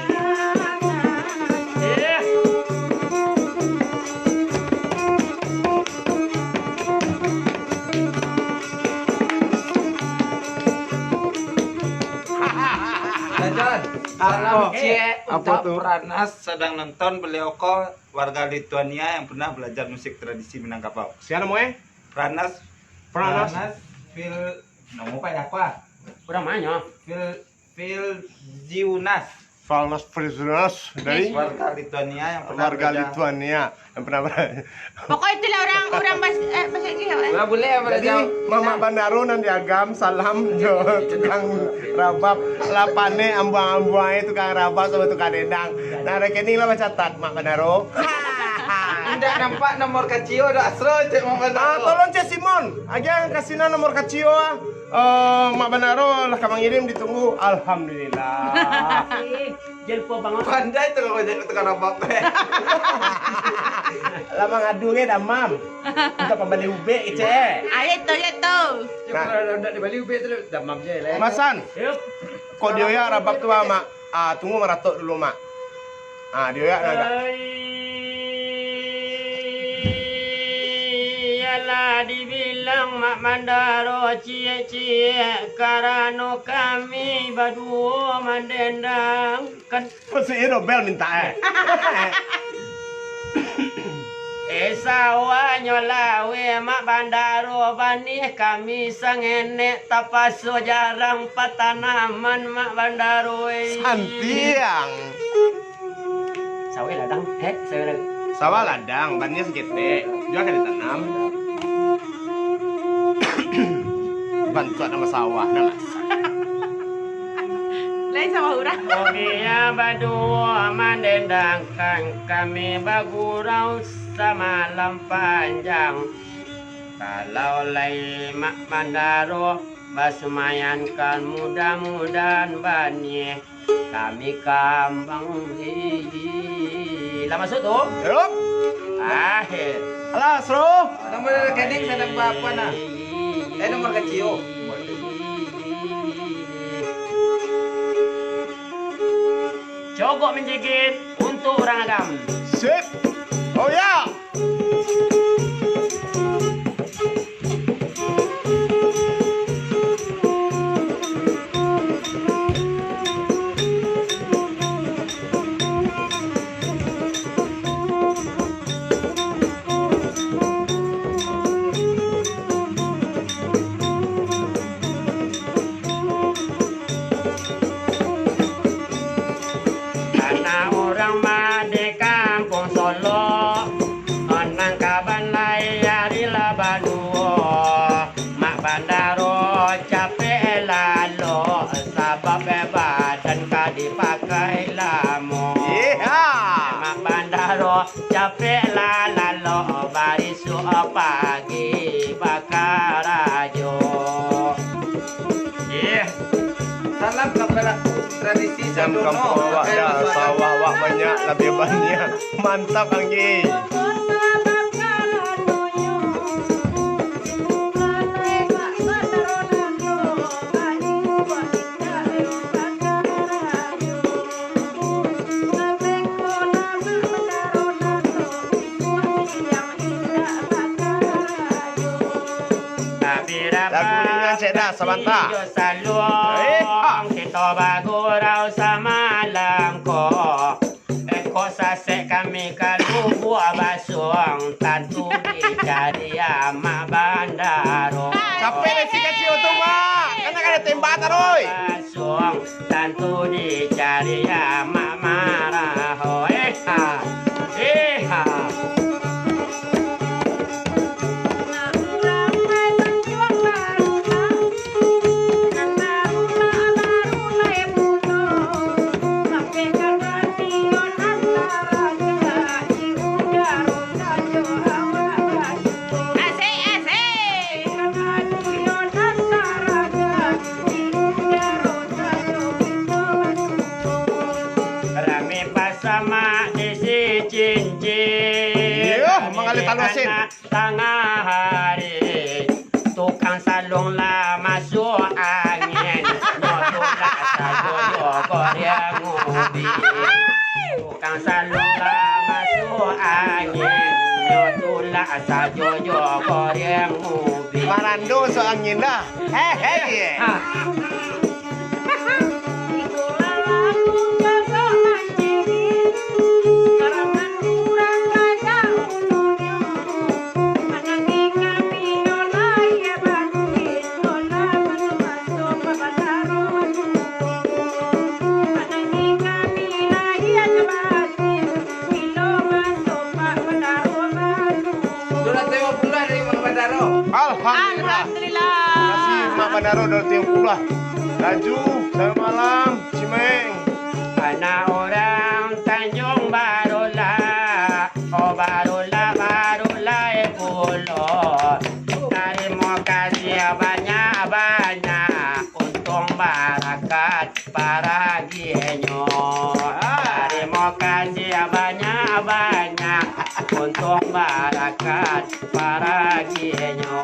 Eh. Salam ciek untuak Pranas sadang nonton, baliau ko warga Lithuania yang pernah belajar musik tradisi Minangkabau. Sia namo, eh? Pranas. Pranas. Pranas Fil, namo apa ya, apa? Urang ma nyo? Fil, Filziunas. Falnas Filziunas dari warga Lithuania yang pernah warga belajar. Lithuania yang pernah belajar. Pokoknya itulah orang, orang bas-, eh, bahasa Inggris apa? Urang bule yang belajar. Jadi, Mamak Bandaro nan di Agam, salam jo tukang rabab. Lapane ambuang-ambuang itu tukang rabab sama tukang dendang. Nah, rekening lah bacatat, Mak Bandaro. Indak nampak nomor kacio doh, Asro, cek Mak Bandaro. Ah, tolong cek Simon. Agiah kasih nomor kacio, ah. Eh, Mak Bandaro lah ka mangirim, ditunggu. Alhamdulillah. Jan lupo bangun. Pandai tu kau jadi tukang rabab. Lah mangadu ngai damam. Untuk pambali ubek, cek. Ayo tu, ayo tu. Nah. Kalau ndak dibali ubek tu, damam je lah. Masan. Yup. Kok dioyak rabab tu, Mak? Ah, tunggu maratok dulu, Mak. Ah, dioyak agak. Ai, yalah dibilang Mak Bandaro ciek-ciek, karano kami baduo mandendangkan. Masuak iyo dobel mintak, eh. Eh, sawahnyo laweh, Mak Bandaro, banih kami sangenek, tapaso jarang patanaman, Mak Bandaro, eh. Santiang. Sawah ladang, eh, sawah ladang. Sawah ladang, banih saketek, jua ka ditanam. Bantuak namo sawah, nah, Mas. Lain sawah urang. Kami baduo mandendangkan, kami bagurau samalam panjang. Kalau lai Mak Bandaro basumayankan, mudah-mudahan banih kami kambang. Lah masuak tu? Yup. Ah, eh. Alah, Sro. Nang mana rekening sadang bapa nah? Eh, nomor kacio. Cogok manjigit untuak urang Agam. Sip. Oh ya. Nah, urang mah di Kampuang Solok, nan ka balai ari lah baduo. Mak Bandaro capek lalok, sabab badan ka dipakai lamo. Iya. Mak Bandaro capek lah lalok, barisuak pagi bakarajo. Ih. Salam ka pelaku tradisi. Jam sadono, kampuang awak makai dah, masalah sawah awak banyak, labiah banyak. Mantap, Anggi. Lagu ringan cek dah, sabanta. Eh, ha. Kito bagurau samalam ko. Kok sasek kami ka Lubuak Basuang, tantu dicari Amak Bandaro. Capek deh si kecil tu, Mak. Kan nak kena tembak taruih. Basuang, tantu dicari Amak Maraho. Eh, ha. Eh, ha. Asik, asik. Rami pasamak di si cincin. Iyo, mangalih talu asin. Tangah hari, tukang saluang lah masuak angin, nyo tulak sajo jo goreng ubi. Tukang saluang lah masuak angin, nyo tulak sajo jo goreng ubi. Marando masuak angin dah. Hei, hei. Ha. Duo ratuih limo puluah dari Mak Bandaro. Alhamdulillah. Alhamdulillah. Makasih Mak Bandaro, duo ratuih limo puluah. Laju, selamat malam, Cimeng. Anak urang Tanjung Barulah, oh Barulah, Barulah, eh, pulo. Tarimo kasih banyak-banyak, untuang barakat paragihnyo. Tarimo kasih banyak-banyak, untuang barakat paragihnyo.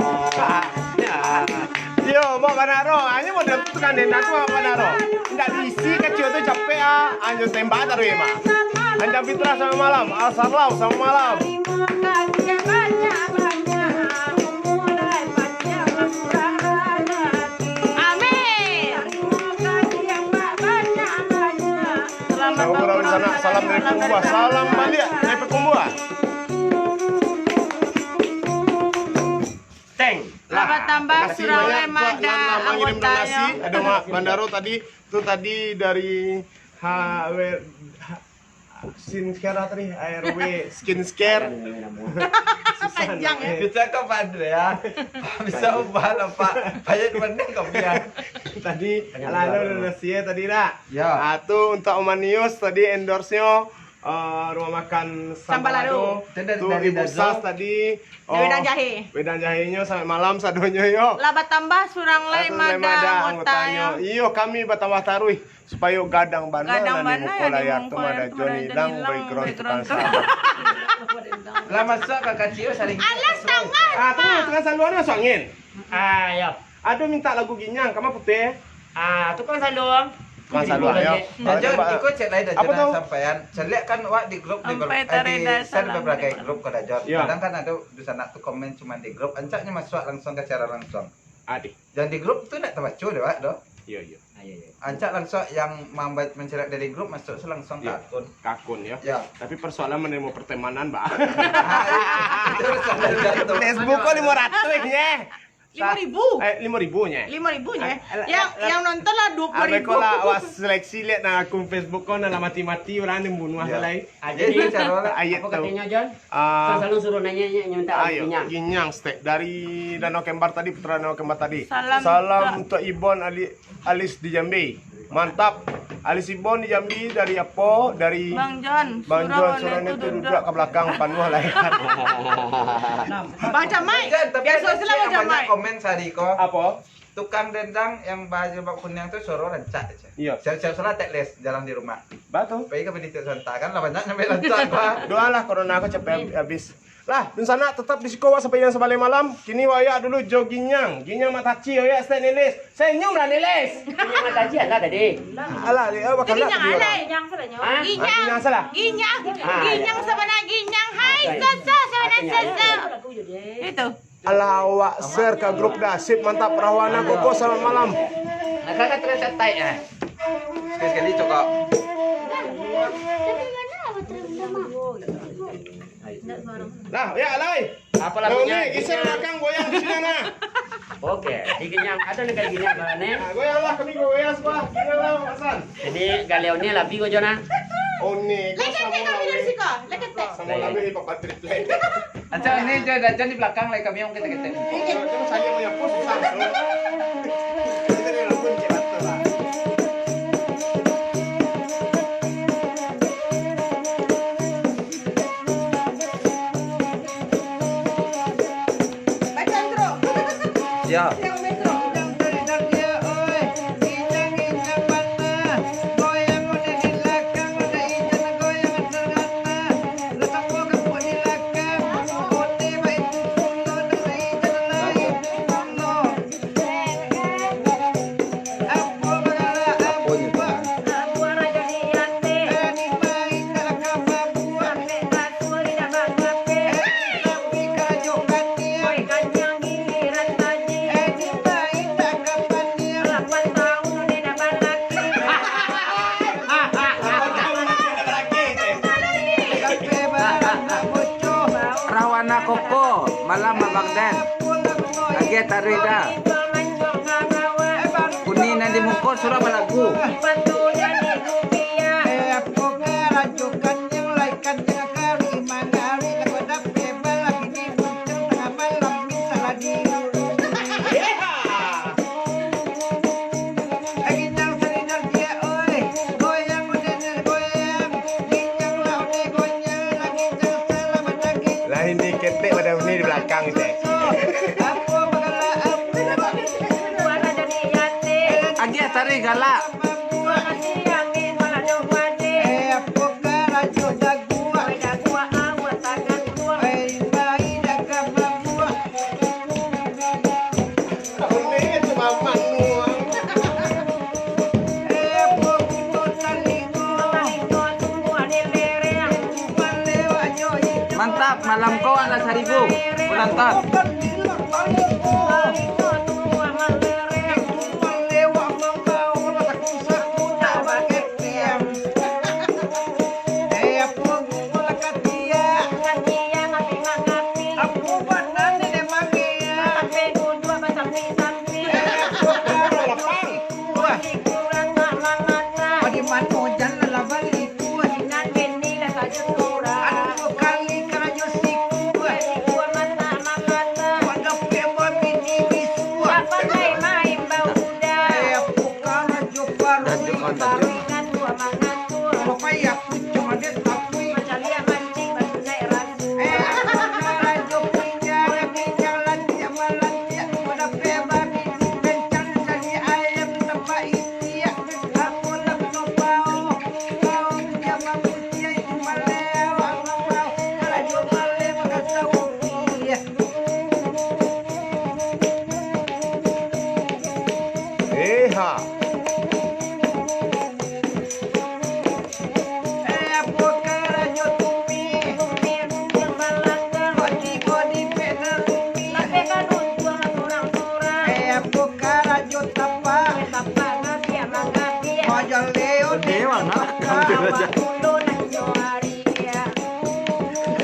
Yo, Mak Bandaro, hanyo model tu kan, den tu Mak Bandaro. Indak diisi kecil tu capek ah, hanyo tembak taruih, Mak. Anjang Fitrah selamat malam, Al Sarlau selamat malam. Amin. Selamat malam di sana, salam dari Pakumbuah, salam baliak dari Pakumbuah. Teng. Lah, tambah surang lai mada anggota yo. Ado Mak Bandaro tadi, tu tadi dari ha, we, ha, skincare tadi, A R W skincare. Susah. Bisa kau Pak Andre ya? Bisa ubah lah Pak. Payet bening kau biar. Tadi, lalu nasi tadi dah. Ya. Ah, tu untuk Omanius tadi endorse-nyo, eh, rumah makan Sambalado. Sambalado. Tu dari Ibu Dazo. Sas tadi. Dari Wedang Jahe. Wedang Jahenyo, selamat malam sadonyo yo. Lah batambah surang lai mada anggotanyo. Iyo, kami batambah taruih. Supayo gadang bana nan di muko layar tu, mada Joni Lang, background tukang sabar. Lah masuak ka kacik saling. Alah, tangan. Ah, tu tukang saluang ni masuk angin. Ah, yo. Ado minta lagu Ginyang, kama putih? Ah, tukang saluang. Tukang saluang, yo. Dajon, iko cek lai Dajon nan sampaian. Caliak kan wak di grup, di grup, eh, di share bebagai grup ko Dajon. Yo. Kadang kan ado di sanak tu komen cuman di grup, ancaknyo masuak langsuang ka siaran langsuang. Adi. Jan di grup tu ndak tabaco dek wak doh. Iyo, iyo. Ah, iyo, iyo. Ancak langsuang yang mambai-, mancaliak dari grup, masuak se langsuang ka akun. Ka akun, yo. Yo. Tapi persoalan menerima pertemanan, Bang. Ah, iyo. Itu persoalan jatuh. Facebook ko limo ratuih, nyeh. Lima ribu. Eh, lima ribu nyo. Lima ribu nyo. Ah, yang, yang nonton lah dua puluh ribu. Abis ko lah, wah, seleksi liek nah akun Facebook ko nah lah mati-mati urang nan bunuah lai. Ah, jadi, apo katonyo, Jon? Ah, Salam suruh nanyo, nyo minta ayo, ginyang. Ginyang stek dari Danau Kembar tadi, Putra Danau Kembar tadi. Salam, Salam untuk Ibon Ali, Alis di Jambi. Mantap. Alis Ibon di Jambi dari apo? Dari Bang Jon. Bang Jon, suruh nanyo tu duduak ka balakang, panuah lai. Bang Jamai. Biaso salah Bang Jamai. Komen sari ko. Apo? Tukang dendang yang bajilbab kuniang tu suaro rancak aja. Iyo. Siap-siap salat teknis jalan di rumah. Batua. Pai ka Benedict Santa kan lah banyak nyampe rancak, Pak. Doalah corona ko capek habis. Lah, dunsanak tetap di siko wak sampai nan sabaleh malam. Kini wak oyak dulu jo ginyang. Ginyang mataci oyak stek nilis. Senyum lah nilis. Ginyang mataci alah tadi. Alah, dia bakal ginyang alai. Ginyang sabananyo. Hah? Ginyang. Ginyang salah. Ginyang. Ah, iyo. Ginyang sabananyo ginyang. Hai, soso sabananyo soso. Itu. Alah, awak share ka grup dah. Sip, mantap. Rahwana Koko, selamat malam. Nah, kakak terus santai, eh. Sekali-sekali cokok. Nah, ya, alai. Apo lagunyo? Nah, uni, geser balakang, goyang di siko, nah. Oke, di ginyang. Ado nan ka ginyang, nah. Nah, goyanglah, kami goyang sebelah. Ginyanglah, Hasan. Jadi, galiau ni labi ko jo, nah. Uni, ko. Leketek kami dari siko, leketek. Samo labi hip hop triplek. Acok, ni jan, jan di balakang lai, kami urang ketek-ketek. Yo. Rahwana Koko, malam Abang Den. Agiah taruih dah. Uni nan di muko suruah balagu. Lah ini ketek pada uni di balakang, teh. Agiah taruih galak. Mantap, malam ko lah saribu penonton. Eha.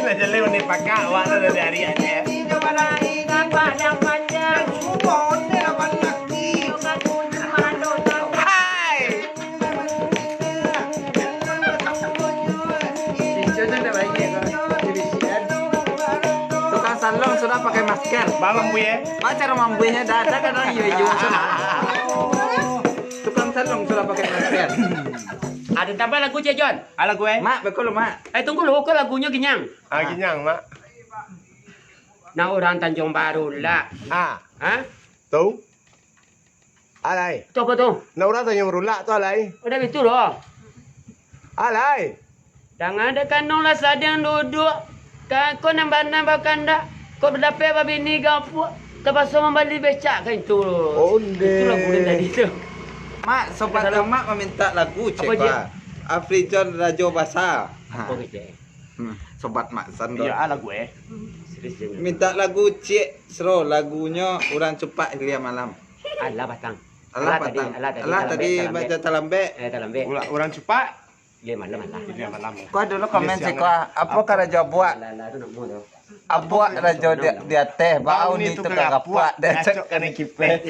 Lah jaleh mandi pakak, awak lah dari hari aja. Salon sudah pakai masker. Bang, mambuih, eh? Mak, caro mambuihnyo dah, dah, dah, dah, iyo, iyo, sudah. Tukang salon sudah pakai masker. Ado tambah lagu, Cek Jon? Ah, lagu, eh? Mak, beko lu, Mak. Eh, tunggu lu, kok lagunyo ginyang? Ah, ginyang, Mak. Nah, urang Tanjung Baru lah. Ah. Hah? Tu? Alai. Tu apo tu? Nak urang tanyo barulak tu, alai. Udah itu doh. Alai. Tangan dek kanong lah sadang duduk. Ka-, ko nan bana bakandak. Ko badapek babini gapuak. Tapaso mambali becak ka itu. Onde. Itulah bulan tadi tu. Mak, sobat Mak maminta lagu, cek. Apo, Cek? Pak. Afrijon Rajo Basa. Apo, Cek? Hmm, sobat Mak Sando. Iyo, ah, lagu, eh. Serius je. Minta lagu, Cik Sro, lagunyo Urang Cupak Tilam Malam. Alah, batang. Alah, batang. Alah, tadi, alah, tadi talambek, baca talambek. Eh, talambek. Ura-, Urang Cupak. Tilam Malam, alah. Tilam Malam. Kau dulu komen sih, kau, apo karajo buak? Alah, alah, tu nak bunuh. Abuak rajo di, di ateh, bau ni tukang gapuak, dek cek kena kipeh.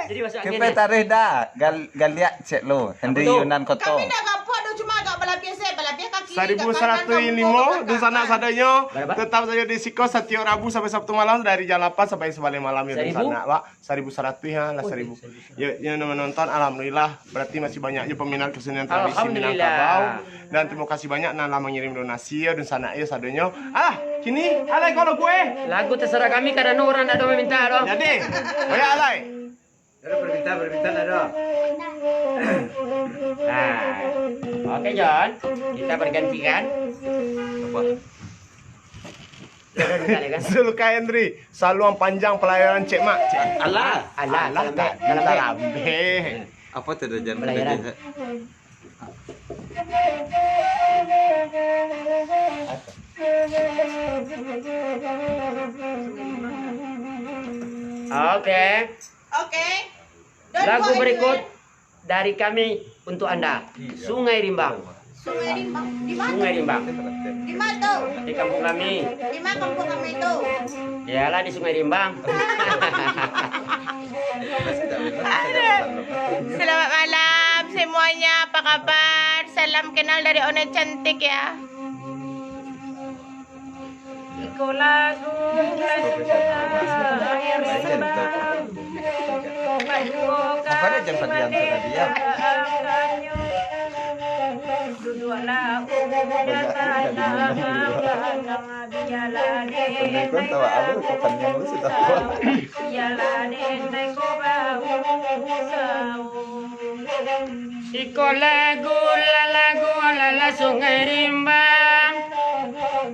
Jadi masuk angin. Kipeh taruih dah, gal-, galiak cek lo, Henry Yunan Koto. Kami ndak gapuak doh, cuma agak balabiah se, balabiah kaki. Saribu saratuih limo, dunsanak sadonyo, tetap sajo di siko satiok Rabu sampai Sabtu malam dari jam lapan sampai sabaliak malam, yo, dunsanak, Wak. Saribu saratuih, ha, lah, saribu. Yo, yang menonton, alhamdulillah, berarti masih banyak jo peminat kesenian tradisi Minangkabau. Dan terima kasih banyak nan lah mangirim donasi, yo, dunsanak, yo, sadonyo. Ah, kini, alai kalau gue. Lagu terserah kami, karena urang ndak ado maminta doh. Jadi, oh ya, alai. Ada permintaan, permintaan ada. Nah, oke, Jon. Kita bergantian. Apa? Zulka Henry, saluang panjang pelayaran Cek Mak, Cek. Alah. Alah, alah, talambek, talambek. Talambek. Apa tu dah, Jan? Pelayaran. Oke. Oke. Lagu berikut dari kami untuk Anda, Sungai Rimbang. Sungai Rimbang. Di mana? Sungai Rimbang. Di mana tu? Di kampung kami. Di mana kampung kami tu? Yalah, di Sungai Rimbang. Aduh. Selamat malam semuanya, apa kabar? Salam kenal dari Ona Cantik, ya. Iko lagu dari Sungai Rimbang. Apa dia jam pagi yang tadi, ya? Duduklah, biarlah dendeng ko bau sawo. Iko lagu lah, lagu lah, lah Sungai Rimbang.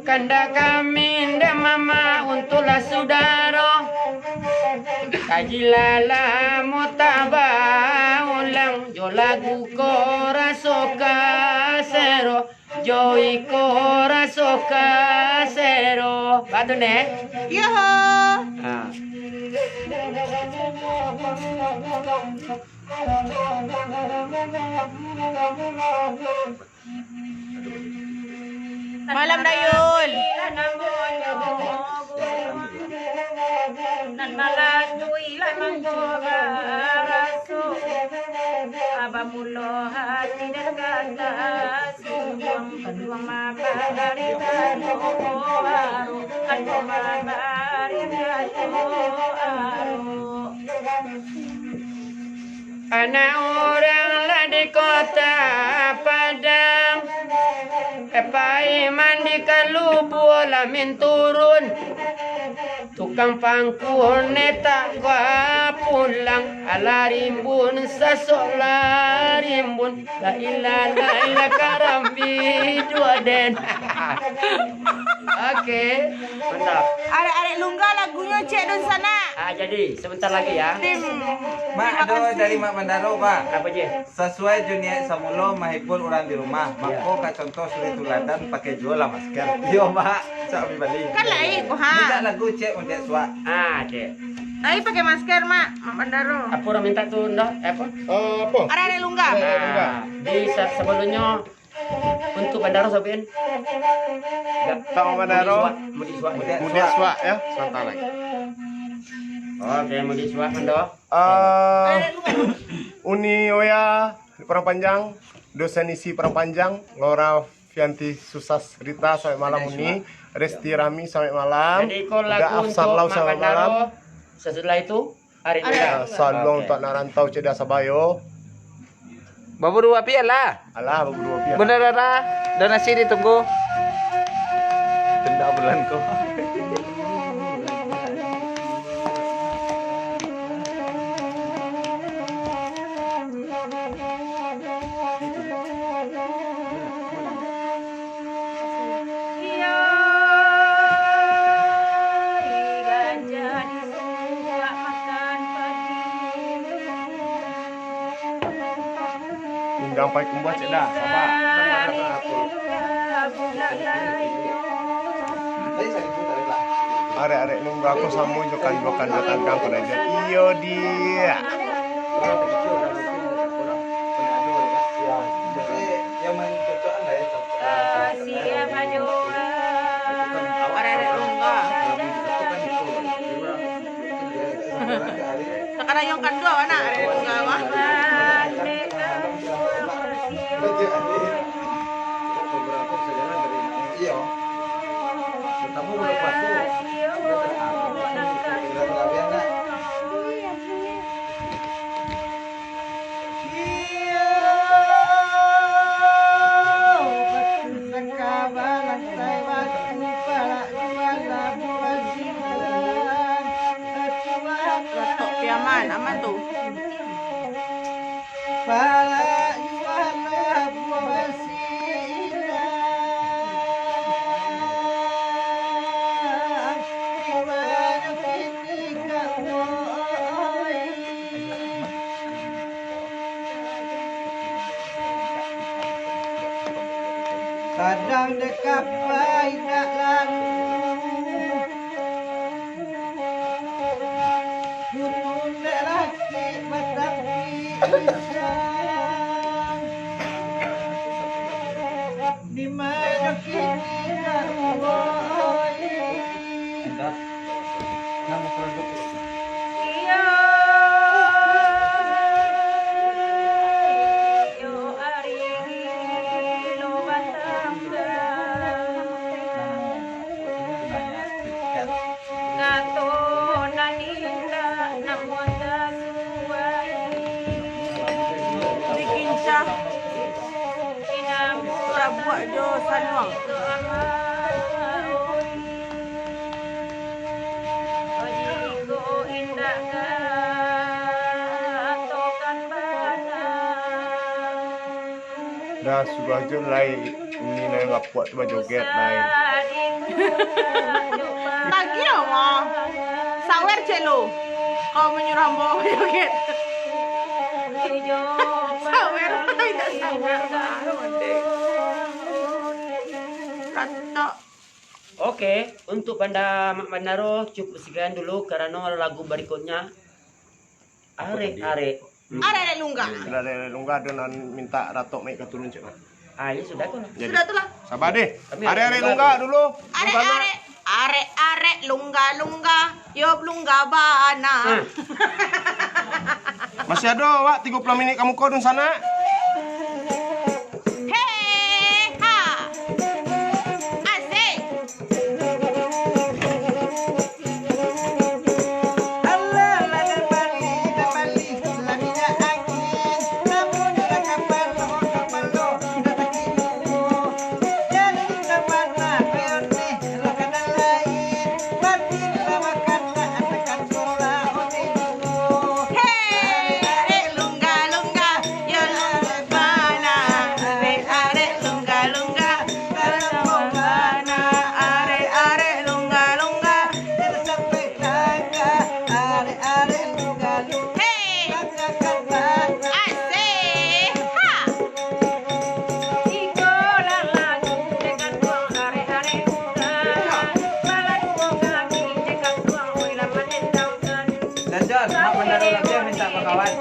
Kandak kami ndak mamak untuak lah sudaro. Kaji lah lamo tak baulang, jo lagu ko raso kasero, jo iko raso kasero. Batua, neh? Iyo. Ha. Malam Dayul. Nan malakui lah mangko baraso, bamulo hati dek kata sungguang, kanduang mabari kato aro, kanduang mabari kato aro. Anak urang lah di Kota Padang, eh, pai mandi ka Lubuak lah minturun. Tukang pangku ne tak ka pulang, alah rimbun, sasok lah rimbun, la ilah, la ilah, karambia duo den. Oke, mantap. Arek-arek Lungga lagunyo cek dunsanak. Ah, jadi, sebentar lagi ya. Tim Mak, terima ado kasih dari Mak Bandaro, Pak. Apa je? Sasuai jo niaik samulo mahibur urang di rumah, mako ka contoh suri tuladan, pakai juo lah masker. Iyo, Mak. Cak bali. Kan lain, ha. Minta lagu cek undiak suak. Ah, cek. Tapi pakai masker, Mak. Mak Bandaro. Apa urang minta tu, Ndok? Eh, apa? Eh, apa? Arek-arek Lungga. Arek-arek Lungga. Ah, di sa-, sebelumnya Untuk Bandaro, Sofian. Enggak. Tau Bandaro. Mudik suak, mudik suak. Mudik suak, ya, santai lagi. Oke, mudik suak, Mando. Eh, Uni Oya, Padang Panjang, dosen isi Padang Panjang, Lora Fianti Susas Rita sampai malam ini, Resti Rami sampai malam, jadi, iko lagu Uda Afsar untuk Lau Mak sampai malam. Bandaro. Sesudah itu, Arek Arek Lungga. Ah, saluang untuak anak rantau cedek Sabah yo. Baburu api lah. Alah, baburu api lah. Bunda Rara, donasi ditunggu. Tenda bulan ko. Undang pai kumbuah cek dah, sabar. Arek-arek nunggu aku samo jo kan, jo kan, jo kan, kan, kan, aja. Iyo, dia. Arek-arek Lungga. Sakadayong kanduang anak Arek Lungga mah. Iyo. Ratok Piaman, aman tu. Sadang dek apai nak lalu, gunung dek laki batangki isang. Di mano kini nak mulai? Dikincah. Tabuak jo saluang. Dah sudah jo lai, ini lai lapuak tu bajoget lai. Tagih mah. Sawer cek lo. Kau manyuruah ambo bajoget. Sawer, ai, indak sawer. Ratok. Oke, untuk Banda Mak Bandaro cukup sekian dulu, karano lagu barikutnya Arek-arek. Arek-arek Lungga. Sudah Arek-arek Lungga, ado nan minta Ratok Maik ka turun cek mah. Ah, ya sudah tu lah. Jadi. Sudah tu lah. Sabar deh. Kami Arek-arek Lungga dulu. Arek-arek, arek-arek Lungga-Lungga. Yo Lungga bana. Hmm. Masih ado awak tigo puluah minit ka muko dunsanak. Hei, ha. Asik. Hei, arek lungga-lungga, yo lungga bana. Hei, arek lungga-lungga, yo lungga bana. Arek, arek lungga-lungga, yo sampai tangga. Arek, arek lungga-lungga, hei, asik, ha. Jan, Jan, Mak Bandaro Labiah minta bakawan.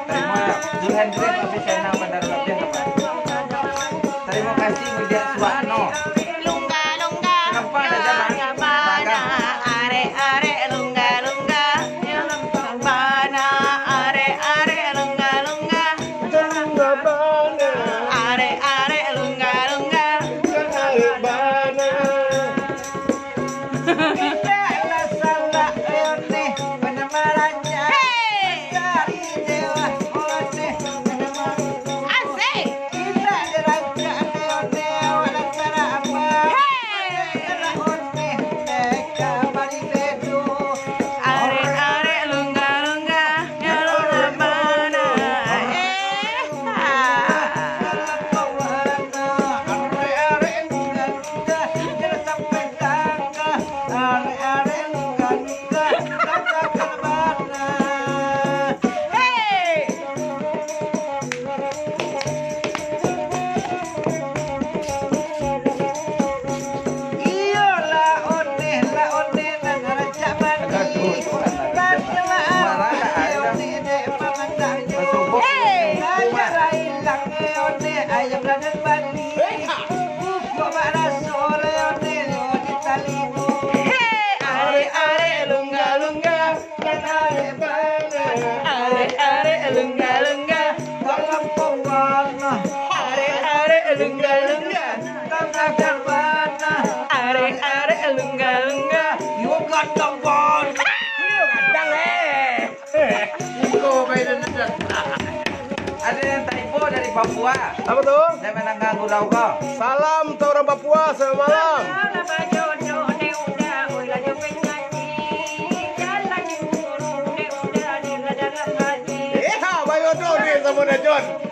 Tarimo Zulhan Drip Official Mak Bandaro Labiah, Mak. Tarimo kasih Widya Suwakno. Lungga, lungga, kenapa ada zaman lungga bana, arek, arek lungga, lungga. Bana, arek, arek lungga, lungga. Arek, arek lungga, Lungga-lungga, tangkak bana. Arek-arek lungga-lungga. Yo gadang bana. Yo gadang, eh. Iko bae dan. Ada yang taibo dari Papua. Apa tu? Saya menanggang gurau kau. Salam tu orang Papua, selamat malam. Eh, ha, bayo tu ni sama dah, John.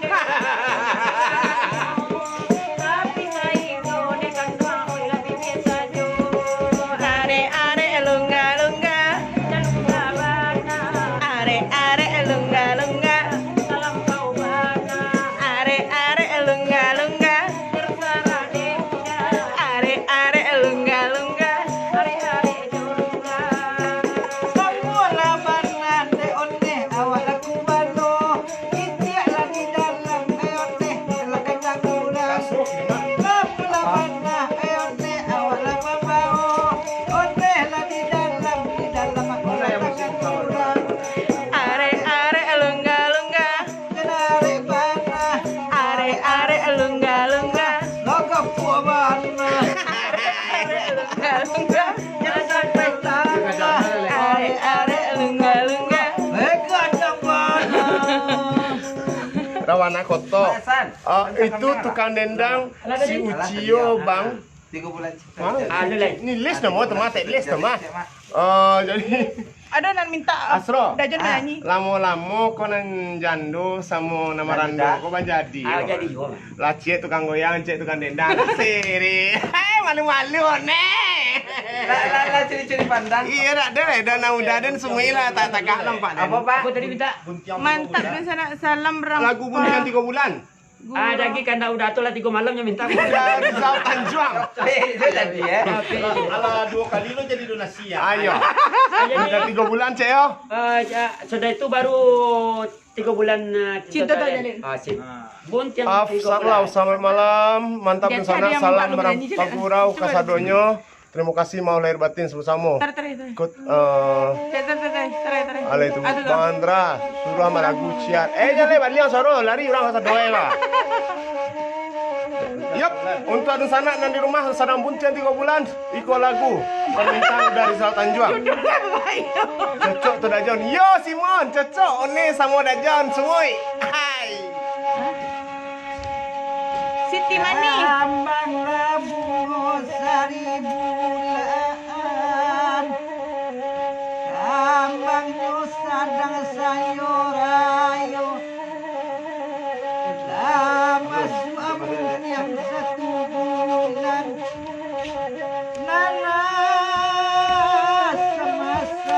Arek-arek lungga-lungga. Arek-arek lungga-lungga. Arek-arek lungga-lungga. Arek-arek lungga-lungga. Arek-arek lungga. Pamula bana dek ondeh awak laku bano. Itiak lah di dalam, eh, ondeh, lah kacang urang. Pamula bana, eh, ondeh, awak lah mambawo. Ondeh lah di dalam, di dalam awak lah kacang urang. Arek-arek lungga-lungga. Kena arek bana. Arek-arek lungga-lungga. Logok kuah bana. Arek-arek lungga-lungga. Jangan sampai tahu. Arek-arek lungga-lungga. Eh, kacang bana. Rawana Koto. Mak Hasan. Ah, itu tukang dendang si Ucio, Bang. Tiga bulan. Hah? Ah, ni, ni list nama tu, Mak, tak list nama. Ah, jadi Ada nan minta Asro, Dajon manyanyi. Lamo-lamo ko nan jando samo nan marando ko bajadi. Ah, jadi juo, Mak. Lah ciek tukang goyang, ciek tukang dendang. Siri. Hei, malu-malu, neh. Lah, lah, lah, curi-curi pandang. Iya, dak ada lah. Dah nak udah dan semua lah tak tagak nampak. Apa, Pak? Apa tadi minta? Mantap, dan sanak salam rang. Lagu Buntian Tigo Bulan. Ah, dagi kandak udah tu lah tigo malam nyo minta. Dari Rizal Tanjuang. Eh, itu tadi, eh. Tapi alah, dua kali lo jadi donasi, ya? Ayo. Ah, jadi, udah tiga bulan, Cek, yo. Eh, ya, sudah itu baru tiga bulan, eh, Cinta tak jalin. Ah, sip. Ah. Buntian Tigo Bulan. Selamat malam. Mantap di sana. Salam barang pagurau kasadonyo. Terima kasih, mau lahir batin samo-samo. Tarik, tarik, tarik. Ikut, eh, tarik, tarik, tarik, tarik, tarik. Alah itu, Bang Andra, suruah malagu ciat. Eh, jangan lewat liang soro, lari urang asa doai lah. Yup, untuk adun sanak nan di rumah, sadang buntian tigo bulan, iko lagu permintaan dari Rizal Tanjuang. Cocok tu Dajon. Yo, Simon, cocok. One samo Dajon, sumui. Hai. Siti Manih. Kambang lah bungo saribu laan, kambangnyo sadang sayo rayo. Lah masuak buntiang satu bulan, nan lah sama-sama.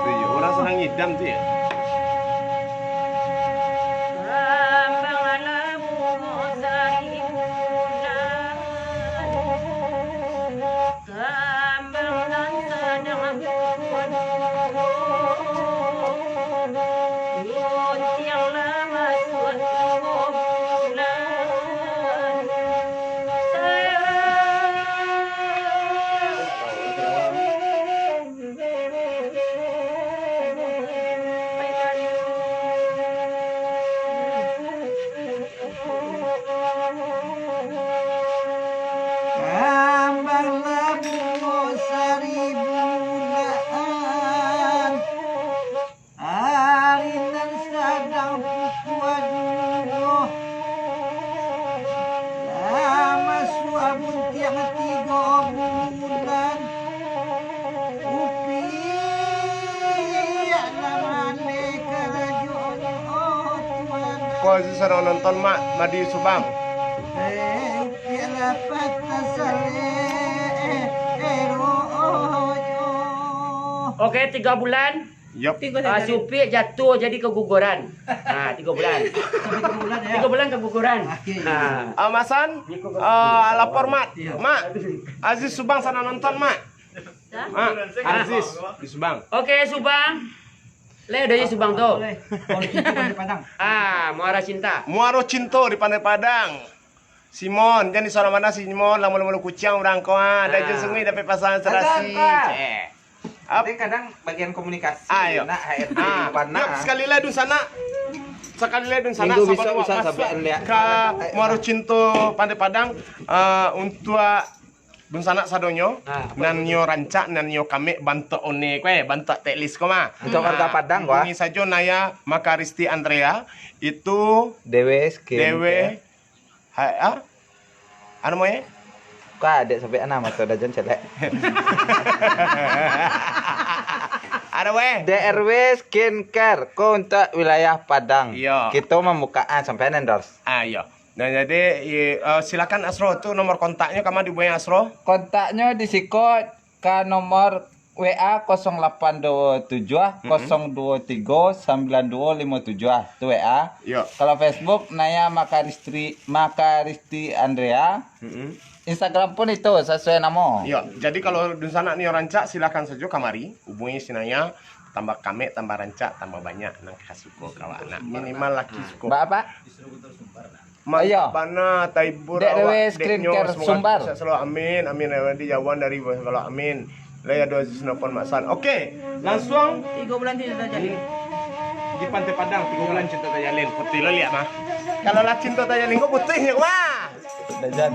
Iyo, urang sanang ngidam tu yo. Kambang nan sadang bubuhan, guntiang lah masuak tigo bulan. Kambang lah bungo saribu laan, ari nan sadang pukua duo. Lah masuak buntiang tigo bulan, upiak lah maleh karajonyo, oh Tuhan. Ko Aziz sadang nonton, Mak, Madi Subang. Eh, upiak lah patah saleh, eh, rohnyo. Oke, tiga bulan. Yup. Tigo Ah, saja. Si Upiak jatuh jadi keguguran. Ah, tiga bulan. Sampai tiga bulan, ya? Tiga bulan keguguran. Oke. Ah. Ah, Masan, Ini keguguran. Ah, lapor, Mat. Iya. Mak, Aziz Subang sadang nonton, Mak. Mak, Aziz di Subang. Oke, Subang. Leh, dari Subang tu. Boleh. Kalau cinta di Padang. Ah, Muara Cinta. Muaro Cinto di Pandai Padang. Simon, jan disuarakan bana Simon, lah mulu-mulu kuciang urang ko, ah. Dah jo sungai dapek pasangan serasi. Cek. Ap- Nanti kadang bagian komunikasi, Ah, iyo. nak H R D Ah, bana. Yuk, sekali lai dunsanak. Sekali lai dunsanak, Minggu saban bisa, awak bisa masuak sampai lihat. ka Muaro Cinto Pantai Padang, ah, untuak dunsanak sadonyo, Ah, apa nan itu? nyo rancak, nan nyo kamek bantuak one ko, eh, bantuak teklis ko mah. Untuak warga Ah, Padang ko, ah. hubungi sajo Naya Makaristi Andrea, itu D W Skincare. D W Ha, ah? Anu mo, eh? Ka dek sampai anam atau dah jan celek. Anu mo, eh? D R W Skincare, ko untuak wilayah Padang. Iyo. Kito mambukaan sampai endorse. Ah, iyo. Nah, jadi, i-, eh, silakan Asro, tu nomor kontaknyo kama dihubungi Asro? Kontaknyo di siko ka nomor W A kosong lapan duo tujuah, kosong duo tigo, sambilan duo limo tujuah. Tu W A. Yo. Kalau Facebook, Naya Makaristi, Makaristi Andrea. Mm-mm. Instagram pun itu, sasuai namo. Yo, jadi kalau dunsanak nio rancak, silakan sajo kamari, hubungi si Naya, tambah kamek, tambah rancak, tambah banyak nan ka suko ka awak nak. Minimal laki suko. Ba apa? Ma-, Iyo. bana, taibur Dek awak, Dewe dek nyo, Skincare semoga Sumbar. sukses selalu, amin, amin, ya Allah, dijauhan dari segala, amin. Lah ya doa Aziz Nafon Maksan. Oke, langsung Tigo bulan tidak terjadi. di Pantai Padang, tigo bulan cinta tajalin. Putih lo lihat mah. Kalau lah cinta tajalin, kok putihnya, wah. Dajan,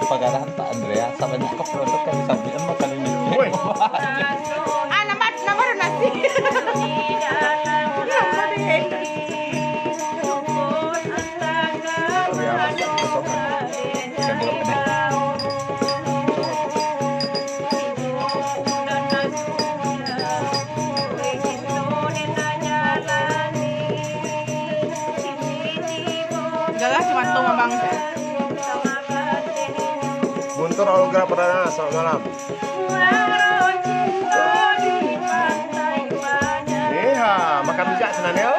pagarahan Pak Andrea, sabanyak kok produk yang disampaikan makan ini. Woi. Ah, nambah, nambah nasi. Nambah deh. Galah cuma tu, Abang. Guntur Anugrah Perdana, selamat malam. Iya, makan rujak senanel.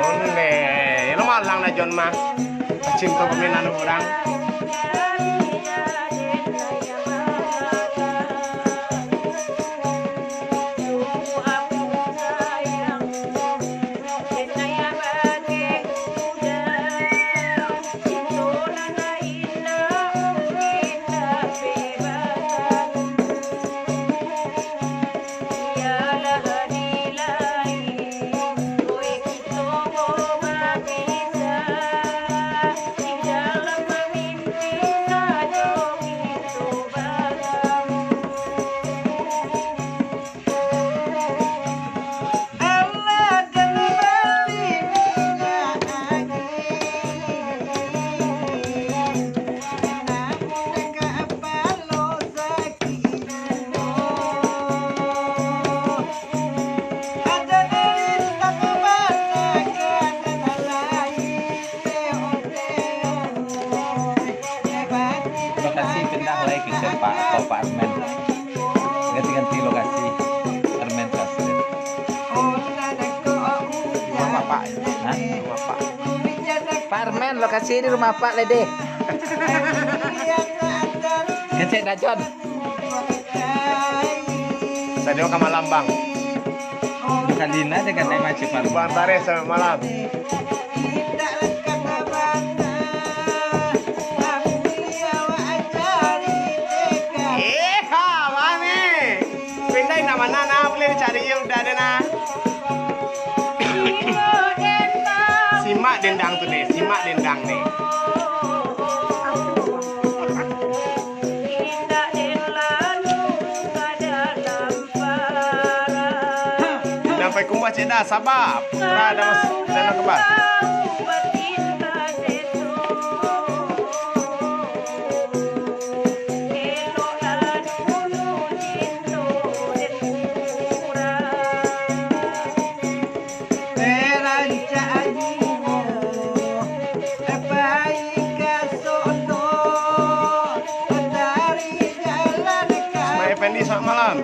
Onde, lo malang dah Jon mah. Cinta paminan urang. Lokasi pindah lai kito, Pak, ka Pak Armen. Ganti-ganti lokasi. Armen Kasir. Rumah Bapak. Hah? Rumah Bapak. Pak Armen, lokasi di rumah Pak Lede. Kecek Dajon. Sadio ka malam, Bang. Bukan Dina dengan Nai Macik Malam. Bang Tareh sampai malam. Eh, ha, mane? Pindah nak mana, nah, boleh dicari ya udah ada, nah. Simak dendang tu, nih, simak dendang, nih. Sampai kumbah cik dah, sabar. Putra dah mas-, dah nak kembar. Ismail Effendi, selamat malam.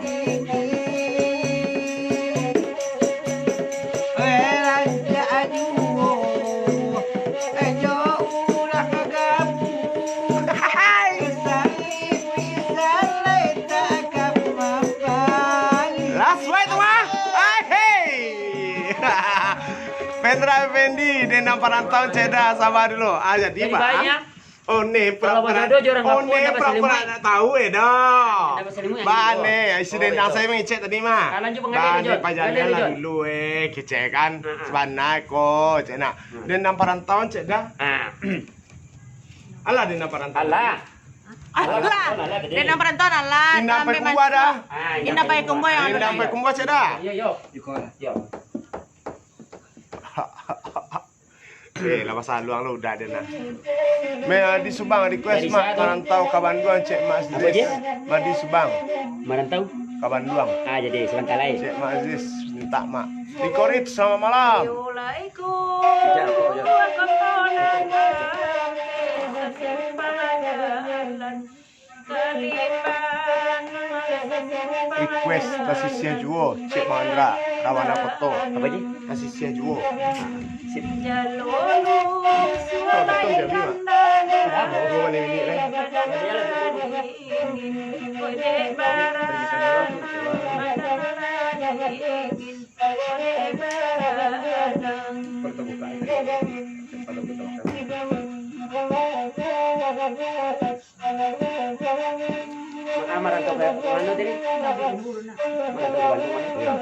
Di dendam parantau cek dah, sabar dulu. Ah, jadi, jadi Pak, banyak. Oh, ne pura-pura. Kalau bajodoh jo urang Lampung, oh, ne pura-pura nak tahu, eh, dah. Bane, isi dendam saya mengecek tadi mah. Ah, lanjut, Bang Ade, bane, lanjut. Pajalan lah dulu, eh, kecek kan. Sabana ko, cek nak. Dendam parantau cek dah. Ah. Alah, dendam parantau. Alah. Alah. Dendam parantau, alah. Indak pai kumba dah. Ah, indak pai kumba yang ado. Indak pai kumba cek dah. Yo, yo. Iko lah. Yo. Eh, lah pasal luang lu udah ada nah. Madi Subang request, Mak, marantau ka Banduang, cek Mak Idris. Madi Subang. Marantau? Ka Banduang. Ah, jadi sabanta lai. Cek Mak Idris minta, Mak. Rikorit, selamat malam. Request Tasisiah juo, cek Bang Andra, Rawana Koto. Apo ji? Tasisiah juo. Sip. Tahu betul jadi, Mak? Duo baleh minit lai. Ah, marantau ka mano tadi? Marantau ka Banduang, Mak. Iyo.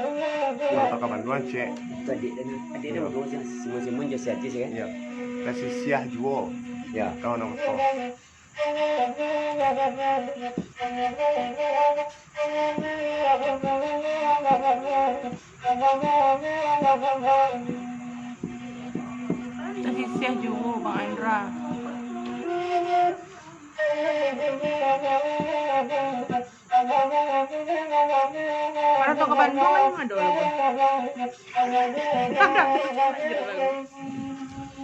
Marantau ka Banduang, cek. Itu adik dia, adik dia baduo, Simon-Simon jo si Ajis, kan? Iyo. Tasisiah juo. Iyo. Kawan Oto. Tasisiah juo, Bang Andra. Marantau ka Banduang kan ado lagu.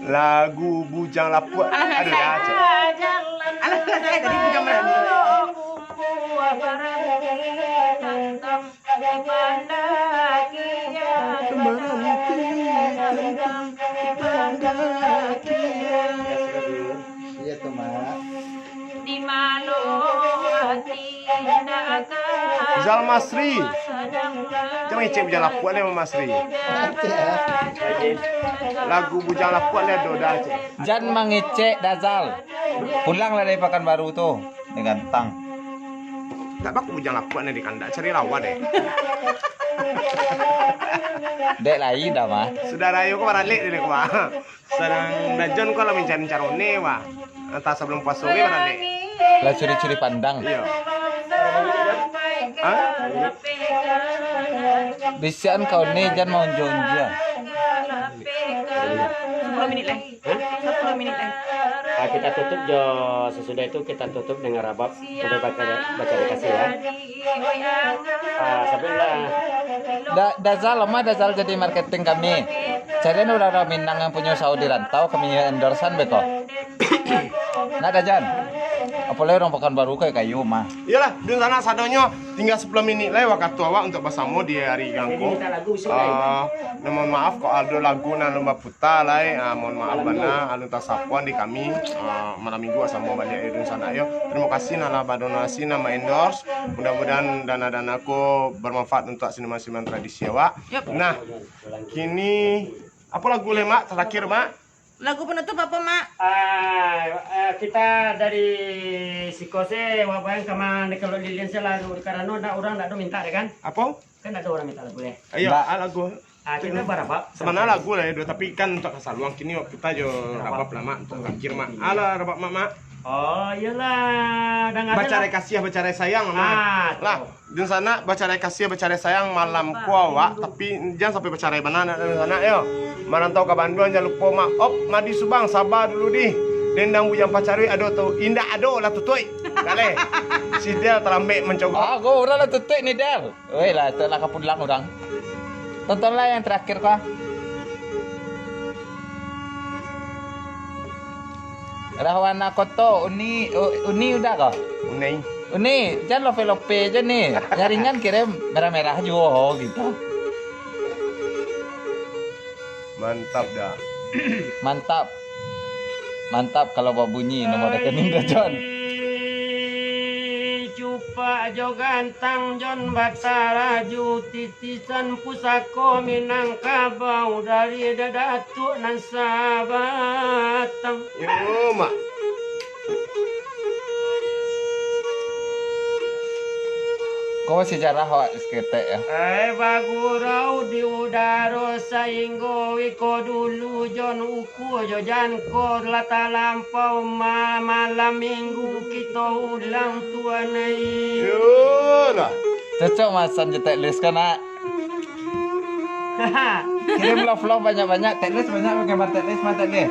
Lagu Bujang Lapuak. Alah, ado lah, cek. Alah, alah, alah, tadi Bujang Marantau. Iyo tu, Mak. Zal Masri. Jan mangecek Bujang Lapuak lai, Masri. Lagu Bujang Lapuak lai ado dah, cek. Jan mangecek dah, Zal. Pulang lah dari Pakanbaru tu. Dah gantang. Ndak baku Bujang Lapuak ni di kandak, cari lawan deh. Dek lai dah, mah. Sudah rayo ko baralek deh ko, mah. Sadang Dajon ko lah mancari caro ne, wah. Antah sabalum puaso ge baralek. Lah curi-curi pandang. Iyo. Hah? Bisiakan kau ni jan maunjua-unjua. Sapuluah minit lai. Hah? Sapuluah minit lai. Ah, kita tutup jo, sasudah itu kita tutup dengan rabab untuk baca, baca dikasih ya. Ah, sampai lah. Da-, Dazal, lamah Dazal jadi marketing kami. Carian urang-urang Minang yang punyo usaho di rantau, kami endorsean beko. Nah, Dajan. Apolai urang Pakanbaru kayo-kayo mah. Iyolah, dunsanak sadonyo, tingga sapuluah minit lai wakatu awak untuk basamo di hari gangko. Ah, nah, mohon maaf kok ado lagu nan alun baputa lai. Ah, mohon maaf bana, alun tasapoan di kami. Ah, malam minggu samo baliak yo dunsanak yo. Terima kasih nan lah badonasi, nan ma-endorse. Mudah-mudahan dana-dana ko bermanfaat untuk seniman-seniman tradisi awak. Yap. Nah, kini apo lagu lai, Mak? Terakhir, Mak? Lagu penutup apo, Mak? Ah, eh, kita dari siko se, wak bayang kama, kalau lilin se lalu, karano ndak, urang ndak ado minta deh, kan? Apo? Kan ndak ado urang minta lagu deh. Ayo, ah, lagu. Ah, kita barabab. Sabananyo lagu lah yo, tapi kan untuk kasaluang kini kita jo rabab lah, Mak, untuk terakhir, Mak. Alah, rabab, Mak, Mak. Oh, iyolah. Bacarai kasiah, bacarai sayang, Mak. Ah, lah. Dunsanak bacarai kasiah, bacarai sayang malam ko awak, tapi jan sampai bacarai bana nak dunsanak yo. Marantau ka Banduang jan lupo, Mak. Op, Madi Subang, saba dulu dih. Dendang Bujang Pacarui ado tu. Indak ado lah tutuik. Dah leh. Si Del talambek mancogok. Ah, ko urang lah tutuik ni, Del. Weh lah, tu lah ka pulang urang. Tontonlah yang terakhir ko. Rahwana Koto, Uni, U-, Uni udah ko? Uni. Uni, jan lope-lope je ni. Jaringan kirim merah-merah juo gitu. Mantap dah. Mantap. Mantap kalau babunyi nomor rekening Dajon. Pak jo gantang jon bataraju, titisan pusako Minangkabau dari Datuak nan sabatang. Yo, Mak. Ko sejarah awak saketek, yo. Eh, bagurau di udaro sainggo iko dulu jon uku jo jan ko lah talampau ma-, malam minggu kito ulang tuan ai. Yolah. Cocok masan jo Tek Lis kan, nak? Kirim love-love banyak-banyak, Tek Lis banyak penggemar Tek Lis, mah Tek Lis.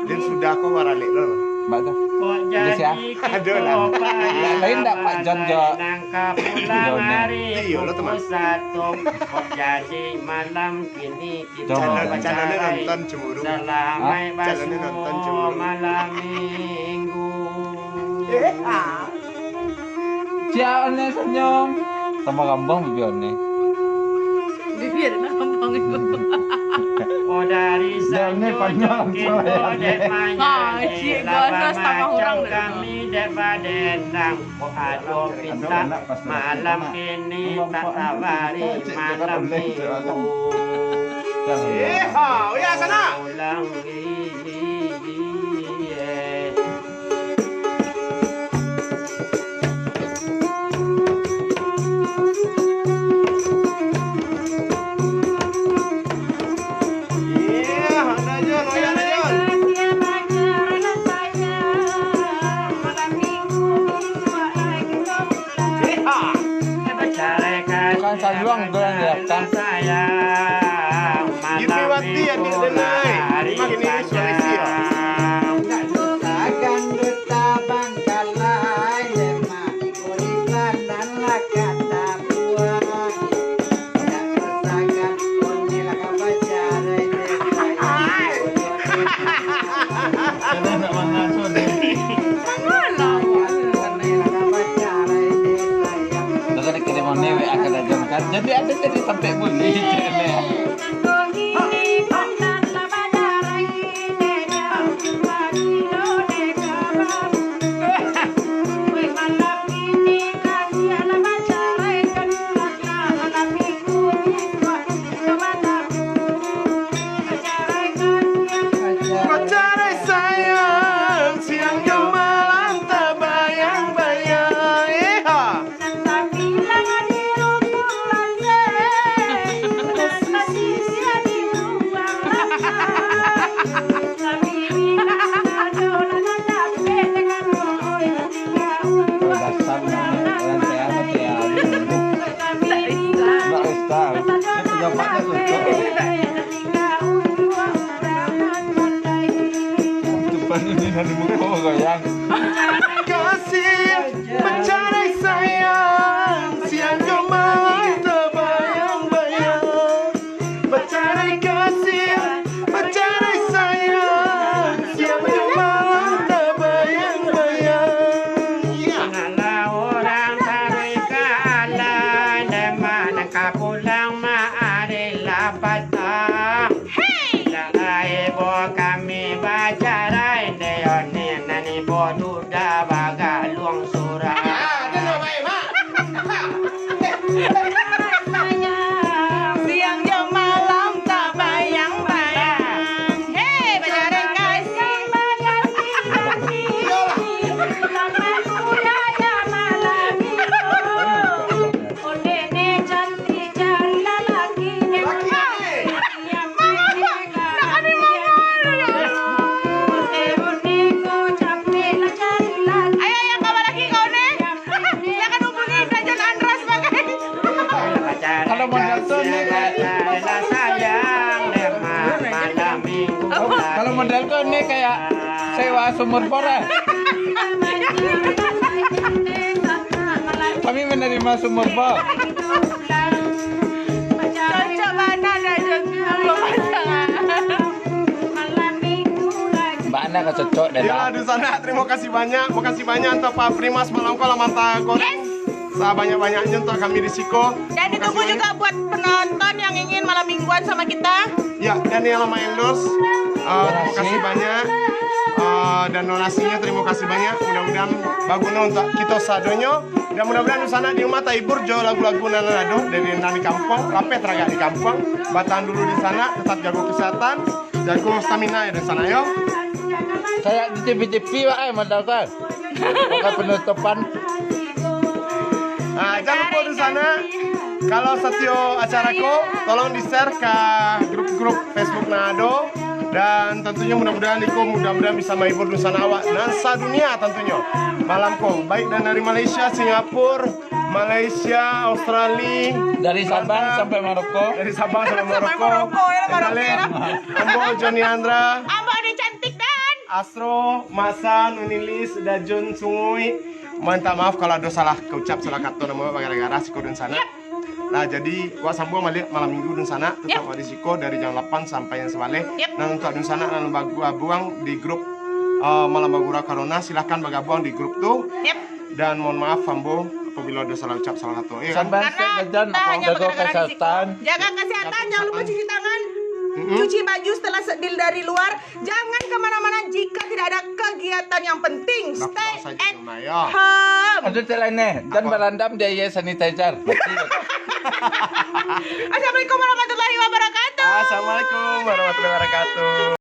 Din sudah ko baralek lo. Mbak tu. Kok Lis ya? Jadi Aduh lah. Yang lain ndak Pak John jo. Nangka pulang hari Iyo lo, teman. Pukul satu. Kok jadi malam kini Calon, calonnya nonton cemburu. Hah? Calonnya nonton cemburu. Malam minggu. Eh, ah. Cia One senyum. Tambah kambang bibia One. Bibia nak kambang itu. Oh, dari Cia One Sanjo panjang, joget soalnya. Joget manyanyi. Ah, cik, laba gua rasa macam orang kami dek badendang. Kok ado pinta malam kini tak tabari malam minggu. Yeha, oya sana. Ulang, Iya, ada Jon, oya ada Jon. Tukang saluang tu yang datang. Yuniwati adik denai. Mak ini Sulawesi ya. Jadi ada jadi sampai bunyi. Pacarai sayang, siang jo malam tabayang-bayang. Eha. Tupan ini dari muka goyang. Kasih pacarai sayang, siang jo malam tabayang-bayang. Pacarai kasih, pacarai sayang, siang jo malam tabayang-bayang. Alah urang taruih ka alah, demak ka pulang ma ari lah patang. Hei! Lah ibo kami bacarai, nde oni nan ibo duda bagaluang surang. Ah, tu lah baik, Mak. Siang jo malam tabayang-bayang. Hei, bacarai kasih. Ayo, ayo, kawan lagi kau ni. Silakan hubungi Rajan Andra sebagai. Kalau model tu ni kayak, kalau model tu ni kayak sewa sumur bor, eh. Kami menerima sumur bor. Cocok bana dah, cocok. Bana ka cocok dah. Iyolah, dah. Di sana, terima kasih banyak. Makasih banyak untuk Pak Primas malam ko lah manta ko. Yes. Sabanyak-banyaknya untuk kami di siko. Dan ditunggu juga buat penonton yang ingin malam mingguan sama kita. Ya, dan yang lama endorse, uh, terima kasih banyak. Uh, Ah, dan donasinya, terima kasih banyak. Mudah-mudahan baguna untuak kito sadonyo. Dan mudah-mudahan dunsanak di rumah tahibur jo lagu-lagu nan ado dari nan di kampuang, lapeh taragak di kampuang. Batahan dulu dunsanak, tetap jago kesehatan, jago stamina yo dunsanak yo. Kayak di T V-T V, Pak, eh, modal kan. Bukan penutupan. Ah, jangan lupa dunsanak, kalau satio acara ko, tolong di-share ka grup-grup Facebook nan ado. Dan tentunya mudah-mudahan iko mudah-mudahan bisa mahibur dunsanak awak nan sadunia tentunya. Malam ko, baik dan dari Malaysia, Singapura, Malaysia, Australia, Dari Sabang Belanda, sampai Maroko. Dari Sabang sampai Maroko. Maroko, ya, Maroko, Kembali, ya. Ambo Joni Andra. Ambo Ade Cantik dan Astro, Masan, Unilis, Dajun, Sungui. Minta maaf kalau ado salah kaucap, salah kato namo, gara-gara siko dunsanak. Yap. Nah, jadi, wak sambuang baliak malam Minggu dunsanak, tetap Yap. wak di siko dari jam lapan sampai nan sabaleh. Yap. Nah, untuak dunsanak nan bagu-, baguang di grup, eh, Malam Bagurau Corona, silahkan bagabuang di grup tu. Yap. Dan mohon maaf, ambo, apabila ado salah ucap, salah kato. Iya kan? Sabar, Karena Jan, kita jago jago kesehatan. kesehatan. Jaga kesehatan, jangan lupa cuci tangan. Mm-mm. Cuci baju setelah se-, di-, dari luar. Jangan kemana-mana jika tidak ada kegiatan yang penting. Nah, Stay pulang saja at di rumah, ya. home. Ada cek lain nih, dan Apa? barandam dia ya sanitizer. Assalamualaikum warahmatullahi wabarakatuh. Assalamualaikum warahmatullahi wabarakatuh.